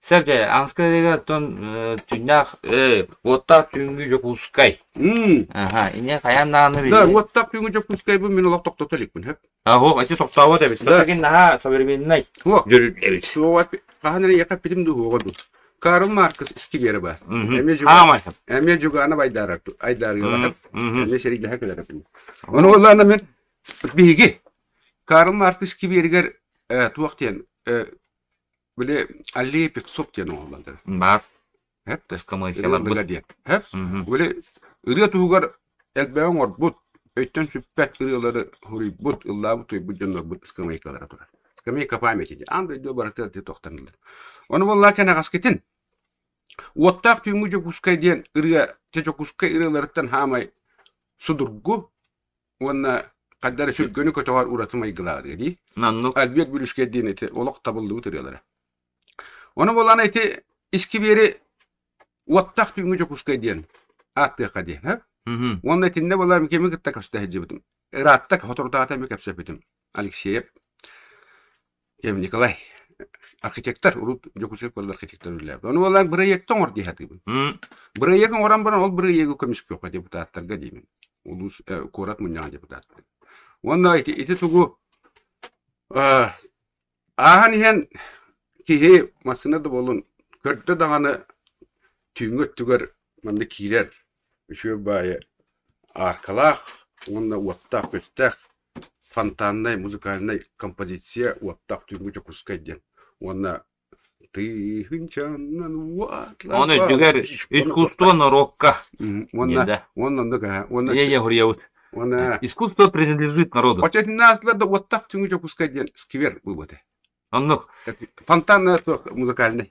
[SPEAKER 3] Сөп дьэ, Ааныскыга оттон түүннээх уоттаах түүҥҥү Дьокуускай. Аха, инньэ хайаан даҕаны
[SPEAKER 9] Да, уоттаах түүҥҥү Дьокуускайбын мин олох тохтото иликпин, хөп.
[SPEAKER 3] А, һуох, ити тохтообот эбит.
[SPEAKER 9] Да.
[SPEAKER 3] Такин наһаа современнай
[SPEAKER 9] Суох.
[SPEAKER 3] дьүрүл эбит.
[SPEAKER 9] Суоҕа хаһан эрэ эйиэхэ эппитим дуу, уоҕа дуу. Карл Маркс искибиэрэ баар. Эмиэ
[SPEAKER 3] Хаамай.
[SPEAKER 9] Эмиэ Дьугаанап айдаарар айдаарыылаһар. Эмиэ сэриилэһэ кэлэр эбит. Ону ыллаана мин биһиги Карл Маркс искибиэригэр туох диэн били аллея певцов диэн оҥоһуллан
[SPEAKER 3] Баар.
[SPEAKER 9] Хэп
[SPEAKER 3] Скамейкаларбыт.
[SPEAKER 9] диэн. Хэп. Били ырыа туһугар элбэҕи оҥорбут, өйтөн сүппэт ырыалары суруйбут, ыллаабыт туйбут дьоннорбут скамейкалара турар. Скамейка памяти диэн. Аан дойду барытыгар ити тохтоннулар. Ону буоллаа кэнэҕэскитин Уоттаах түүҥҥү Дьокуускай диэн ырыа дьэ Дьокуускай ырыаларыттан хаамай судургу уонна хайда эрэ сүргэни көтөҕөр ураты майгылаах ырыа дии.
[SPEAKER 3] Маннык.
[SPEAKER 9] Альберт Бүлүскэй диэн ити олох табыллыбыт ырыалара. Ону буолан ити искибиэри уоттаах түүҥҥү Дьокуускай диэн ааттыахха диэн, һэ? Уонна итиннэ буолан кими кытта кэпсэтэ сылдьыбытым. Ыраатта соторутааҕыта эмиэ кэпсэппитим. Алексеев Кем Николай архитектор, урут Дьокуускай куорат архитектор үлэлээбит. Ону буолан бырайыакта оҥор дии сатыыбын. Бырайыак оҥорон баран ол бырайыагы көмүскүөххэ депутаттарга диибин. Улуус куорат мунньаҕын депутаттара. Уонна ити, ити тугу ааһан иһэн киһи массыына да буоллун көрдө даҕаны түүҥҥү өттүгэр манна киирэр үчүгэй баайы ааркалаах уонна уоттаах-күстээх фонтаннай музыкальнай композиция уоттаах түүҥҥү Дьокуускай диэн уонна тыһыынчанан
[SPEAKER 3] Оны үрдүгэр искусство норуокка
[SPEAKER 9] уонна уонна оннук уонна
[SPEAKER 3] Я хуруйабыт.
[SPEAKER 9] Уонна
[SPEAKER 3] искусство принадлежит народу.
[SPEAKER 9] Очетиннаастылар да уоттаах түүҥҥү Дьокуускай диэн сквер буолбута.
[SPEAKER 3] Оннук.
[SPEAKER 9] Фонтан музыкальный.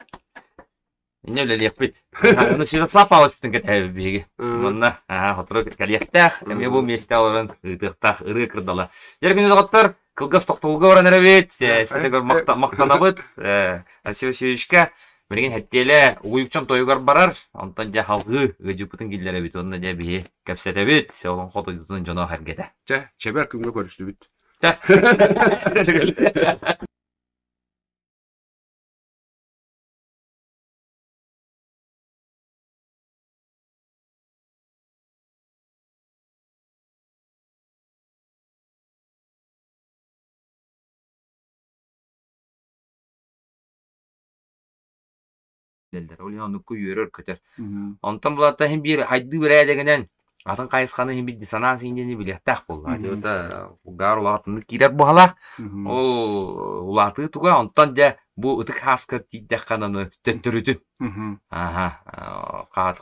[SPEAKER 3] Инньэ үлэлиэхпит. Аны Святослав Павловичтан кэтэһэбит биһиги. Манна сотору кэлиэхтээх, эмиэ бу миэстэ олорон ыытыахтаах ырыа кырдала. Дьэ, күнү доҕоттор, кылгас тохтобулга баран эрэбит. Ситигэр махтанабыт. Алексей Васильевичка билигин хэттиэлэ угуйукчан тойугар барар. Онтон дьэ халҕыы ыдьыппытын киллэрэбит. Уонна дьэ биһи кэпсэтэбит. Олоҥхо дойдутун дьоно эргэтэ.
[SPEAKER 9] Чэ, чэбэр күҥҥэ көрүстүбүт.
[SPEAKER 3] Чэ. Ол иһин оннукка үөрэр-көтөр. Онтон булаата иһин биир хайдыы бэрээдэгинэн атын хайысханы иһин биир санаан синдини билиэхтээх буолла. Дьота угаар улаатыннык киирэр буһалаах. Ол улаатыы туга онтон дьэ бу ытык хааскар тиийдэххэ аны төттөрүтүн. Аха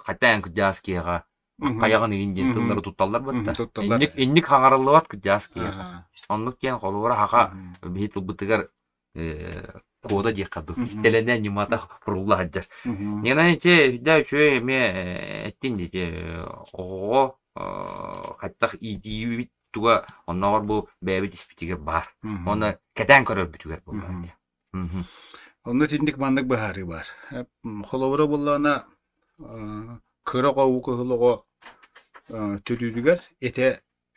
[SPEAKER 3] хатаан кырдьаас киһиэхэ хайаҕын иһин диэн тыллары тутталлар батта. Инник инник хаҥарыллыбат кырдьаас киһиэхэ. Оннук диэн холобура хаха биһи тылбытыгар кода диэххэ дуу, кистэлэнэ ньымата курулла сылдьар. Нина ити үрдэ үчүгэй эмиэ эттин ити оҕоҕо хаттах иитиибит туга оннооҕор бу бэйэбит испитигэр баар. Уонна кэтээн көрөрбүтүгэр буоллаҕа дии.
[SPEAKER 10] Онно итинник маннык быһаарыы баар. Холобура буоллаҕына, кыра оҕо уу кыһыл оҕо төрүүрүгэр этэ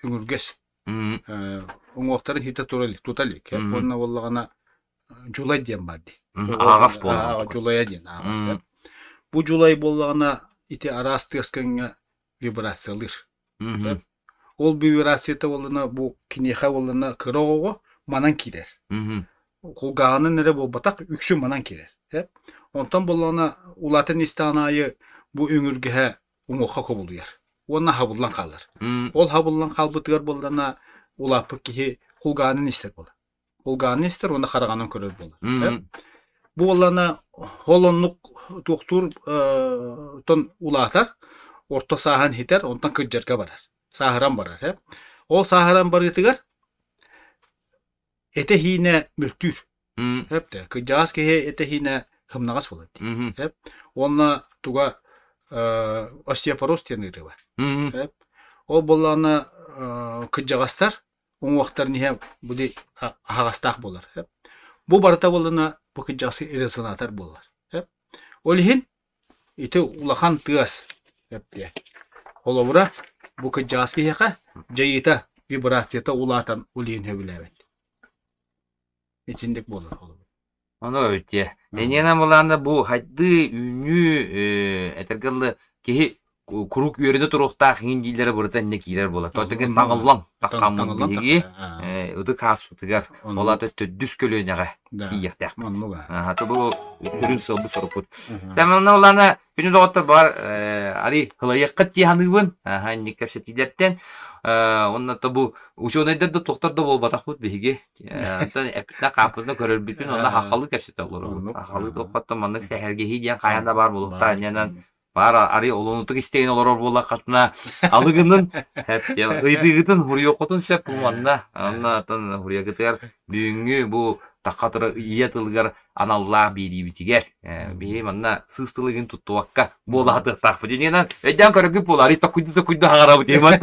[SPEAKER 10] өҥүргэс. Уҥуохтарын хитэ тура илик, тута илик. Уонна буоллаҕына дьулай диэн баар дии.
[SPEAKER 3] Аҕас буоллаҕа.
[SPEAKER 10] Дьулайа диэн аҕас. Бу дьулай буоллаҕына ити араас тыаскаҥҥа вибрациялыыр. Ол вибрацията буоллаҕына бу киниэхэ буоллаҕына кыра оҕоҕо манан киирэр. Кулгааҕынан эрэ буолбатах, үксүн манан киирэр. Онтон буоллаҕына улаатан истэҕин аайы бу өҥүргэһэ уҥуохха кубулуйар уонна хабыллан хаалар. Ол хабыллан хаалбытыгар буоллаҕына улааппыт киһи кулгааҕынан истэр буолар. Кулгааҕынан истэр уонна хараҕынан көрөр буолар. Бу буоллаҕына ол оннук туохтуур тон улаатар, орто сааһын хитэр, онтон кырдьарга барар, сааһыран барар. Ол сааһыран барыытыгар этэ-иинэ мөлтүүр. Эптэ кырдьаҕас киһи этэ-иинэ сымнаҕас буолар дии. Эп уонна туга остеопороз диэн ыарыы бар. Эп ол буоллаҕына кырдьаҕастар уҥуохтарын иһэ били аһаҕастаах буолар. Бу барыта буоллаҕына бу кырдьаҕас резонатор буолар. Ол иһин ити улахан тыас эптиэ. Холобура, бу кырдьаҕас киһиэхэ дьайыыта, вибрацията улаатан ол иһин сөбүлээбэт. Итинник буолар холобур.
[SPEAKER 3] Ону эбит Эниэнэ былаана бу хайдыы үүнүү этэргэ дылы киһи куруук үөрэнэ туруохтаах иҥин дииллэрэ барыта иннэ киирэр буолар. Тоҕо таҥыллан таххаммыт биһиги ытык ааспытыгар ол аата төрдүс көлүөнэҕэ тиийиэхтээхпит. Аха бу сүрүн сыалбыт сорукпут. Сэмэнэ улаана күнү доҕоттор бар ари хылайыаххыт дии саныыбын. Аха инник кэпсэтиилэртэн уонна то бу учуонайдар да туохтар да буолбатахпыт биһиги. Оттон эппитинэ хааппытына көрөрбүтүн онно хаххалыы кэпсэтэ олоробут. Хаххалыы туоххаттан маннык сэһэргэһии диэн хайаан да баар буолуохтаах инньэнэн баар арый олунутук истэйин олорор буоллаххытына алыгынын ыйытыыгытын хуруйуоххутун сөп бу манна онно оттон хуруйагытыгар бүгүҥҥү бу тахха турар ийэ тылыгар аналлаах биэриибитигэр биһи манна сыыс тылыгын туттубакка буола сатыахтаахпыт иннинэн өйдөөн көрөргүт буолаарый токуйду токуйду хаҥарабыт диэмат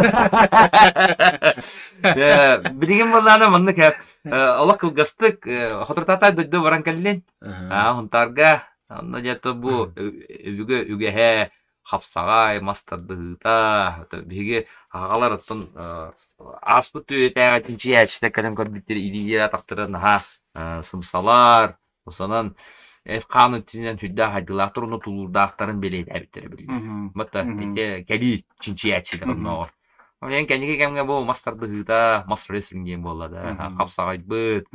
[SPEAKER 3] билигин буоллаана маннык олох кылгастык хоторутаата дойду баран кэллин Хунтаарга онно дьэ бу өбүгэ үгэһэ хапсаҕай, мас тардыһыыта, биһиги аҕалар оттон ааспыт үйэтээҕи чинчийээччилэр кэлэн көрбүттэр илиилэрэ атахтара наһаа сымсалар, осонон эт-хаан өттүнэн сүрдээх хайдыылаахтар уонна тулуурдаахтарын бэлиэтээбиттэрэ биллэр. Батта ити кэлии чинчийээччилэр оннооҕор. Онон кэнники кэмҥэ бу мас тардыһыыта, мас рестлинг диэн буолла да, хапсаҕайбыт,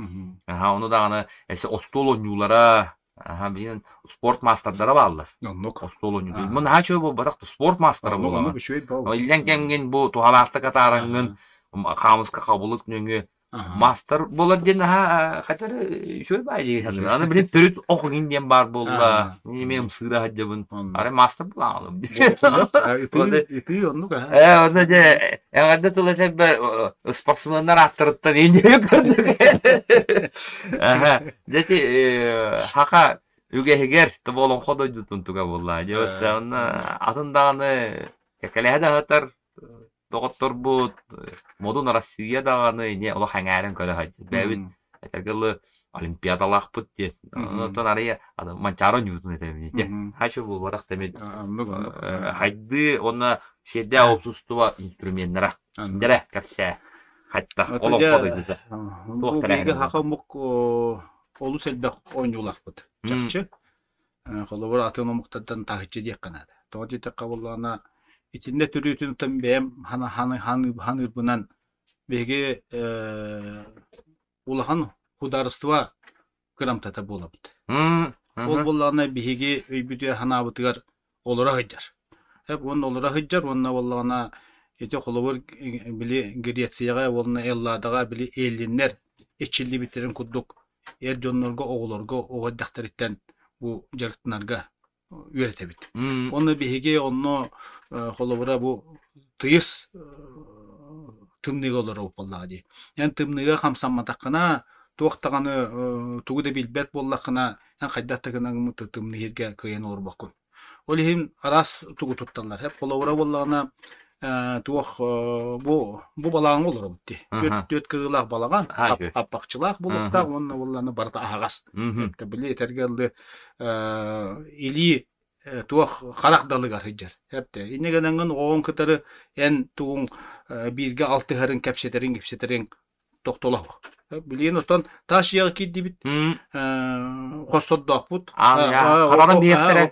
[SPEAKER 3] ону даҕаны эсэ остуол оонньуулара, Аха, билигин спорт маастардара бааллар.
[SPEAKER 10] Оннук.
[SPEAKER 3] Остуол оонньуута. Бу наһаа үчүгэй буолбатах да спорт маастара
[SPEAKER 10] Оннук,
[SPEAKER 3] буолаҕын.
[SPEAKER 10] оннук үчүгэй буолбат.
[SPEAKER 3] Иллэҥ кэмҥин бу туһалаахтык атаараҥҥын хаамыска хабылык нөҥүө маастар буолар диэн наһаа хотя үчүгэй баай дии саныыбын. Аны билин төрүт ох иҥин диэн баар буолла. Мин эмиэ ымсыыра сылдьабын. Арай маастар буолаҕын.
[SPEAKER 10] Ытыы, ытыы оннук аа.
[SPEAKER 3] Ээ, онно дьэ эҕэрдэ тыл этэрбэр ыспарсымыаннар ааттарыттан иинньэйэ көрдүк. Аха. Дьэ ити саха үгэһигэр тобо олоҥхо дойдутун туга буолла. Дьэ онно атын даҕаны кэккэлэһэ да сытар доҕотторбут модун Россия даҕаны эмиэ олох эҥээрин көрө сылдьар. Бэйэбит этэргэ дылы олимпиадалаахпыт диэн. Онтон арыйа Манчаары оонньуутун этэбин ити. Хачы буолбатах да эмиэ хайдыы уонна сиэрдээх уопсустуба инструменнара. Дэрэ кэпсээ. Хаттах олоҥхо дойдута.
[SPEAKER 10] Бу биһиги саха омук олус элбэх оонньуулаахпыт. Чахчы. Холобур, атын омуктартан таһыччы диэххэ наада. Тоҕо диэтэххэ буоллаҕына, итиннэ төрүөтүн бэйэм ханыырбынан биһиги улахан судаарыстыба кырамтата буолабыт. Ол буоллаҕына биһиги өйбүтүгэр-санаабытыгар олоро сылдьар. Эп уонна олоро сылдьар уонна буоллаҕына ити холобур били Грецияҕа уонна Элладаҕа били эллиннэр эчиллибиттэрин курдук эр дьоннорго, оҕолорго оҕо эрдэхтэриттэн бу дьарыктанарга үөрэтэбит. Уонна биһиги онно холобура бу тыйыс тымныыга олоробут буоллаҕа дии. Эн тымныыга хамсамматаххына, туох даҕаны тугу да билбэт буоллаххына, эн хайдах да гынаҥмыт тымныы сиргэ кыайан олорбоккун. Ол иһин араас тугу тутталлар. Холобура буоллаҕына, Туох бу бу балаҕаҥҥа олоробут дии. Түөрт кырыылаах балаҕан, хаппахчылаах булуктаах уонна буоллаҕына барыта аһаҕас. Били этэргэ дылы илии туох харах далыгар сылдьар. Эптэ. Инньэ гынаҥҥын оҕоҥ кытары эн тугуҥ бииргэ алтыһарыҥ, кэпсэтэриҥ, ипсэтэриҥ тохтолоох. Билигин оттон таас дьиэҕэ киирдибит, хостордоохпут.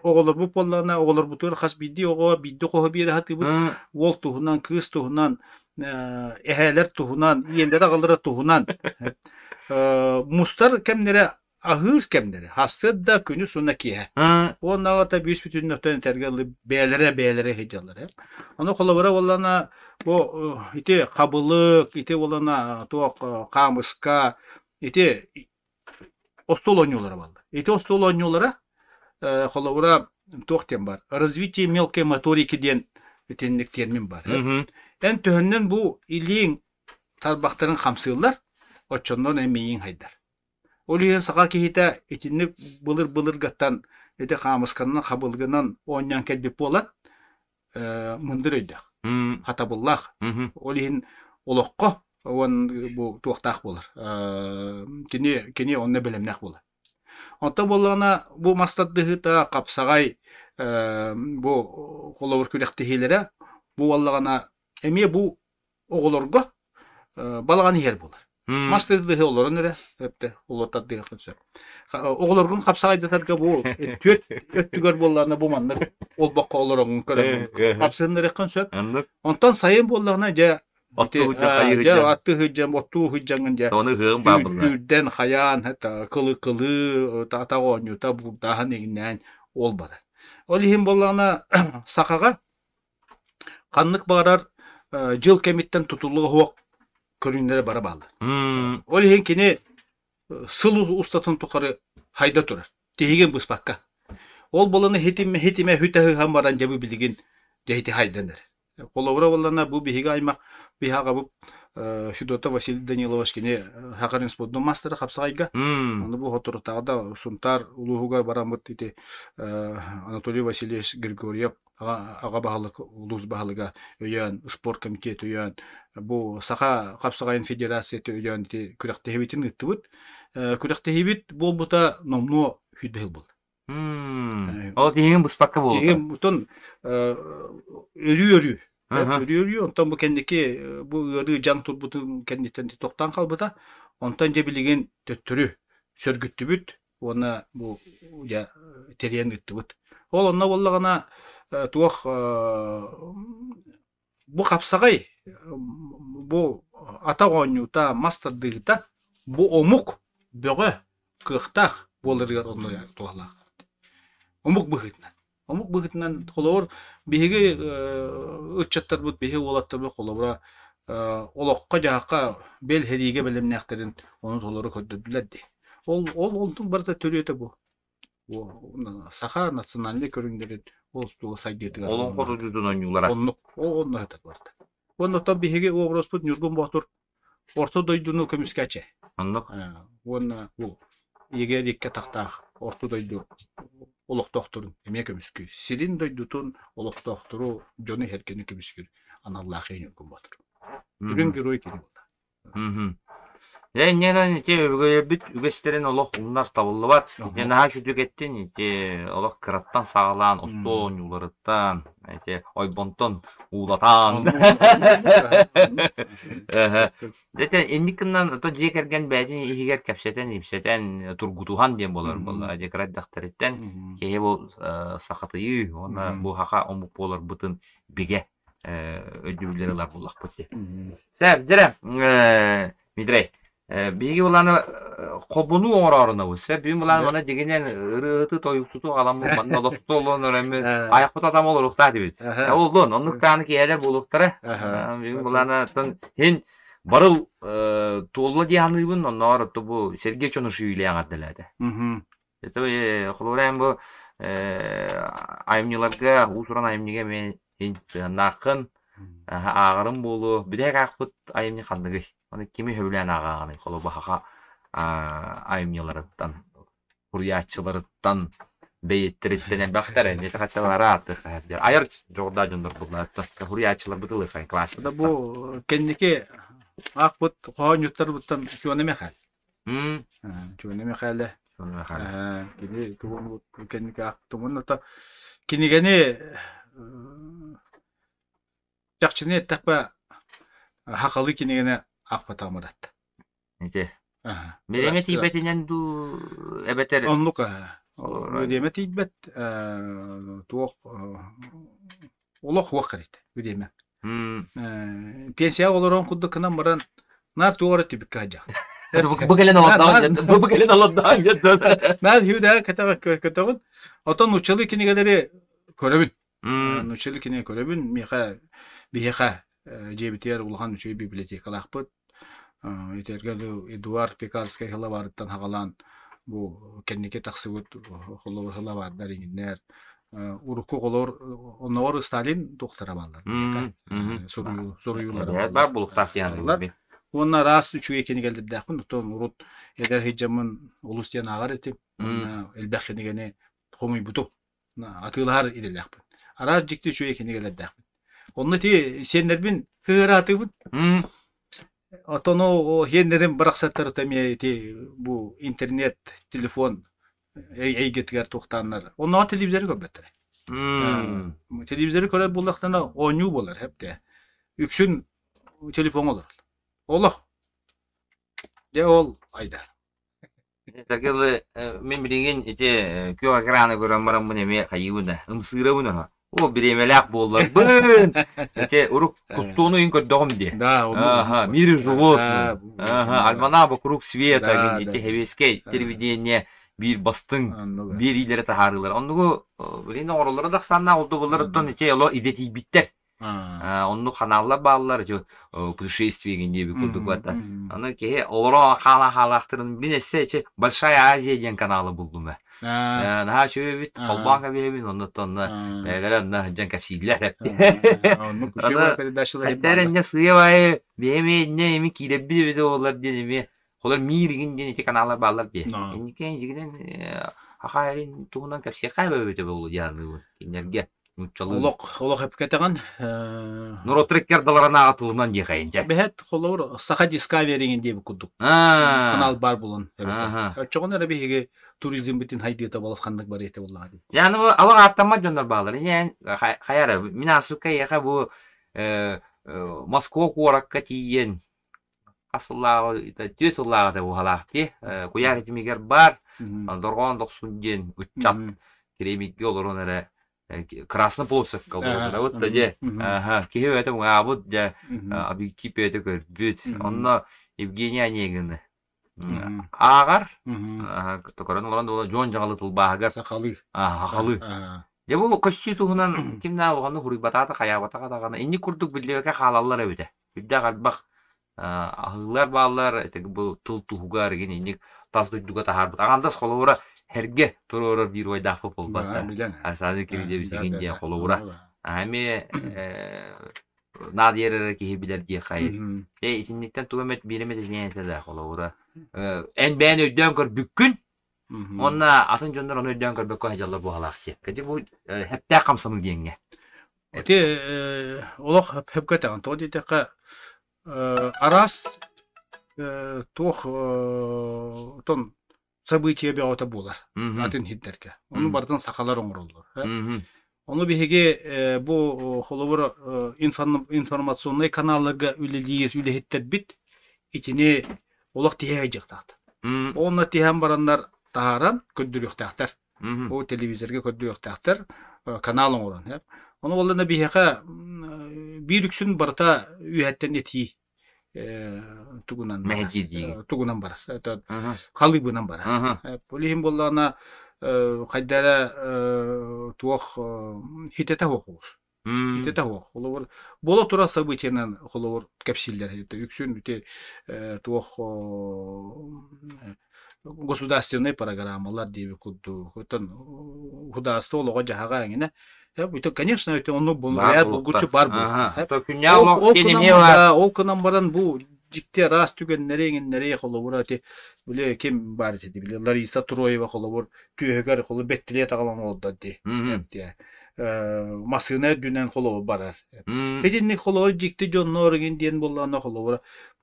[SPEAKER 10] Оҕолорбут буоллаҕына, оҕолорбутугар хас биирдии оҕо биирдэ хоһу биэрэ сатыыбыт. Уол туһунан, кыыс туһунан, эһээлэр туһунан, ийэлэрэ аҕалара туһунан. Мустар кэмнэрэ аһыыр кэмнэрэ сарсыарда күнүс уонна киэһэ уонна аҕата бүүс бүтүннүктэн этэргэ дылы бэйэлэрэ бэйэлэрэ сылдьаллар ээ ону холобура буоллаҕына бу ити хабылык ити буоллаҕына туох хаамыска ити остуол оонньуулара буолла ити остуол оонньуулара холобура туох диэн баар развитие мелкой моторики диэн итинник термин баар эн төһөннөн бу илииҥ тарбахтарын хамсыыллар оччоннон эн миигин хайдар Ол иһин саха киһитэ итинник былыр-былыргаттан ити хаамысканан, хабылгынан оонньоон кэлбит буолан, мындыр өйдөөх, хатабыллаах. Ол иһин олоххо уон бу туохтаах буолар. Кини кини онно бэлэмнээх буолар. Онтон буоллаҕына бу мас тардыһыыта, хапсаҕай бу холобур күрэхтэһиилэрэ бу буоллаҕына эмиэ бу оҕолорго балаҕан иһэр буолар. Мас тардыһы олорон эрэ өптө олор тардыһыаххын сөп. Оҕолоргун хапсаҕайдатарга бу түөрт өттүгэр буоллаҕына бу маннык олбоххо олороҥҥун көрөн хапсыһыннарыаххын сөп. Онтон сайын буоллаҕына дьэ дьэ аттыы сылдьан оттуу сылдьаҥҥын дьэ үүрдэн хайаан кылы кылыы атах оонньуута буурдааһын иҥнээн ол барар. Ол иһин буоллаҕына сахаҕа Ханнык баҕарар дьыл кэмиттэн тутулуга суох көрүҥнэрэ бара бааллар. Ол иһин кини сыл устатын тухары хайда турар, тиһигин быспакка. Ол буолана хитимэ хитимэ хүтэһыһан баран дьэ бу билигин дьэ ити хайдан эрэр. Холобура буоллана бу биһиги аймах биһи аҕабыт Федотов Василий Данилович кини Сахалин спордун маастара хапсаҕайга. Ону бу соторутааҕыта Сунтаар улууһугар бараммыт ити Анатолий Васильевич Григорьев аҕа баһылык, улуус баһылыга өйөөн, спорт комитет өйөөн, бу Саха хапсаҕайын федерацията өйөөн ити күрэхтэһиибитин ыыттыбыт. Күрэхтэһиибит буолбута номнуо сүүрбэ сыл буолла.
[SPEAKER 3] Ол тиһигин быспакка буолбута.
[SPEAKER 10] Тиһигин бутун өрүү-өрүү. Өрүү-өрүү. Онтон бу кэнники бу ыарыы дьаҥ турбутун кэнниттэн тохтоон хаалбыта. Онтон дьэ билигин төттөрү сөргүттүбүт. уонна бу дьэ тэрийэн ыыттыбыт. Ол онно буоллаҕына туох бу хапсаҕай бу атах оонньуута, мас тардыыта бу омук бөҕө кыахтаах буоларыгар онно туһалаах. Омук быһыытынан. Омук быһыытынан холобур биһиги ыччаттарбыт, биһиги уолаттарбыт холобура олоххо-дьаһахха бэл сэриигэ бэлэмнээхтэрин ону толору көрдөрдүлэр дии. Ол ол онтун барыта төрүөтэ бу. Саха национальнай көрүҥнэрин ол устууга сайдыытыгар
[SPEAKER 3] Олоҥхо дойдутун оонньуулара.
[SPEAKER 10] Оннук, ол онно сытар барыта. Уонна оттон биһиги образпыт Ньургун Боотур Орто дойдуну көмүскээччи.
[SPEAKER 3] Оннук.
[SPEAKER 10] Уонна бу егер икки атахтаах орто дойду олохтоохторун эмиэ көмүскүүр. Сирин дойдутун олохтоохтору дьону эркини көмүскүүр аналлаах Ньургун Боотур. Үрүҥ герой кини буолла.
[SPEAKER 3] Дьэ инньэ ити өбүгэлэрбит үгэстэрин олох умнар табыллыбат. Ити наһаа үчүгэй эттин ити олох кыраттан саҕалаан остуол оонньууларыттан ити ойбонтон уулатаан Дэтэ инник гынан ото дьиэ кэргэн бэйэтин иһигэр кэпсэтэн-ипсэтэн тургутуһан диэн буолар буолла. Дьэ кыра эрдэхтэриттэн киһи бу сахатыйыы уонна бу саха омук буоларбытын бигэ өйдөбүллэри ылар буоллахпыт дии. Сэр, дьэрэ, Митрей, биһиги былааны холбонуу оҥороорунабыт. Сэ бүгүн былаан мана дьигинэн ырыаһыты, тойуксуту аламмыт манна олохту олорон өрөммүт айахпыт атам олоруохтаах дибит. Оллун, оннук тааны киһилэр буолуохтара. Бүгүн былаана оттон хин барыл туолла дии саныыбын, оннооҕор отто бу Сергей Чонушуиле аҥардалаата. Это холобура бу айымньыларга уус-уран айымньыга эмиэ сыһыаннааххын, ааҕарым буолуо. Бүтэһик аахпыт айымньы ханныгый? Аны кими сөбүлээн ааҕаҕыный? Холобура, саха айымньыларыттан, суруйааччыларыттан. бэйэттэриттэн элбэхтэр эмиэ хатталара ааттыахха айар дьоҕурдаах дьоннор буллааттар хуруйааччыларбыт ылыаххай
[SPEAKER 10] классика бу кэнники аахпыт хоһоонньуттарбыттан Чуона Михаил Чуона Михайле кини тугун кэнники аахпытым уонна кинигэни чахчыны эттэхпэ хахалы кинигэни аахпатаҕым ыратта
[SPEAKER 3] Ити. Бириэмэ тиийбэтинэн дуу эбэтэр
[SPEAKER 10] Оннук бириэмэ тиийбэт туох олох уох кэрит бириэмэ. Пенсияҕа олорон курдук гынан баран наар туох эрэ түбүккэ сылдьаҕын.
[SPEAKER 3] Бу кэлэн олордоҕун бу кэлэн олордоҕун
[SPEAKER 10] Наар хүүдэҕэ көтөҕүн. Оттон нууччалыы кинигэлэри көрөбүн. Нууччалыы кинигэ көрөбүн. Миэхэ биһиэхэ дьиэбитигэр улахан үчүгэй библиотекалаахпыт. Итэргэ Эдуард Пекарскай сылабаарыттан саҕалаан бу кэнники тахсыбыт холобур сылабаардар иҥиннэр урукку оҕолор оннооҕор Сталин туохтара бааллар суруйуулара
[SPEAKER 3] баар булуктаах диэн
[SPEAKER 10] Уонна араас үчүгэй кинигэлэрдээхпин оттон урут эдэр сылдьаммын олус диэн ааҕар этим уонна элбэх кинигэни хомуйбутум атыылаһар идэлээхпин. Араас дьикти үчүгэй кинигэлэрдээхпин. Онно ити сиэннэрбин кыыраатыыбын. Оттон ол сиэннэрим барахсаттар эмиэ ити бу интернет, телефон эйгэтигэр туохтааннар. Оннооҕор телевизоры көрбөттөрө. Телевизоры көрөр буоллахтарына оонньуу буолар эптэ. Үксүн телефоҥҥа олорор. Олох. Дьэ ол айда.
[SPEAKER 3] Такылы мин билигин ити күөх экраны көрөн бараммын эмиэ хайыыбын да ымсыырабын оһо. О бириэмэлээх буолларбын. Ити урук кустууну ыйын көрдөҕүм дии.
[SPEAKER 10] Да,
[SPEAKER 3] Ага, мир и животные. Ага, альманах вокруг света ити хэбиэскэй телевидение биир бастыҥ биэриилэри таһаарыылар. Оннугу билигин оҥороллоро да ахсааннаах олдубуллар оттон ити оло идэтийбиттэр. Оннук ханааллар бааллар, ити путешествие диэбит курдук барда. Аны киһи олоро хаала-хаалаахтарын мин эссе ити Большая Азия диэн каналы булдум ээ. Наһаа үчүгэй эбит, холбоон кэбиһэбин, оннуттан онно бэйэлэрэ онно сылдьан кэпсииллэр эпти.
[SPEAKER 10] Оннук үчүгэй передачалар
[SPEAKER 3] Хаттар инне сыа-баайы бэйэм инне эми киирэрбит эбитэ буоллар диэн эмиэ холор мир игин диэн ити каналлар бааллар дии. Инники дьигинэн аха эрин туһунан кэпсиэххэ эбэбитэ буолуо диэн аныыбын кинилэргэ. Нууччалыы.
[SPEAKER 10] Олох олох эпкэтэҕин
[SPEAKER 3] Норуоттар иккардаларынааҕы тылынан диэхэйин дьэ.
[SPEAKER 10] Бэһэт холобур Саха Discovery диэбит курдук канал баар булан эбэтэ. Оччоҕуна эрэ биһиги туризмбытын хайдыыта балас ханнык барыа этэ буоллаҕа дии.
[SPEAKER 3] Яны бу алах ааттаммат дьоннор бааллар. Инэн хайара мин аасукка эйиэхэ бу Москва куоракка тиийэн хас сыллааҕы түөрт сыллааҕыта буһалаах дии куйаар этимигэр баар Дорҕоон Дохсун диэн ыччат Кремикке олорон эрэ Красный полосовка олорбут да дьэ киһи бэйэтэ муҥаабыт дьэ объектив бэйэтэ көрбүт онно Евгений Онегины ааҕар көрөн олорон дуола Дьуон Дьаҕалы тылбааһыгар
[SPEAKER 10] сахалыы
[SPEAKER 3] сахалыы дьэ бу көстүү туһунан ким да улаханнык хуруйбатаата хайаабатаҕа даҕаны инник курдук биллибэккэ хаалаллар эбитэ Үрдээх элбэх аһыылар бааллар, ити бу тыл туһугар игин инник тас дойдуга таһаарбыт. Аҥардас холобура эргэ туруорар биир уойдаахпыт буолбат да. Александр Кириллович игин диэн холобура. Эмиэ наадыйар эрэ киһи билэр диэххэ. Э итинниктэн тугу эмэ биир эмэ этиэн этэ да холобура. Эн бэйэн өйдөөн көрбүккүн Уонна атын дьоннор ону өйдөөн көрбөккө сылдьаллар буолалаах диэн. Кэдик бу хэптээх хамсаныы диэҥҥэ.
[SPEAKER 10] Ити олох хөпкө этэҕин. Тоҕо диэтэххэ араас туох тон событие бөҕөтө буолар атын сирдэргэ. Ону барытын сахалар оҥороллор. Ону биһиги бу холобур информационнай каналларга үлэлиир үлэһиттэрбит итини олох тиһэ сылдьыахтаахтар. Онно тиһэн бараннар таһааран көрдөрүөхтээхтэр. Бу телевизорга көрдөрүөхтээхтэр канал оҥорон. Ону буоллаҕына биһиэхэ биир үксүн барыта үөһэттэн этии тугунан тугунан барар халыыбынан барар ол иһин буоллаҕына хайда эрэ туох хитэтэ суох олус хитэтэ суох холобур буола турар событиенан холобур кэпсииллэр үксүн ити туох государственнай программалар диэбит курдук оттон государство олоҕо-дьаһаҕа эҥинэ это конечно это оннук ряд булгуччу бар ол гынан баран бу дьикти араас түгэннэри эҥиннэри холобура ити били ким баар ити били Лариса Троева холобур түөһүгэр холобур бэттилиэт аҕалан олордор дии. Массыына үрдүнэн холобур барар. Итинник холобур дьикти дьоннор эҥин диэн буоллаҕына холобура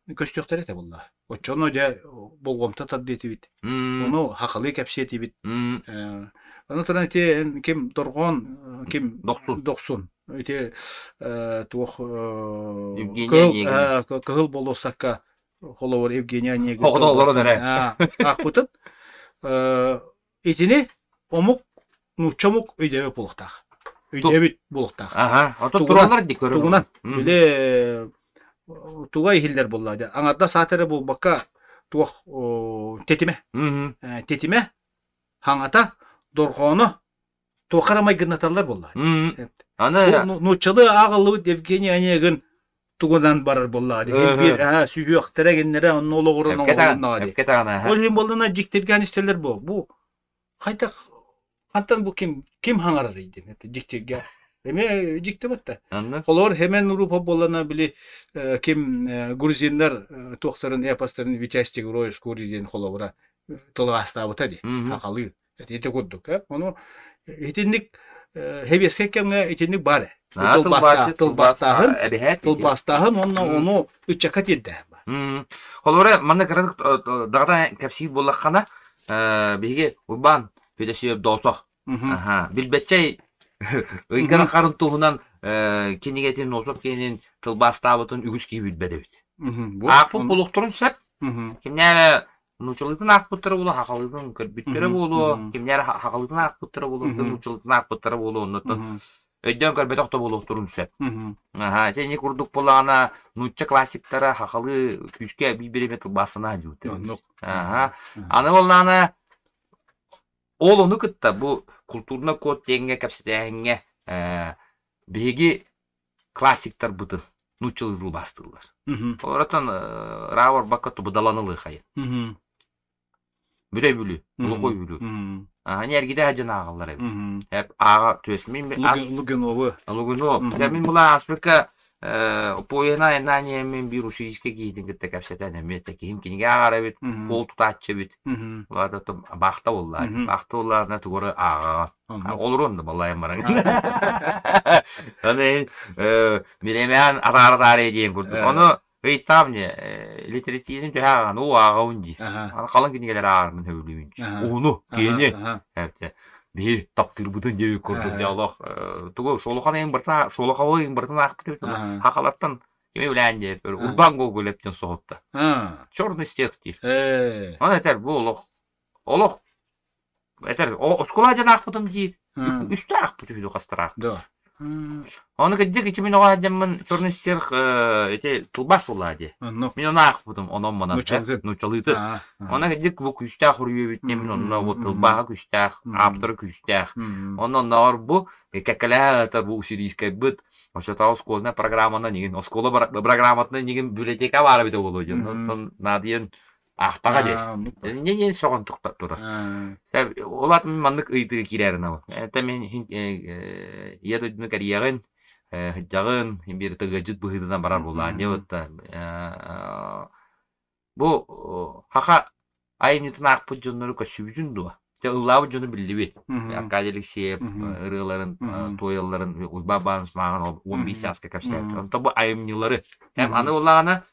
[SPEAKER 10] көстүөхтэрэ этэ буолла. Оччону дьэ болҕомто тардыа этибит. Ону хахалыы кэпсиэ этибит. Аны туран ити ким Дорҕоон ким
[SPEAKER 3] Дохсун.
[SPEAKER 10] Дохсун ити туох
[SPEAKER 3] Евгений
[SPEAKER 10] кыһыл кыһыл болуоссакка холобур Евгений Онегин
[SPEAKER 3] Оҕото олорон эрэ.
[SPEAKER 10] аахпытын итини омук нуучча омук өйдөөбөт буолуохтаах. Өйдөөбүт буолуохтаах.
[SPEAKER 3] Аха, ото тураллар ди көрөр.
[SPEAKER 10] Тугунан били туга иһиллэр буолла дии. Аҥардас аат эрэ буолбакка туох тэтимэ. Тэтимэ хаҥата дорҕооно туохха эрэ майгыннаталлар буолла.
[SPEAKER 3] Аны
[SPEAKER 10] нууччалыы ааҕыллыбыт Евгений Онегин тугунан барар буоллаҕа дии. Биир сүһүөхтэрэ гиннэрэ онно олоҕуран оҥоһулуннаҕа дии. Ол иһин буоллана дьиктиргээн истэллэр бу. Бу хайдах хантан бу ким ким хаҥарарый диэн это дьиктиргэ. Эмиэ дьикти батта. Холобур Хемен Урупа буоллана били ким грузиннар туохтарын эпостарын Витязь Тигрой шкури диэн холобура тылгаастаабыта дии. Хахалыы. Ити курдук. Ону итинник хэбиэскэй кэмҥэ итинник баар тылбаастааһын тылбаастааһын уонна ону ыччакка тиэрдээһин
[SPEAKER 3] Холобура манна кыратык даҕатан кэпсиир буоллаххына биһиги Урбаан Федосеев Доосо билбэтчэй ыйгара харын туһунан кинигэтин Носов кинин тылбаастаабытын үгүс киһи билбэт эбит. Аахпыт буолуохтарын сөп. Кимнээре нууччалыытын аахпыттара буолуо, хахалыытын көрбүттэрэ буолуо, кимнээр хахалыытын аахпыттара буолуо, нууччалыытын аахпыттара буолуо, оннуттан өйдөөн көрбөтөх да буолуохтарын сөп. Аха, ити ини курдук буоллаҕына, нуучча классиктара хахалыы күүскэ биир-биир тылбаастана сылдьыбыттар. Аха. Аны буоллаҕына, ол ону кытта бу культурный код диэҥҥэ кэпсэтээһиҥҥэ биһиги классиктарбытын нууччалыы тылбаастыыллар. Олортон ыраах барбакка тубудалан ылыахайын. Бүтэй Бүлүү, Глухой Бүлүү. Ани эргитэ сылдьан ааҕаллар эбит. Эп ааҕа түөс мин
[SPEAKER 10] Лугиновы.
[SPEAKER 3] Лугинов. Мин була ааспыкка поеһынан айаннаан мин биир русическай киһитин кытта кэпсэтэн эмиэ киһим кинигэ ааҕар эбит, пол тутааччы эбит. Улаата баахта буолла. Баахта буоллаҕына тугу эрэ ааҕаҕын. Олоруон да балайан баран. Аны бириэмэҕин атаара-атаара диэн курдук. Ону ыйытаам мне литературатын төһө ааҕан, уу ааҕабын дии. Аны халыҥ кинигэлэри ааҕарбын сөбүлүүбүн. Уһуну, киэни. Биһи таптыырбытын диэбит курдук дьэ олох тугу Шолохан ыйын барытын Шолоховы ыйын барытын аахпыт эбит хахалартан кими билээн диэбит Урбан Гоголевтен соһутта. Черный стех диир. Оны этэр бу олох олох Этэр, оскуола дьон аахпытым диир. Үстэ аахпыт үһү хастар аахпыт.
[SPEAKER 10] Да.
[SPEAKER 3] Ону кырдьык ичи мин оҕо дьаммын черный стерх ити тылбаас буоллаа дии. Мин ону аахпытым онон манан нууччалыыты. Онно кырдьык бу күүстээх уруйу эбит мин онно бу тылбааһа күүстээх, ааптара күүстээх. Онно оннооҕор бу кэккэлэһэ ыытар бу уссурийскайбыт оччотооҕу оскуоланай программанан игин оскуола программатынан игин библиотека баар эбитэ буолуо диэн. Онтон наадыйан Аахтаҕа дии. Инньэ диэн сөҕөн турар. Ол аата мин маннык ыйытыыга киирээрин абын. Это мин ийэ дойдуну кэрийэҕин, сылдьаҕын, биир ыалдьыт быһыытынан барар буоллаҕын дии вот бу хаха айымньытын аахпыт дьоннору көрсүбүтүн дуо? Дьэ ыллаабыт дьону биллибит. Аркадий Алексеев ырыаларын, туойалларын Уйбаан Бааныс мааҕын 11 чааска кэпсээбит. Онтон бу айымньылары аны буоллаҕына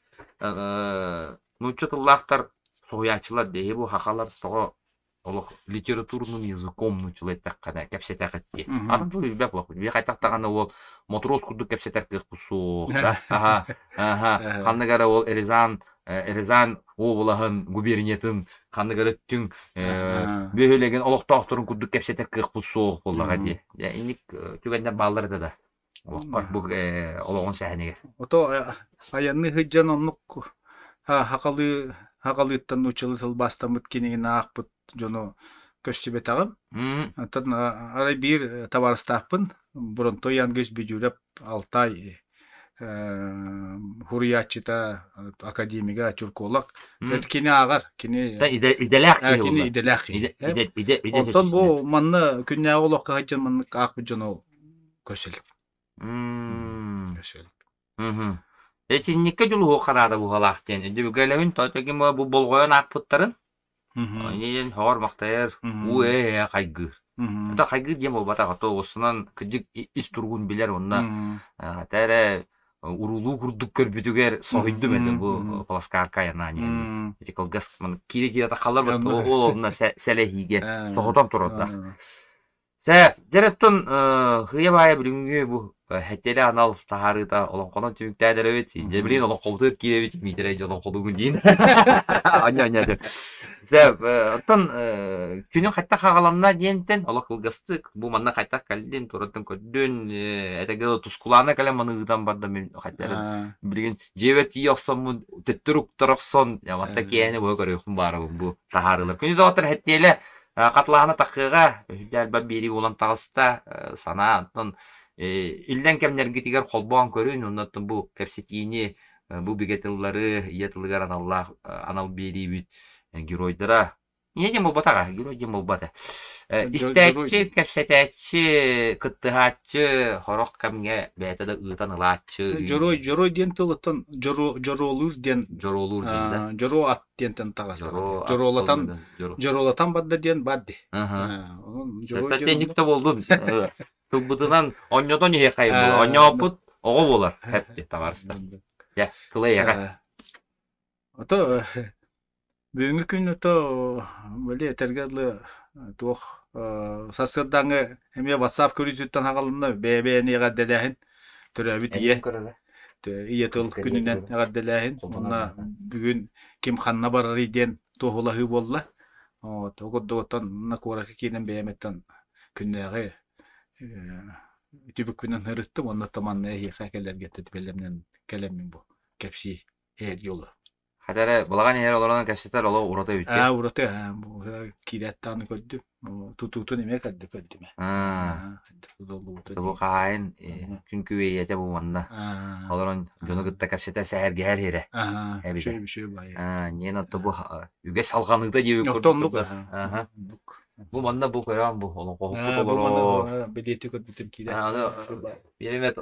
[SPEAKER 3] Нуучча тыллаахтар соһуйааччылар биһи бу хахалар тоҕо олох литературным языком нууччалыы эттэххинэ кэпсэтэҕит дии. Атын тыл билбэт буоллахпыт. Биһи хайдах даҕаны уол мотрос курдук кэпсэтэр кыахпыт суох да. Аха, аха. Ханнык эрэ уол Рязан, Рязан уобалаһын губерниятын ханнык эрэ өттүн бөһүөлэгин олохтоохторун курдук кэпсэтэр кыахпыт суох буоллаҕа дии. Дьэ, инник түгэннэр бааллар этэ да. Олоххор бу олоҕун сэһэнигэр.
[SPEAKER 10] Ото айанныы сылдьан оннук хахалыы хахалыыттан нууччалыы тылбаастаммыт кинигин аахпыт дьону көрсүбэтэҕим. Оттон арай биир табаарыстаахпын Бронтой Янгыч Бүдүүрэп Алтай суруйааччыта, академига, тюрколог. Кини ааҕар, кини
[SPEAKER 3] идэлээх киһи
[SPEAKER 10] кини идэлээх киһи. Онтон бу манна күннээҕи олоххо сылдьан маннык аахпыт дьону Көсөл. Көсөл.
[SPEAKER 3] Итинниккэ дьулуһуохха наада быһыылаах диэн өйдөбүлгэлэбин тоҕо бу болҕойон аахпыттарын диэн хоҕор махтайар уу ээ хайгыыр. Это хайгыыр диэн буолбатах, а то уоссунан кырдьык ис туругун билэр уонна хата эрэ уруулуу курдук көрбүтүгэр соһуйдум этэ бу плоскарка айаннаан иһэн. Ити кылгас киирэ-киирэ тахаллар ол онно сэлэһиигэ соһутан турардаах. Сэ, дьэ оттон хыйа баайа бүгүҥҥү бу хэтиэлэ анал таһаарыыта олоҥхонон түмүктээн эрэбит. Дьэ билигин олоҥхобутугар киирэбит Миитэрэй дьон олоҥхолуубун диин. Анньа анньа диэн. Сэ, оттон күнү хайтах хаҕаланна диэнтэн олох кылгастык бу манна хайтах кэллин, тураттан көрдүн, этэгэ тускулаана кэлэн маны ыытан барда мин хайтары билигин дьиэбэр тиийэ охсоммун төттөрү уктар охсон, манта киэһэни бу көрүөхпүн баарабын бу таһаарыылар. Күнү доҕоттор хэтиэлэ Хатылаһана тахыаҕа, үрдэ элбэх биэрии буолан таҕыста, санаа онтон иллэҥ кэмнэргитигэр холбоон көрүн, оннуттан бу кэпсэтиини, бу бигэ тыллары ийэ тылыгар аналлаах анал биэриибит геройдара Ийэ диэн буолбатаҕа, герой диэн буолбата. Истээччи, кэпсэтээччи, кыттыһааччы сорох кэмҥэ бэйэтэ да ыытан ылааччы.
[SPEAKER 10] Дьоруой, дьоруой диэн тылыттан дьоруо, дьоруолуур диэн
[SPEAKER 3] Дьоруолуур диэн да?
[SPEAKER 10] Дьоруо ат диэнтэн таҕыстаҕа. Дьоруолатан дьоруолатан барда диэн бар дии.
[SPEAKER 3] Тэнник да буоллун. Тылбытынан онньотон иһиэххэй буолар. Онньооппут оҕо буолар. Хэп табаарыстар. Дьэ, тыла эйэҕэ.
[SPEAKER 10] Ото бүгүҥҥү күн ото били этэргэ дылы туох сарсыардааҥҥы эмиэ WhatsApp көрүүтүттэн хаҕалынна бэйэ-бэйэни эҕэрдэлээһин төрөөбүт ийэ ийэ тыл күнүнэн эҕэрдэлээһин уонна бүгүн ким ханна барарый диэн туоһулаһыы буолла. Вот ол курдук оттон манна куоракка киирэн бэйэм оттон күннээҕи түбүкпүнэн ырыттым уонна манна эһиэхэ кэлэргэ бэлэмнэн кэлэммин бу кэпсии эһэрги олорор.
[SPEAKER 3] Хата эрэ балаҕан иһэр олорон кэпсэтэр олох ураты үтүө.
[SPEAKER 10] Аа ураты киирээт даҕаны көрдүм. Тутуутун эмиэ көрдү көрдүм.
[SPEAKER 3] Аа. Бу хаһаайын күн күбэйиэтэ бу манна олорон дьону кытта кэпсэтэ сэһэргэһэр иһэрэ.
[SPEAKER 10] Эбитэ. Үчүгэй баайы.
[SPEAKER 3] Аа, ньиэн отто бу үгэс салҕаныыта диэбит
[SPEAKER 10] курдук.
[SPEAKER 3] Бу манна бу көрөөн бу олоҥхоһуппут олороо.
[SPEAKER 10] Билиэти көрбүтүм киирэ.
[SPEAKER 3] Биэримэт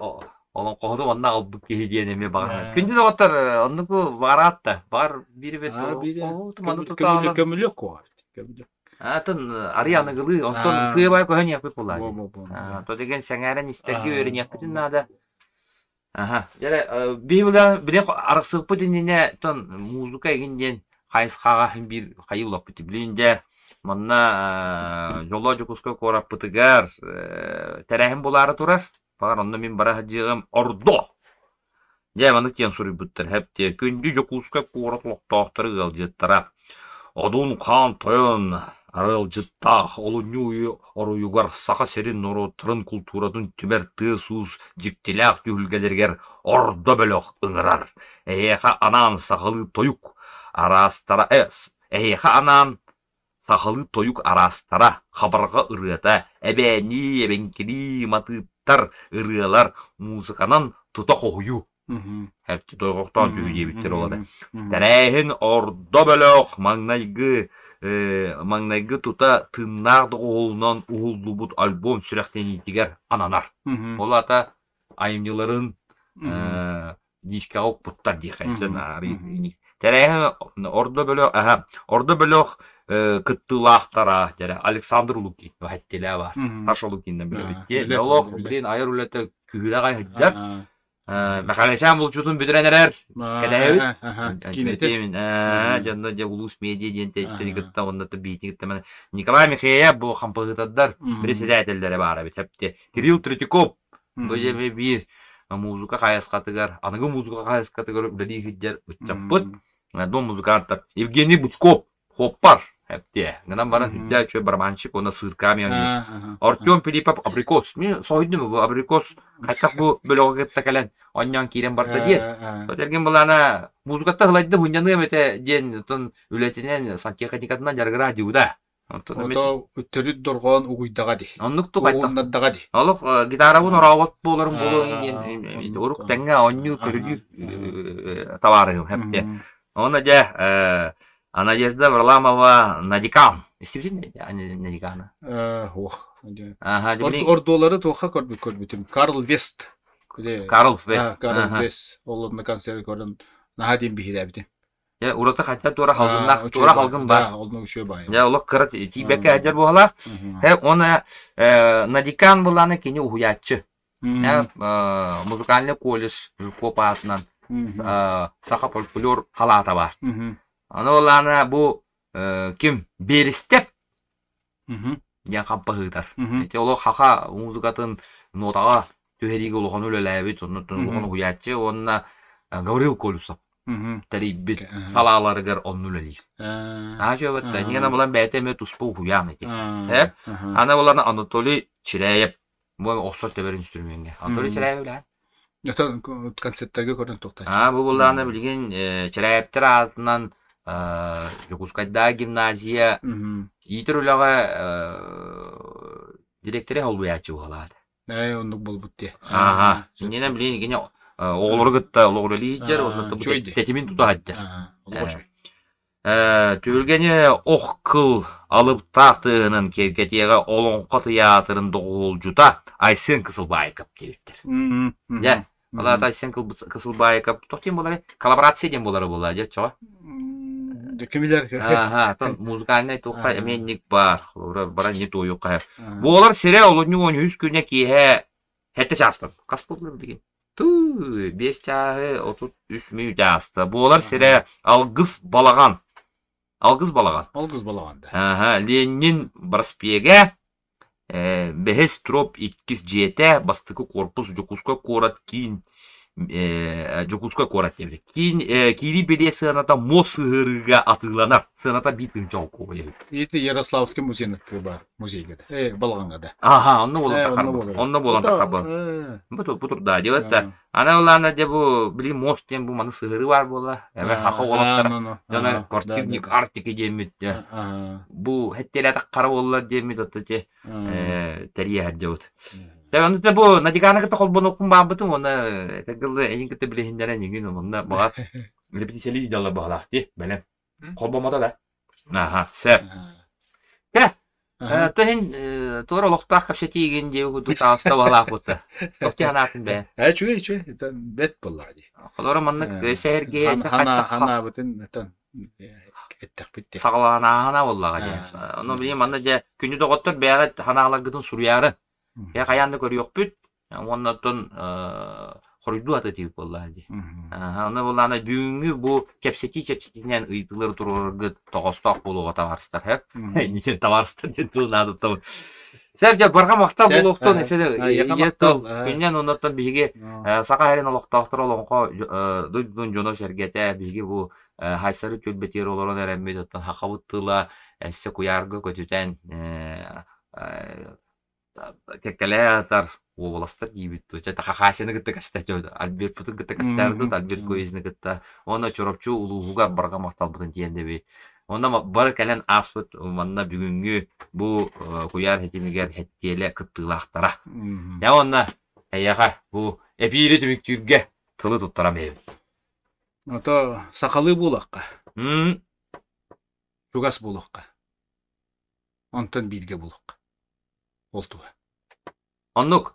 [SPEAKER 3] олоҥхоһуту манна аҕалбыт киһи диэн эмиэ баҕар. Күндү доҕоттор, оннуку баҕараат да, баҕар биирибит маны тутаалан.
[SPEAKER 10] Көмүлүөк куоҕар. Көмүлүөк.
[SPEAKER 3] Атын арый аныгылыы, онтон сыабай көһөн иэхпит буоллаа. То деген сэҥээрэн истэргэ үөрэниэхпитин наада. Аха. Дьэ, биһи биле арахсыппыт иннинэ тон музыка игин диэн хайысхаҕа биир хайыы улаппыт. Билин дьэ манна Дьоллоох Дьокуускай куораппытыгар тэрээһин булаары турар. Баҕар онно мин бара сылдьыаҕым ордо! Дьэ, маннык диэн суруйбуттар һэп диэ Күндү Дьокуускай куорат олохтоохторо ыалдьыттара Одун Хаан Тойон арыалдьыттаах олунньу оруйугар Саха сирин норуоттарын култууратын түмэр тыас-уус дьиктилээх түһүлгэлэригэр ордо бөлөх ыҥырар. Эһиэхэ анаан сахалыы тойук араастара эһиэхэ анаан Сахалыы тойук араастара, хабарҕа ырыата, эбээнии, эбэҥкилии матыыптар, ырыалар, музыканан тута хоһуйуу. Дойҕохтоон түһүү диэбиттэр ол этэ. Тэрээһин ордо бөлөх маҥнайгы маҥнайгы тута тыыннаах доҕуһуолунан уһуллубут альбом сүрэхтэниитигэр ананар. Ол аата айымньыларын диискэҕэ укпуттар диэххэ Тэрээһин ордо бөлөх аха ордо бөлөх кыттыылаахтара дьэрэ Александр Лукин хэттилээ бар Саша Лукинна билэбит дии олох блин айар үлэтэ күһүрэҕэ сылдьар Михайловичан булчутун бүтэрэн эрэр кэтэһэбит дьонно дьэ улуус медиа диэн тэйтэни кытта уонна биитин кытта Николай Михеев бу хампаһыытардар председателлэрэ баар эбит Кирилл Третьяков Бу дьэ биир музыка хайысхатыгар, аныгы музыка хайысхатыгар үлэлии сылдьар ыччаппыт, дом музыканттар Евгений Бучков, Хоппар, эптиэ. Гынан баран үрдээ үчүгэй барабанщик уонна сыыркаами оонньуур. Артем Филиппов Абрикос. Мин соһуйдум бу Абрикос хайдах бу бөлөҕө кытта кэлэн оонньоон киирэн барда диэн. Эргин былаана музыкатта ылайды хунньаныам этэ диэн оттон үлэтинэн сантехникатынан дьарыгыра дьыбыда.
[SPEAKER 10] Ото төрүт дорҕоон угуйдаҕа дии.
[SPEAKER 3] Оннук тух айтах.
[SPEAKER 10] Угуннардаҕа дии.
[SPEAKER 3] Олох гитарабын орообот буоларым буолуо диэн урук тэҥҥэ оонньуу көрүлүүр табаарыһым хэпте. Онно дьэ Надежда Варламова Надикам. Истибитин Надикана?
[SPEAKER 10] Ох. Ордуолары туохха көрбүт көрбүтүм. Карл Вест.
[SPEAKER 3] Карл Вес.
[SPEAKER 10] Карл Вес ол онно концерт көрөн наһаа диэн биһирээбитим.
[SPEAKER 3] Дьэ, ураты хотя туора халгыннаах, туора халгын бар.
[SPEAKER 10] Онно үчүгэй баайы.
[SPEAKER 3] Дьэ, олох кыра тиийбэккэ сылдьар буолалаах. Уонна Надикан буланы кини уһуйааччы. Музыкальный колледж Жуков аатынан саха фольклор халаата бар. Аны олаана бу ким Берестеп диэн хампаһыытар. Ити олох хаха музыкатын нотаҕа түһэриигэ улахан үлэлээбит, оннуттан улахан уһуйааччы уонна Гаврил Колесов тэрийбит салааларыгар онну үлэлиир. Наһаа үчүгэй Нина булан бэйэтэ эмиэ туспа уһуйаан ити. Аны булан Анатолий Чиряев бу охсор төбөр инструмеҥҥэ. Анатолий Чиряев үлэһэн.
[SPEAKER 10] Это концерттарга көрөн туохтааччы.
[SPEAKER 3] Аа, бу буллаана билигин Чиряевтэр аатынан Дьокуускайдааҕы гимназия иитэр үлэҕэ дириэктэри холбуйааччы буолаат.
[SPEAKER 10] Ээ, оннук буолбут дии.
[SPEAKER 3] Ааха. Иннинэн билигин кини оҕолору кытта олох үлэлии сылдьар, уонна тэтимин тута сылдьар. Түһүлгэни ох кыл алыптаах тыаһынан киэргэтиэҕэ Олоҥхо тыйаатырын доҕуһуолдьута Айсен Кысылбаайкап диэбиттэр. Дьэ, ол аата Айсен Кысылбаайкап туох диэн буоларый? Коллаборация диэн буолара буолла дьэ, оччоҕо?
[SPEAKER 10] Кимилэр?
[SPEAKER 3] Ааха, оттон музыкальнай туохха эмиэ инник баар. Баран не туойуохха. Буолар сирэ олунньу 13 күнэ киэһэ 7 чаастан. Хас буолла билигин? Тыы, 5 чааһы 33 мүнүүтэ ааста. Буолар сирэ Алгыс балаҕан. Алгыс балаҕан.
[SPEAKER 10] Алгыс балаҕан да.
[SPEAKER 3] Аха, Ленин проспега, бэһис троп иккис дьиэтэ, бастакы корпус Дьокуускай куорат киин Дьокуускай куорат диэбит. Киин киирии билиэ сыаната муос сыһыарыыга атыыланар. Сыаната биир тыһыынча солкуобай эбит.
[SPEAKER 10] Ити Ярославский музейын баар музейга да. Балаҕаҥҥа да.
[SPEAKER 3] Аха, онно буолан тахар. Онно буолан тахар. Бу бу турда диэбит да. Ана ылаана дьэ бу били муос диэн бу маны сыһыарыы баар буолла. Эбэ хаха уолаттара дьоно квартирник Арктики диэммит. Бу хэттиэлээтэх хара буоллар диэммит отто те тэрийэ сылдьабыт. Сэ ону те бу Надиканы кытта холбонуохпун бааммытым уонна этэргылы эйин кытта билиһиннэрэн иҥин онно баҕар репетициялыы дьалла баҕалаах дии бэлэм. Холбомото да. Аха, сөп. Тэ, Тыһын туора олохтоох кэпсэтиигин диэби курдук таҕыста баҕалаах буолта. Туох ханаатын бэйэн?
[SPEAKER 10] Ээ, үчүгэй, үчүгэй. Бэт буоллаҕа дии.
[SPEAKER 3] Холоро маннык сэһэргээ
[SPEAKER 10] Ханаабытын этэн эттэхпит дии.
[SPEAKER 3] Саҕаланааһына буоллаҕа дии. Ону билигин манна дьэ күнү доҕоттор бэйэҕит ханааларгытын суруйаары. Ээ хайаан да көрүөхпүт. Уонна оттон хоруйдуу атытыыбыт буоллаҕа дии. Онно буоллаҕына бүгүҥҥү бу кэпсэтии чэрчитинэн ыйытыылары туруораргыт тоҕоостоох буолуоҕа табаарыстар, һэ? Инники табаарыстар диэн тыл наадаттабыт. Сэр дьэ барҕа махтал буолуохтун ийэ тыл күннэн оннуттан биһиги Саха сирин олохтоохторо олоҥхо дойдутун дьоно-сэргэтэ биһиги бу Хайсары түөлбэтигэр олорон эрэммит оттон сахабыт тыла өссө куйаарга көтүтэн кэккэлэһэ сытар уобаластар диибит дуо чэ Хахасияны кытта кэпсэтэ Альбертпытын кытта кэпсэтэрбит Альберт Коизны кытта уонна Чурапчы улууһугар барҕа махталбытын тиэрдэбит уонна бары кэлэн ааспыт манна бүгүҥҥү бу куйаар ситимигэр сэттиэлэ кыттыылаахтара дьэ уонна эйиэхэ бу эпиири түмүктүүргэ тылы туттаран биэрэбин
[SPEAKER 10] Ото сахалыы буолахха чугас буолуохха Онтон бииргэ буолуохха. Ол туһа.
[SPEAKER 3] Оннук.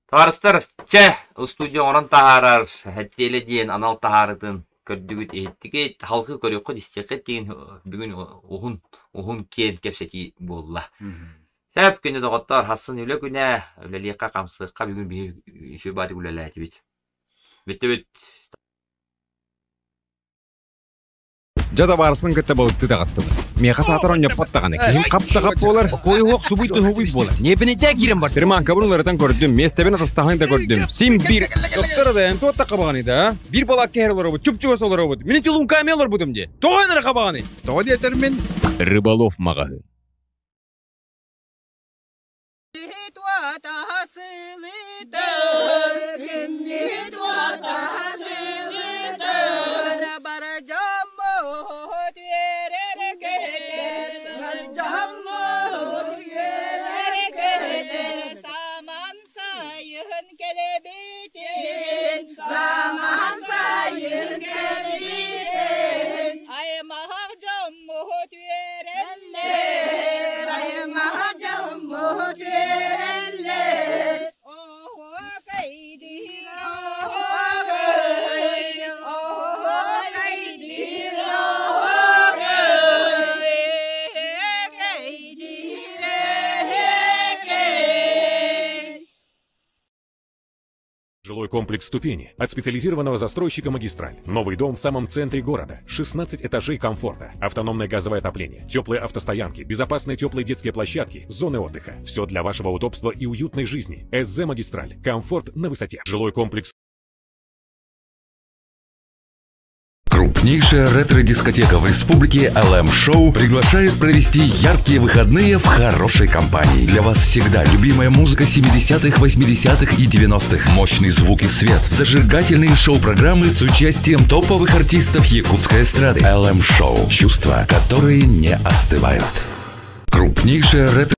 [SPEAKER 3] Табаарыстар, чэ, устудьуо оҥорон таһаарар Сэттиэлэ диэн анал таһаарытын көрдүгүт, иһиттигит, халкы көрүөххүт, истиэххит диэн бүгүн уһун, уһун киэн кэпсэтии буолла. Сөп күнү доҕоттоор, хассын үлэ күнэ, үлэлиэххэ, хамсыахха бүгүн биһи үчүгэй баатык үлэлээтибит. Бүттүбүт.
[SPEAKER 11] Дьэ табаарыспын кытта балыктыы таҕыстыбыт. Миэхэ саатар онньоппот даҕаны. Киһим хап-сахап буолар, хойуһуох субуй-туһубуй буолар. Ньиэпинэйдээ киирэн бар. Приманкабын уларытан көрдүм, миэстэбин атастаһан да көрдүм. Син биир. Доктор да, эн туотта хабаҕаный да, а? Биир балаакка иһэр олоробут, чуп-чугас олоробут. Мин ити олорбутум дии. Тоҕо эн эрэ хабаҕаный?
[SPEAKER 10] Тоҕо диэтэр мин?
[SPEAKER 11] Рыболов маҕаһыын.
[SPEAKER 7] Аймах дьоммут үөрэллэр.
[SPEAKER 12] Жилой комплекс «Ступени» от специализированного застройщика «Магистраль». Новый дом в самом центре города. 16 этажей комфорта. Автономное газовое отопление, теплые автостоянки, безопасные теплые детские площадки, зоны отдыха. Все для вашего удобства и уютной жизни. СЗ «Магистраль». Комфорт на высоте. Жилой комплекс
[SPEAKER 13] Крупнейшая ретро-дискотека в республике LM Show приглашает провести яркие выходные в хорошей компании. Для вас всегда любимая музыка 70-х, 80-х и 90-х. Мощный звук и свет. Зажигательные шоу-программы с участием топовых артистов якутской эстрады. LM Show. Чувства, которые не остывают. Крупнейшая ретро...